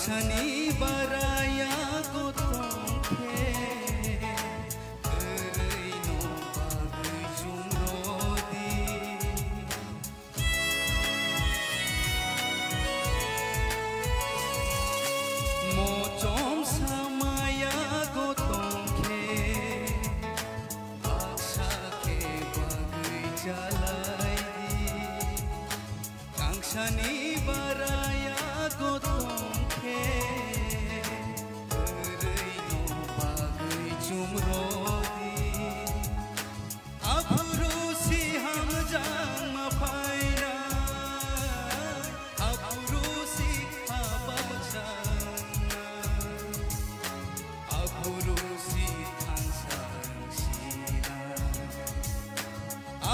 Sani baraya gotong khe, kwrwi no bagwi chumrodi. Mochom samaya gotong khe, baksa khe bagwi chalai di. Kangsani baraya gotong khe, kwrwi no bagwi chumrodi. Aphuru si hamjakma phainai, aphuru si khabak sangnai, aphuru si thangsang sinai.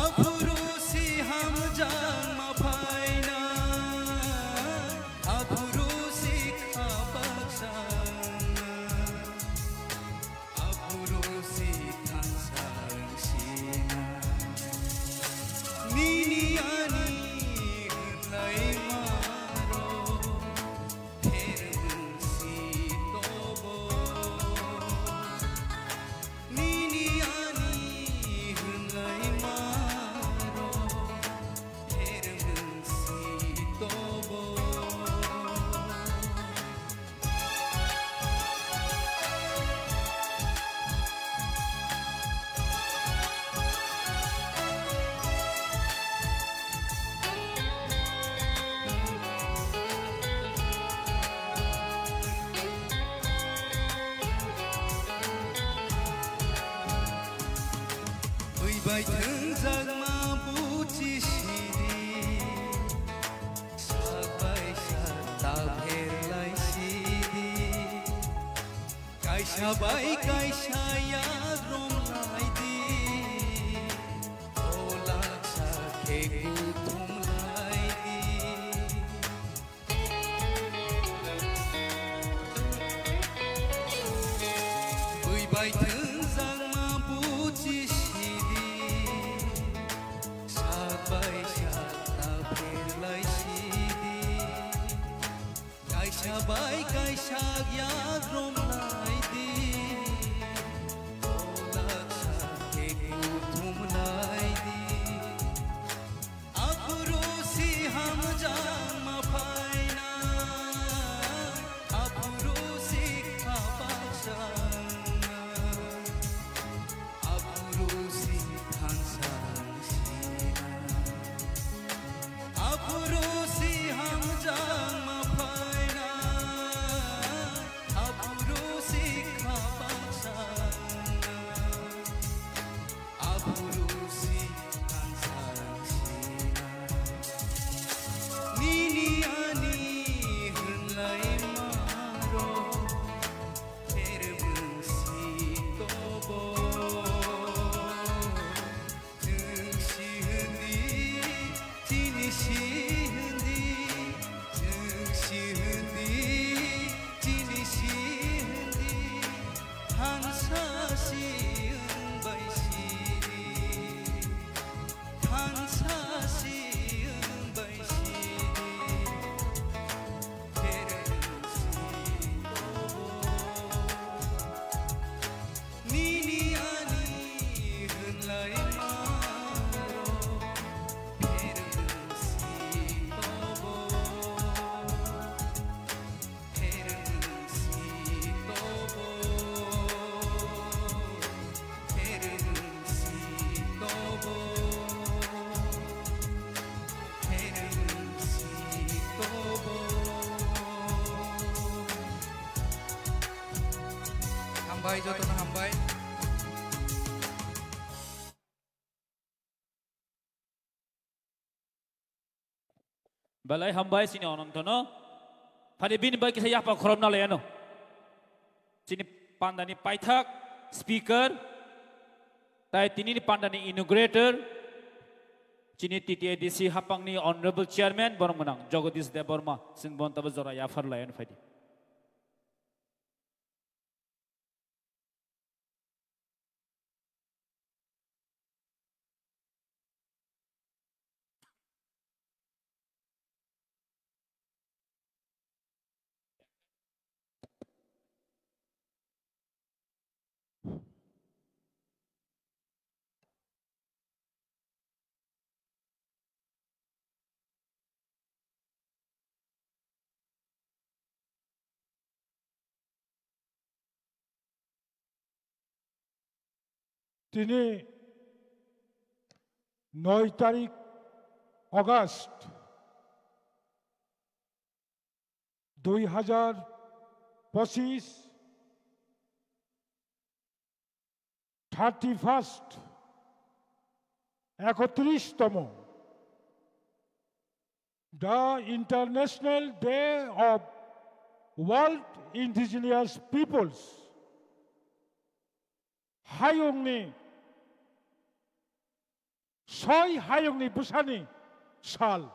Aphuru si hamjakma phainai, aphuru si khabak sangnai, aphuru si thangsang sinai. Nini ani hwnlaima rok phermung si tobo. Nini ani hwnlaima rok phermung si tobo. Twi bai thwngjakma buchi sidi, sak bai sak ta pherlai sidi. Kaisa bai kaisa yak romlai di, kolak sa khe kuthum lai di. Bui bai thwngjakma buchi sidi, sak bai sak ta pherlai sidi. Kaisa bai kaisa yak romlai di, kolak sa khe kuthum lai di. Aphuru si hamjakma phainai, aphuru si khabak sangnai, aphuru si thangsang sinai. Aphuru si hamjakma phainai, aphuru si khabak sangnai, aphuru si thangsang sinai. Nini ani hwnlaima rok phermung si tobo. Chwng si hwn di, chini si hwn di, chwng si hwn di, chini si hwn di, thansa si wng bai si di, thansa si wng bai si di, phermung si tobo. Nini ani hwnlaima rok phermung si tobo, phermung si tobo, phermung si tobo, phermung si tobo. Hambai, jotono hambai. Belai hambai chini Onontono. Phani bini bai kisa yapha khoromna laiano. Chini pandani paithak, speaker, tai tinini pandani inaugurator, chini T T A D C hapangni honorable chairman borok mwnang Jagadish Debbarma, chwng bono tabo jora yaphar laiano phaidi. Tini noi tarik August dui hajar pochis, thirty first, ekotris tomo, the International Day of World Indigenous Peoples. Hayungni, soi hayungni bwsani sal.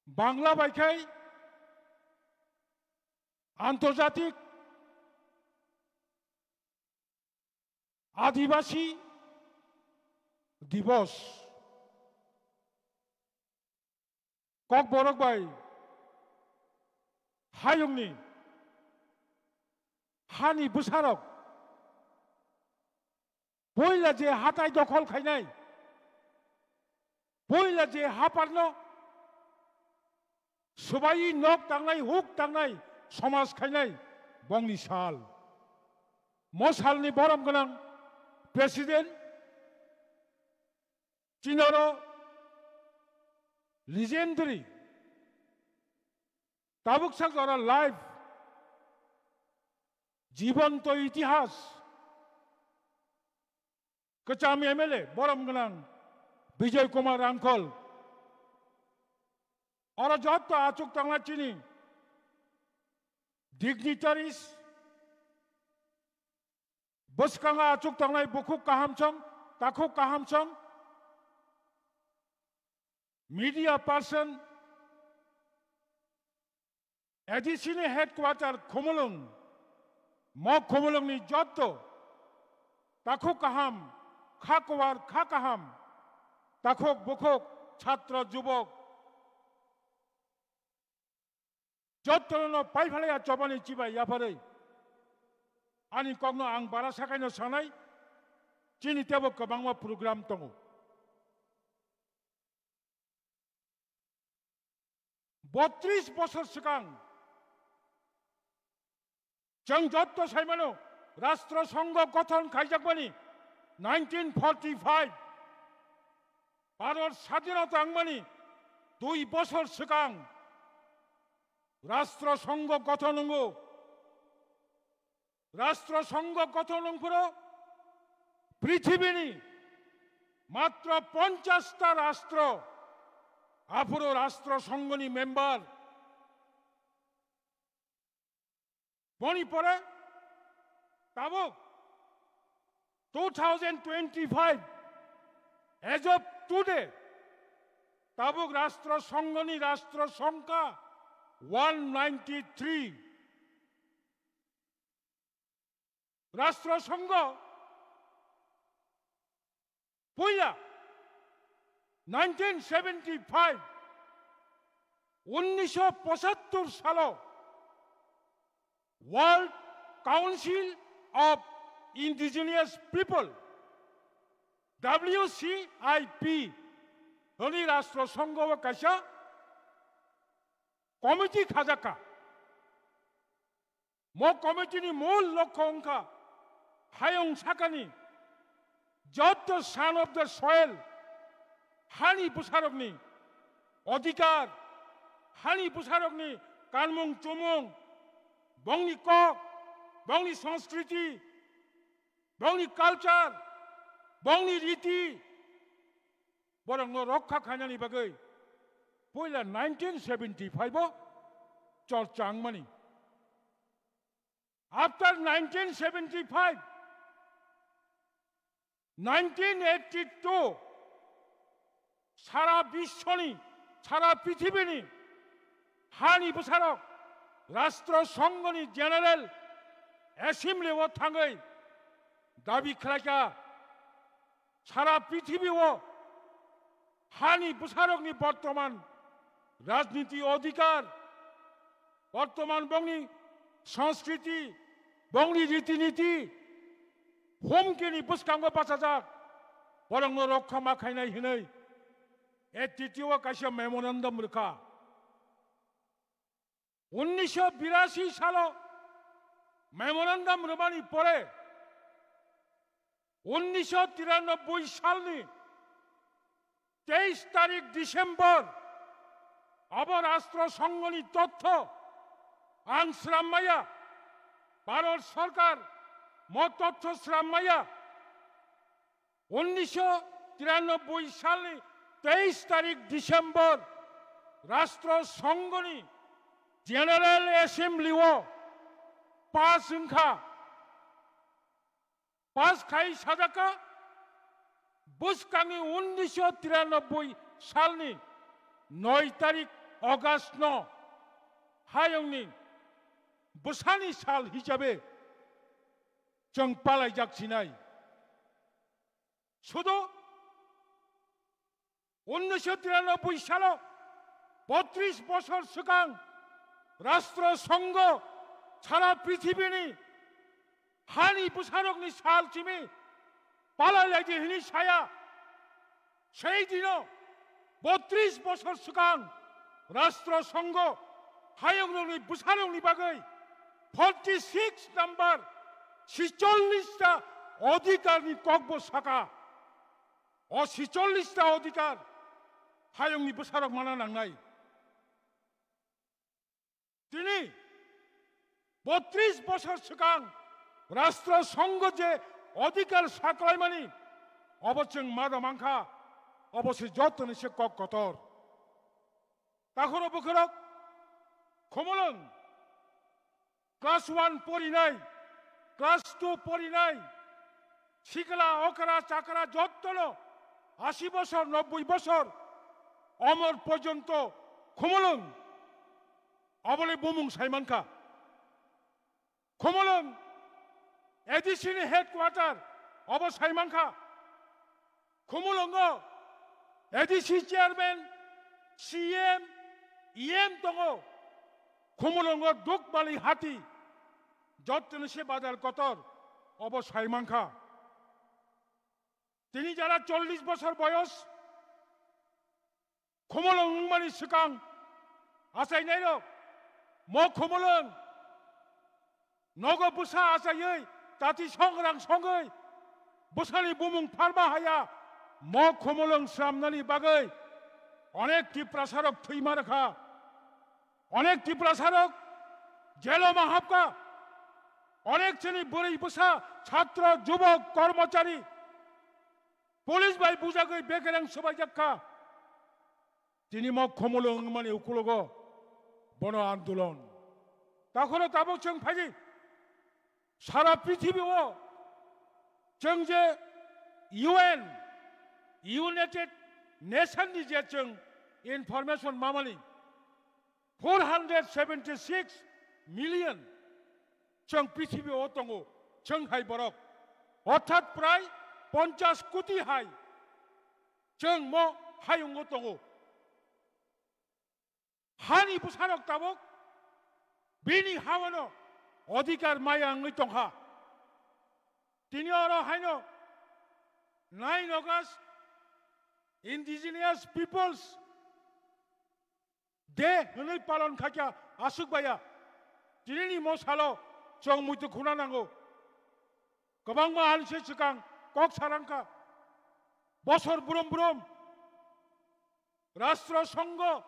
Bangla bai khai Antorjatik Adibasi Dibos. Kokborok bai hayungni hani bwsarok puila je hatai dokhol khainai, puila je haparno swbai nok tangnai, huk tangnai, somaj khainai, bongni sal. Mo salni borom gwnang president, chinoro legendary, tabuk sak jora live, jibanto itihas, kwcham M L A, borom gwnang Bijoy Kumar Rangkhol. Oro jotto achuk tangnai chini dignitaries, bwskango achuk tangnai bukhuk kahamsong, takhuk kahamsong, media person, A D C ni headquarter Khumulwng, mo Khumulwngni jotto takhuk kaham, kha kuwar, kha kaham, takhuk bukhuk, chhatro jubok, jottono paiphalaiya chobani chibai yapharwi ani kokno ang bara sakaino sanai, chini tebo kwbangma program tongo. Botris bosor swkang chwng jotto saimano, Rashtra Sangha gothon khaijakmani nineteen forty-five, Bharat Sadhinota wngmani dui bosor swkang Rashtra Sangha gothon wngo. Rashtra Sangha gothon wngphuru prithibini matro ponchash ta rashtra aphuru Rashtra Sanghani member. Boni pore tabuk two thousand twenty-five, as of today, tabuk Rashtra Sanghani Rashtra Sangha one ninety-three. Rashtra Sangha puila nineteen seventy-five, unnisho pochattor salo World Council of Indigenous People, W C I P, hwnwi Rashtra Sangha o kaisa committee khajakha. Mo committee ni mul lokho wngkha hayung sakani jotto son of the soil, hani bwsarokni odhikar, hani bwsarokni kanmung chumung, bongni kok, bongni sanskriti, bongni culture, bongni riti, borokno rokha khainani bagwi puila nineteen seventy-five o chorcha wngmani. After nineteen seventy-five, nineteen eighty-two, sara biswoni, sara prithibini hani bwsarok Rashtra Sanghani General Assembly o thangwi dabi khlaikha, sara prithibi o hani bwsarokni bortoman rajniti odhikar, bortoman bongni sanskriti, bongni riti niti, humkini bwskango bachajak, borokno rokha ma khainai hinwi A T T O kaisa memorandum rwkha. Unnisho birasi salo memorandum rwmani pore Unnisho tiranoboi salni teis tarik December, abo Rastro Songhoni totho ang srammaya, Bharat Sarkar mo totho srammaya. Unnisho tiranoboi salni teis tarik December, Rastro Songhoni General Assembly o pass wngkha. Pass khai sajaka, bwskangni unnisho tiranoboi salni noi tarik August no hayungni bwsani sal hisabe chwng palaijak sinai. Sudo unnisho tiranoboi salo botris bosor swkang Rastro Songho sara prithibini hani bwsarokni sal simi palai laidi hini saya. Sei dino botris bosor swkang Rastro Songho hayungrokni bwsarokni bagwi forty six number sicholish ta odhikarni kokbo saka. O sicholish ta odhikar hayungni bwsarok mana nangnai. Tini botris bosor swkang Rastro Songho je odhikar saklaimani, obo chwng ma da mankha, obo se jotoni se kok kotor. Takhoro bukhorok khumulwng class one porinai, class two porinai, sikla, okra, chakra jottono asi bosor, nobboi bosor omor porjonto khumulwng, obole bumung saimankha. Khumulwng A D C ni headquarter obo saimankha. Khumulwngo A D C chairman, C M, E M tongo. Khumulwngo Dukbali hati, jottoni se bazar kotor, obo saimankha. Tini jara chollish bosor boyos, khumulwng wngmani swkang achainairok, mo khumulwng nogo bwsa achaiwi tati songrang songwi bwsani bumung pharma haya, mo khumulwng sramnani bagwi onek Tiprasarok thwima rwkha, onek Tiprasarok jelo ma hapkha, onek chini bwrwi bwsa, chhatro, jubok, kormochari, police bai bujagwi bekereng swbaijak kha. Tini mo khumulwng wngmani ukulogo bono andolon. Takhoro tabuk chwng phaidi sara prithibi o chwng je U N, United Nation ni je chwng information mamani four hundred seventy six million chwng prithibi o tongo, chwng hai borok. Orthat prai ponchash koti hai chwng mo hayungo tongo. Hani bwsarok tabuk bini haono odhikar maya wngwi tongkha. Tini oro haino nine August Indigenous Peoples Day hwnwi palon khaikha aswk baya. Tinini mo salo chwng muitu khuna nango. Kwbangma ani se swkang kok sarangkha. Bosor brum brum Rastro Songho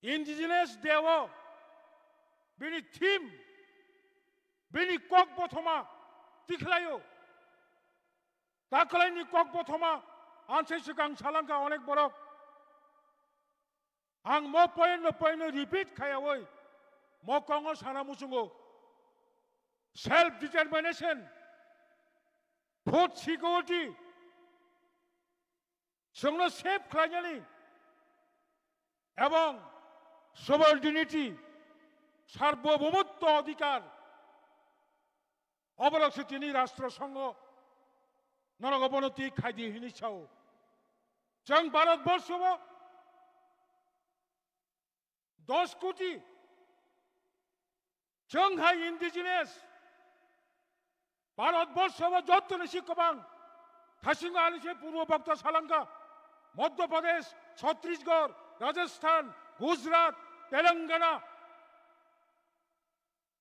Indigenous Day o bini theme, bini kok bothoma tikhlaio. Taklaini kok bothoma ansai swkang salangkha onek borok. Ang mo point no point no repeat khayawi mo kongo sana muchungo. Self determination, food security, chwngno save khlainani ebong sovereignty, sarbobhumutto odhikar, oborok se tini Rastro Songho norok obono twi khaidi hwnwi sao. Chwng Bharat Borsho o dos koti chwng hai indigenous Bharat Borsho o jottoni si kwbang thasingo ani se purbo bokta salangkha Madhya Pradesh, Chhattisgarh, Rajasthan, Gujarat, Telangana,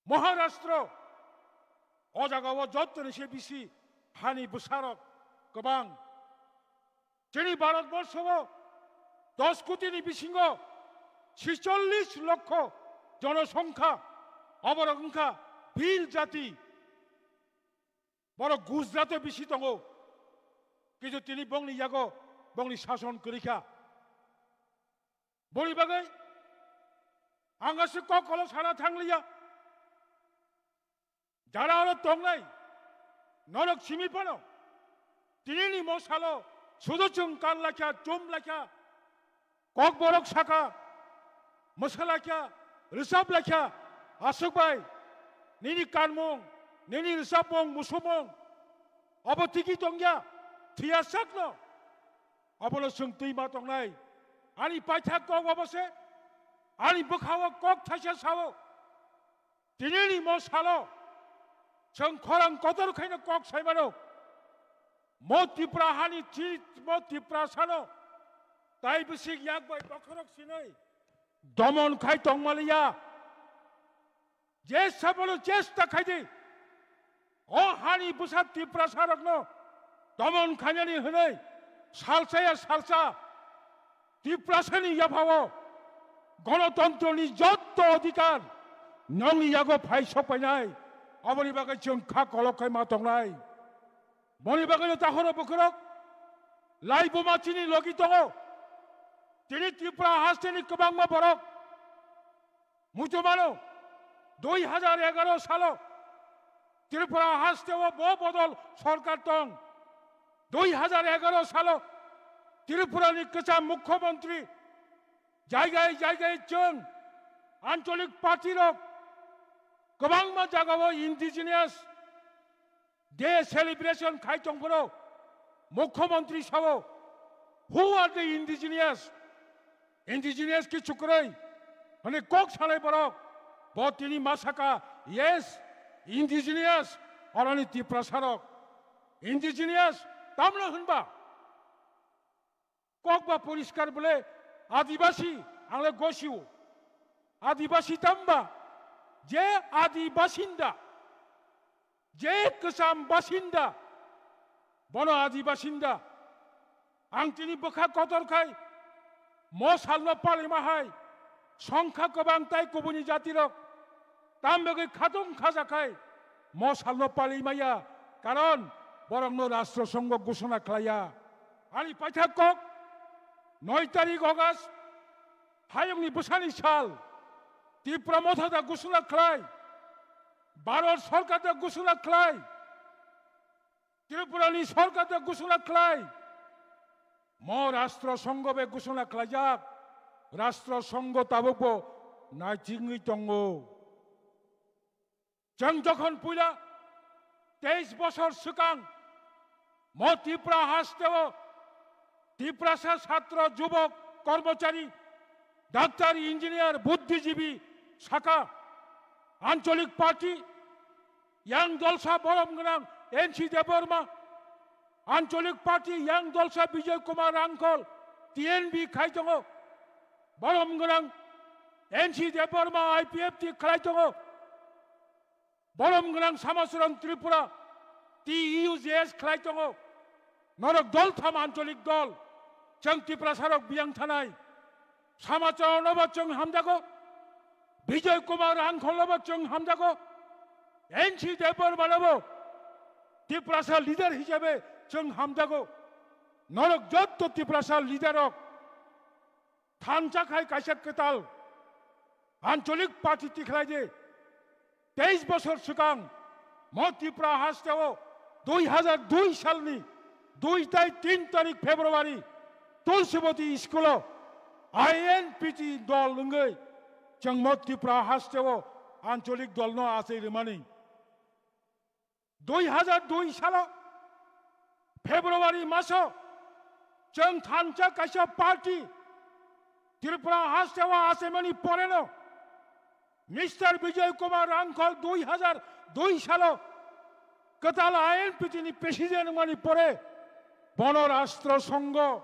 Maharashtra, O jagao jottoni se bisi hani bwsarok kwbang. Chini Bharat borso o dos koti ni bisingo tsicholish lokho jonosongkha, oborok wngkha Bhil jati. Borok Gujarat o bisi tongo, kintu tini bongni yago bongni sason kwrwi kha. Boni bagwi ang aswk kok kolok sana thangliya. Jara oro tongnai norok simi phano tinini mo salo sudu chwng kan laikha, chum laikha, kokborok saka, mwsa laikha, rwchap laikha, aswk bai nini kanmung, nini rwchapmung, musumung obo tigi tongya, thwiya sakno. Obono chwng twi ma tongnai. Ani paithak kok obo se, ani bwkhao kok thaisa sao. Tinini mo salo chwng khorang kotor khaino kok sai mano. Mo Tripura hani chi, mo Tripura sano tai bwswk yak bai bokhorok sinai domon khai tongmaliya. Je sabolo chesta khai di. O hani bwsa Tiprasa rokno domon khainani hwnwi salsa ya salsa Tiprasani yaphao gonotontroni jotto odhikar nongni yago phai sokpainai. Aboni bagwi chwng kha kolok khai ma tongnai. Boni bagwino tahoro bukhurok lai buma chini logi tongo. Tini Tripura hasteni kwbangma borok muchumano dui hajar egaro salo Tripura hasteo bo bodol sorkar tong. Dui hajar egaro salo Tripurani kwcham mukhyamantri jaigai jaigai chwng ancholik party rok kwbangma jagao indigenous day celebration khai tongphuru mukhyamantri sao, "Who are the indigenous? Indigenous ki chukroi?" Hwnwi kok sanai borok bo tini ma saka, "Yes, indigenous, oroni Tiprasa rok." Indigenous tamno hwnba kok ba poriskar bole Adibasi, ang le gosio. Adibasi tamba je Adi basinda, je kwcham basinda, bono Adi basinda. Ang tini bwkha kotor khai mo salno palima hai songkha kwbang tai kubuni jatirok tam bagwi khatung khajakhai mo salno pali maya, karon borokno Rashtra Sangho gusona khlaiya. Ani paithak kok noi tarik August, hayungni bwsani sal, Tipra Motha da gusona khlai, Bharat Sarkar da gusona khlai, Tripurani Sarkar da gusona khlai, mo Rashtra Sangho be gusona khlaijak, Rashtra Sangho tabukbo naichingwi tongo. Chwng jokhon puila teis bosor swkang mo Tripura hasteo Tiprasa chhatro, jubok, kormochari, doctor, engineer, buddhijibi saka, ancholik party yang dolsa borom gwnang N C Debbarma, ancholik party yang dolsa Bijoy Kumar Rangkhol, T N V khai tongo, borom gwnang N C Debbarma I P F T khlai tongo, borom gwnang Samacharan Tripura, T U J S khlai tongo. Norok dol tham ancholik dol, chwng Tiprasa rok biyang thanai. Samacharan no bo chwng hamjago, Bijoy Kumar Rangkhol no bo chwng hamjago, N C Debbarma no bo Tiprasa leader hisabe chwng hamjago. Norok jotto Tiprasa leader rok thansa khai kaisa kwtal ancholik party tikhlai di. Teis bosor swkang mo Tripura hasteo dui hajar dui salni dui tai tin tarik February Tulsibati school o I N P T dol wngwi chwng mo Tripura hasteo ancholik dolno achai rwmani. Dui hajar dui salo February maso chwng thansa kaisa party Tripura hasteo achaimani poreno Mister Bijoy Kumar Rangkhol dui hajar dui salo kwtal I N P T ni president wngmani pore bono Rashtra Sangho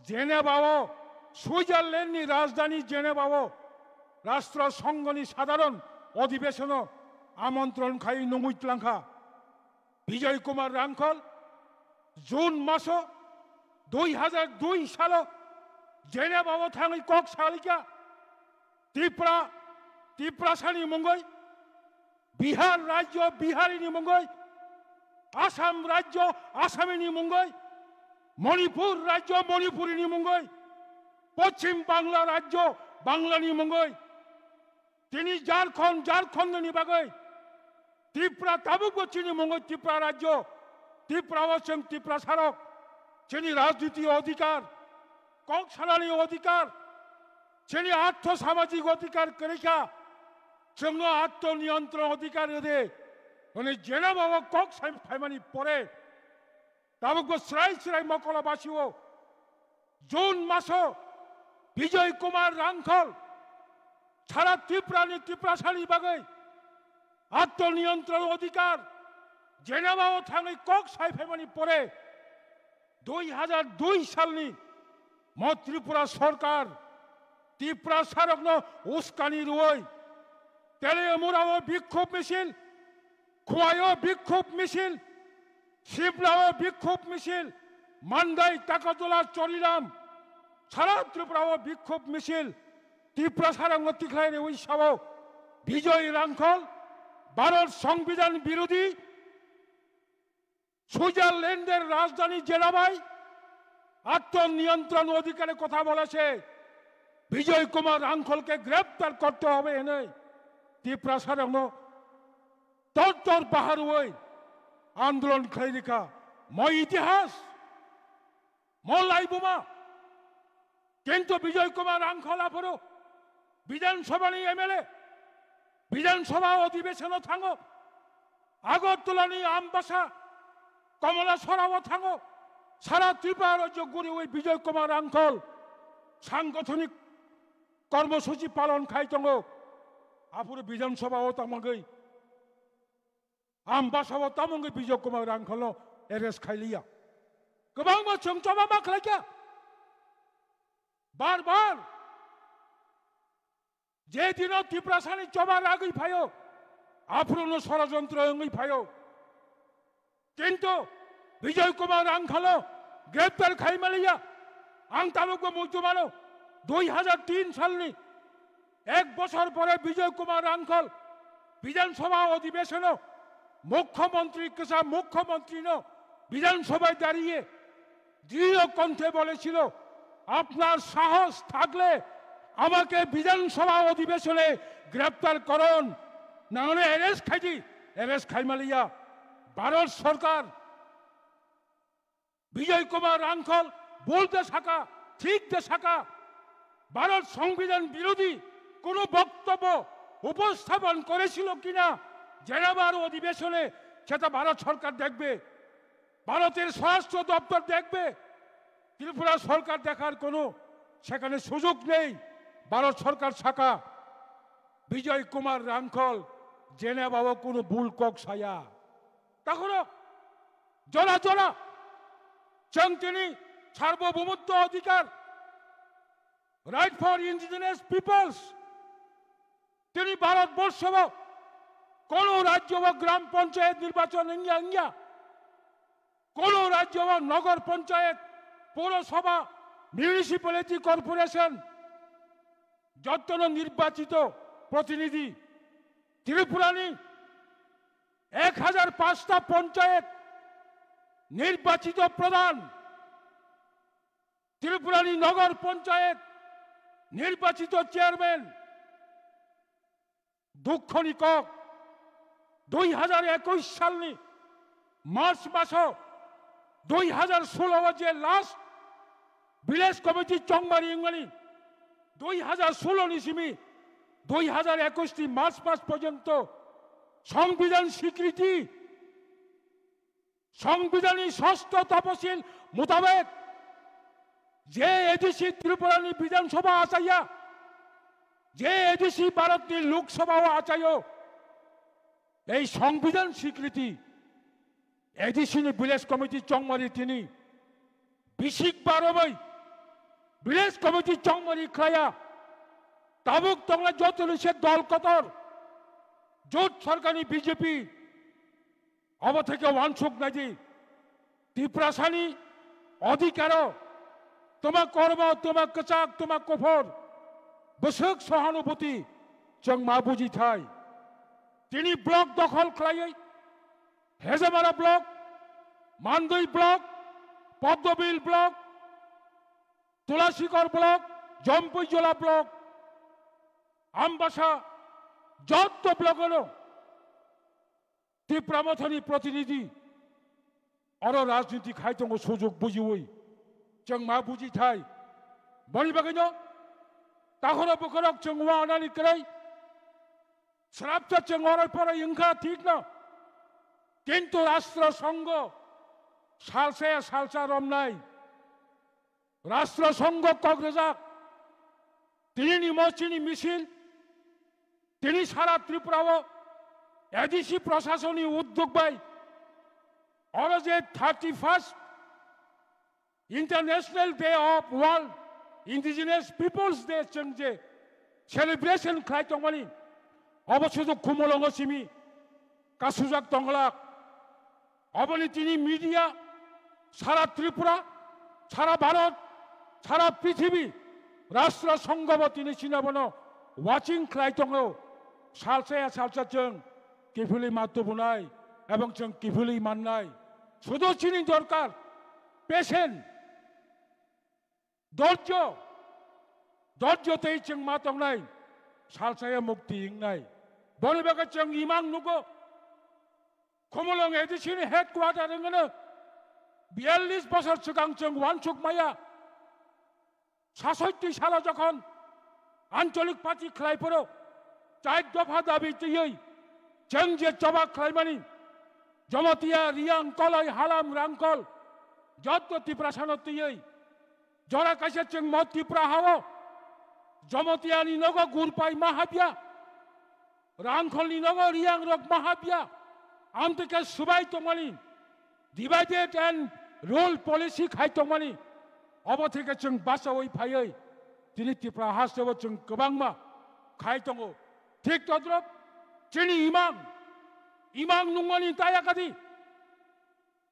Geneva o, Switzerland ni rajdhani Geneva o Rashtra Sangho ni sadharon odhibesono amontron khai nungwi tlangkha. Bijoy Kumar Rangkhol June maso dui hajar dui salo Geneva o thangwi kok salikha. Tripura, Tiprasani mungwi, Bihar rajyo Biharini mungwi, Assam rajyo Asamini mungwi, Manipur rajyo Manipurini mungwi, Poschim Bangla rajyo Banglani mungwi, tini Jharkhand Jharkhandni bagwi, Tripura tabukbo chini mungwi Tripura rajyo, Tripura o chwng Tiprasarok, chini rajniti odhikar, kok sanani odhikar, chini artho samajik odhikar kwrwikha, chwngno atmo niyontron odhikar rwdi hwnwi Geneva o kok sai phaimani pore, tabukbo srai srai Mokola basio June maso Bijoy Kumar Rangkhol sara Tripurani Tiprasani bagwi atmo niyontron odhikar Geneva o thangwi kok sai phaimani pore dui hajar dui salni mo Tripura sorkar Tiprasarokno uskani rwui Teliamura o bikhub misil, Khowai o bikhub misil, Simla o bikhub misil, Mandai, Takarjala, Chorilam, sara Tripura o bikhub misil, Tiprasarokno tikhlai rwui sao Bijoy Rangkhol, Bharat Songbidan birodhi, সুইজারল্যান্ডের রাজধানী জেনেভায় আত্মনিয়ন্ত্রণ অধিকারে কথা বলেছে। বিজয় কুমার রাংখলকে গ্রেপ্তার করতে হবে এনে তিপ্রাসারংনো তর তর পাহাড় হয়ে আন্দোলন খাইরিকা। মই ইতিহাস, মই লাইবুমা। কিন্তু বিজয় কুমার রাংখল আফরো বিধানসভানি এমএলএ, বিধানসভা অধিবেশনও থাঙো, আগরতলানি আমবাসা, কমলাছড়াও থাঙো, সারা ত্রিপুরা রাজ্য ঘুরে ওই বিজয় কুমার রাংখল সাংগঠনিক কর্মসূচি পালন খাই tongo. Aphuru বিধানসভাও tamagwi, আমবাসাও tamagwi বিজয় কুমার রাংখলও arrest খাইলিয়া. Kwbangma chwng choba ma khlaikha. Bar bar je dino Tiprasani choba ragwi phaio, aphuruno sorojontro wngwi phaio. Kintu Bijoy Kumar Rangkhalo greptar khaimaliya. Ang tabukbo muitu mano, dui hajar tin salni ek bochor pore Bijoy Kumar Rangkhal Bidhan Sabha odhibeshono mukhyamantri, kwcham mukhyamantri no Bidhan Sabha dariye দৃঢ় কণ্ঠে বলেছিল, "আপনার সাহস থাকলে আমাকে বিধানসভা অধিবেশনে গ্রেপ্তার করুন।" Nangno arrest khaidi, arrest khaimaliya. Bharat sorkar Bijoy Kumar Rangkhal bhul de saka, thik de saka, Bharat সংবিধান বিরোধী কোনো বক্তব্য উপস্থাপন করেছিল কিনা জেনেভার অধিবেশনে, সেটা ভারত সরকার দেখবে। ভারতের স্বরাষ্ট্র দপ্তর দেখবে। ত্রিপুরা সরকার দেখার কোনো সেখানে সুযোগ নেই। ভারত সরকার saka, Bijoy Kumar Rangkhal Geneva o কোনো ভুল kok saya. Takhoro jora jora chwng tini sarbobhumutto odhikar, right for indigenous peoples, tini Bharatborsho o kono rajyo o gram panchayat nirbachon wngya wngya, kono rajyo o nagar panchayat, purosabha, municipality corporation, jottono nirbachito protinidhi, Tripurani ek hajar panchta panchayat nirbachito pradhan, Tripurani nagar panchayat nirbachito chairman. Dukkhoni kok, dui hajar ekush salni March maso, dui hajar solo o je last village committee chongmari wngmani, dui hajar solo ni simi dui hajar ekush ni March mas porjonto সংবিধান স্বীকৃতি, সংবিধাননি ষষ্ঠ তফসিল মোতাবেক যে এডিসি ত্রিপুরানি বিধানসভা achaiya, je ADC Bharatni Lok Sabha o achaio, ei সংবিধান স্বীকৃতি ADC ni village committee chongmari tini bisik baromoi village committee chongmari khlaiya. Tabuk tongnai jotoni se dol kotor Jot sorkarni B J P obo theke wansuk naidi. Tiprasani odhikaro, toma kormo, toma kwchak, toma kophor, bwswk sohanubhuti chwng ma buji thai. Tini block dokhol khlaiwi Hejamara block, Mandwi block, Poddobil block, Tulasikor block, Jompuijola block, Ambasa, jotto block-ono Tipra Mothani protinidhi oro rajniti khai tongo, sujok bujiwi chwng ma buji thai. Boni bagwino takhoro bukhorok chwng uanani kwrwi srapsa chwng orai porai wngkha thikno, kintu Rashtra Sangho salsa ya salsa romnai. Rashtra Sangho kok rwjak. Tini ni mo chini misil, tini sara Tripura o A D C prasasoni uddog bai oro je thirty first International Day of World Indigenous Peoples Day chwng je celebration khlai tongmani, obo sudu Khumulwngo simi kasujak tonglak. Oboni tini media sara Tripura, sara Bharat, sara prithibi, Rashtra Sangho bo tini chini abono watching khlai tongo. Salsa ya salsa chwng kiphilwi ma tubunai ebong chwng kiphilwi mannai. Sudu chini dorkar patient, dorjo, dorjo tei chwng ma tongnai, salsa ya mukti wngnai. Boni bagwi chwng imang nugo, Khumulwng A D C ni headquarter wngno biyallis bosor swkang chwng wansuk maya. Sasoitti salo jokhon ancholik party khlai phuru char dopha dabi twiwi chwng je choba khlaimani, Jamatia, Riyang, Koloi, Halam, Rangkol, jotto Tiprasano twiwi jora kaisa chwng mo Tipra hao Jamatia ni nogo gurpai ma hapya. Rangkholni nogo Riyang rok ma hapya, amtwi khe swbai tongmani, divided and rule policy khai tongmani, obo theke chwng bachaui phaiwi tini Tripura hasteo chwng kwbangma khai tongo. Thik todrop chini imang, imang nungmani taya kadi.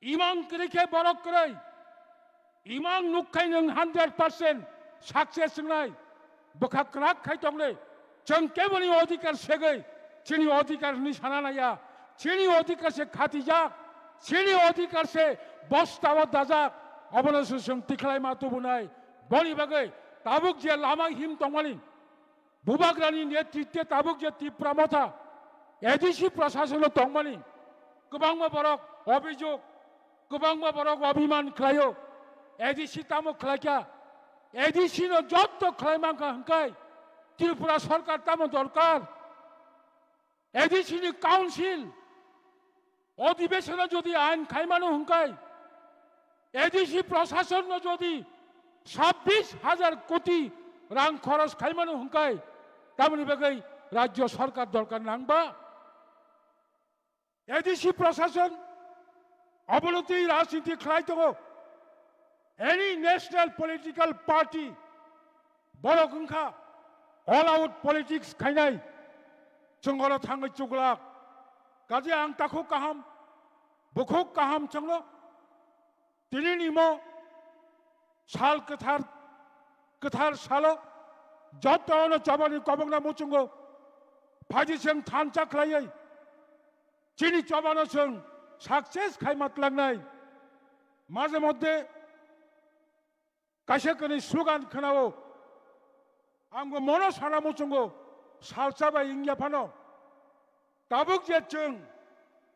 Imang kwrwi khe borok kwrwi. Imang nuk khai nwng hundred percent success wngnai. Bwkha kwrak khai tongle. Chwng keboni odhikar segwi chini odhikar hwnwi sana naiya. Chini odhikar se khatijak. Chini odhikar se bostao dajak. Obono se chwng tikhlai ma tubunai. Boni bagwi tabuk je lama him tongmani, Bubagrani netritwe tabuk je Tipra Motha A D C prasasano tongmani, kwbangma borok obijog, kwbangma borok obhiman khlaio. A D C tamo khlaikha? A D C no jotto khlai mankha hwnkhe Tripura sorkar tamo dorkar? A D C ni council odhibeshon o jodi ain khaimano hwnkhe, A D C prasasonno jodi sabbish hajar koti rang khoros khaimano hwnkhe, tamoni bagwi rajyo sarkar dorkar nangba? A D C prasason obolotwi rajniti khlai tongo. Any national political party borok wngkha all out politics khainai, chwng oro thangwi chuglak. Kaje ang takhuk kaham, bukhuk kaham chwngno tini nimo sal kwthar, kwthar salo jotono chobani kobokna muchungo phaidi chwng thansa khlaiwi chini chobano chwng success khaima tlangnai. Maje moddhe kaisa kani slogan khwnao. Ang bo mono sana muchungo, salsa bai wngya phano. Tabuk je chwng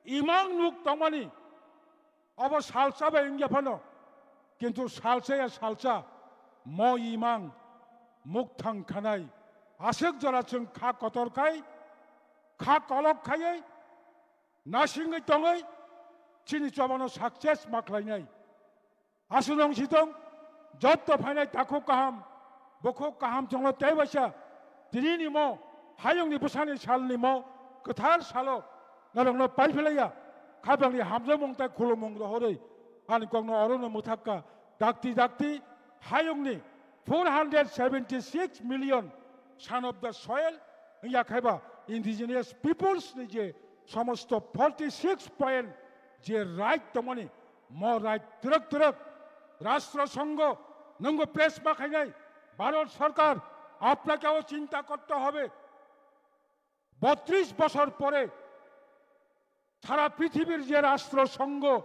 imang nuk tongmani, abo salsa bai wngya phano. Kintu salsa ya salsa, mo imang mukthang khanai. Aswk jora chwng kha kotor khai, kha kolok khaiwi, nasingwi tongwi chini chobano success ma khlainai. Aswk nong sitong, jotto phainai takhuk kaham, bukhuk kaham chwngno tei waisa tini nimo hayungni bwsani salni mo kwthar salo norokno paiphlaiya, khapangni hamjakmung tei khulumung rohorwi ani kokno orono mwthakka. Dakti dakti hayungni four hundred seventy six million son of the soil wngya khaiba indigenous peoples ni je somosto forty six point je right tongmani, mo right twrwk twrwk rashtra songho nungo pes ma khainai, Bharat Sarkar, apnakeo chinta korte hobe. Bottrish bosor pore sara prithibir je rashtra songho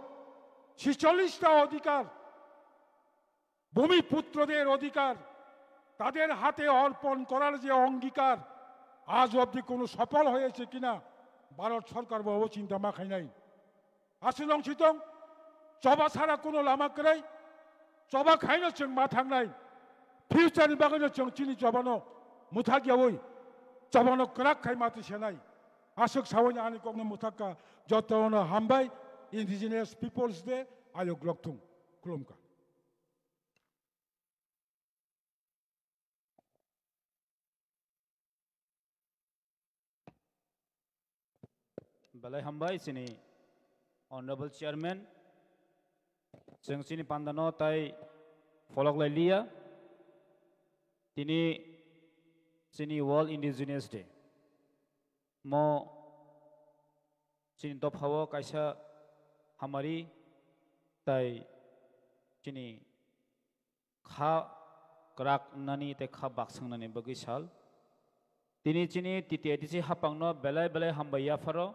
ছিচল্লিশটা অধিকার, ভূমিপুত্রদের অধিকার, তাদের হাতে অর্পণ করার যে অঙ্গীকার, আজ অবধি কোনো সফল হয়েছে কিনা ভারত সরকার বাবু চিন্তা মাখাই নাই। Aswk long sitong, choba sara kuno lama kwrwi, choba khaino chwng ma thangnai. Future ni bagwino chwng chini chobano mwthak yaui, chobano kwrak khai ma twi senai. Aswk saui ani kokno mwthak kha, jotono hambai, Indigenous Peoples Day, ayuk lokthung, khulumkha. Belai hambai chini Honorable Chairman, chwng chini pandano tai pholok lai liya, tini chini World Indigenous Day. Mo chini dophao kaisa hamari tai chini kha kwrak wngnani tei kha baksa wngnani bagwi sal. Tini chini T T A D C hapangno belai belai hambai yapharo.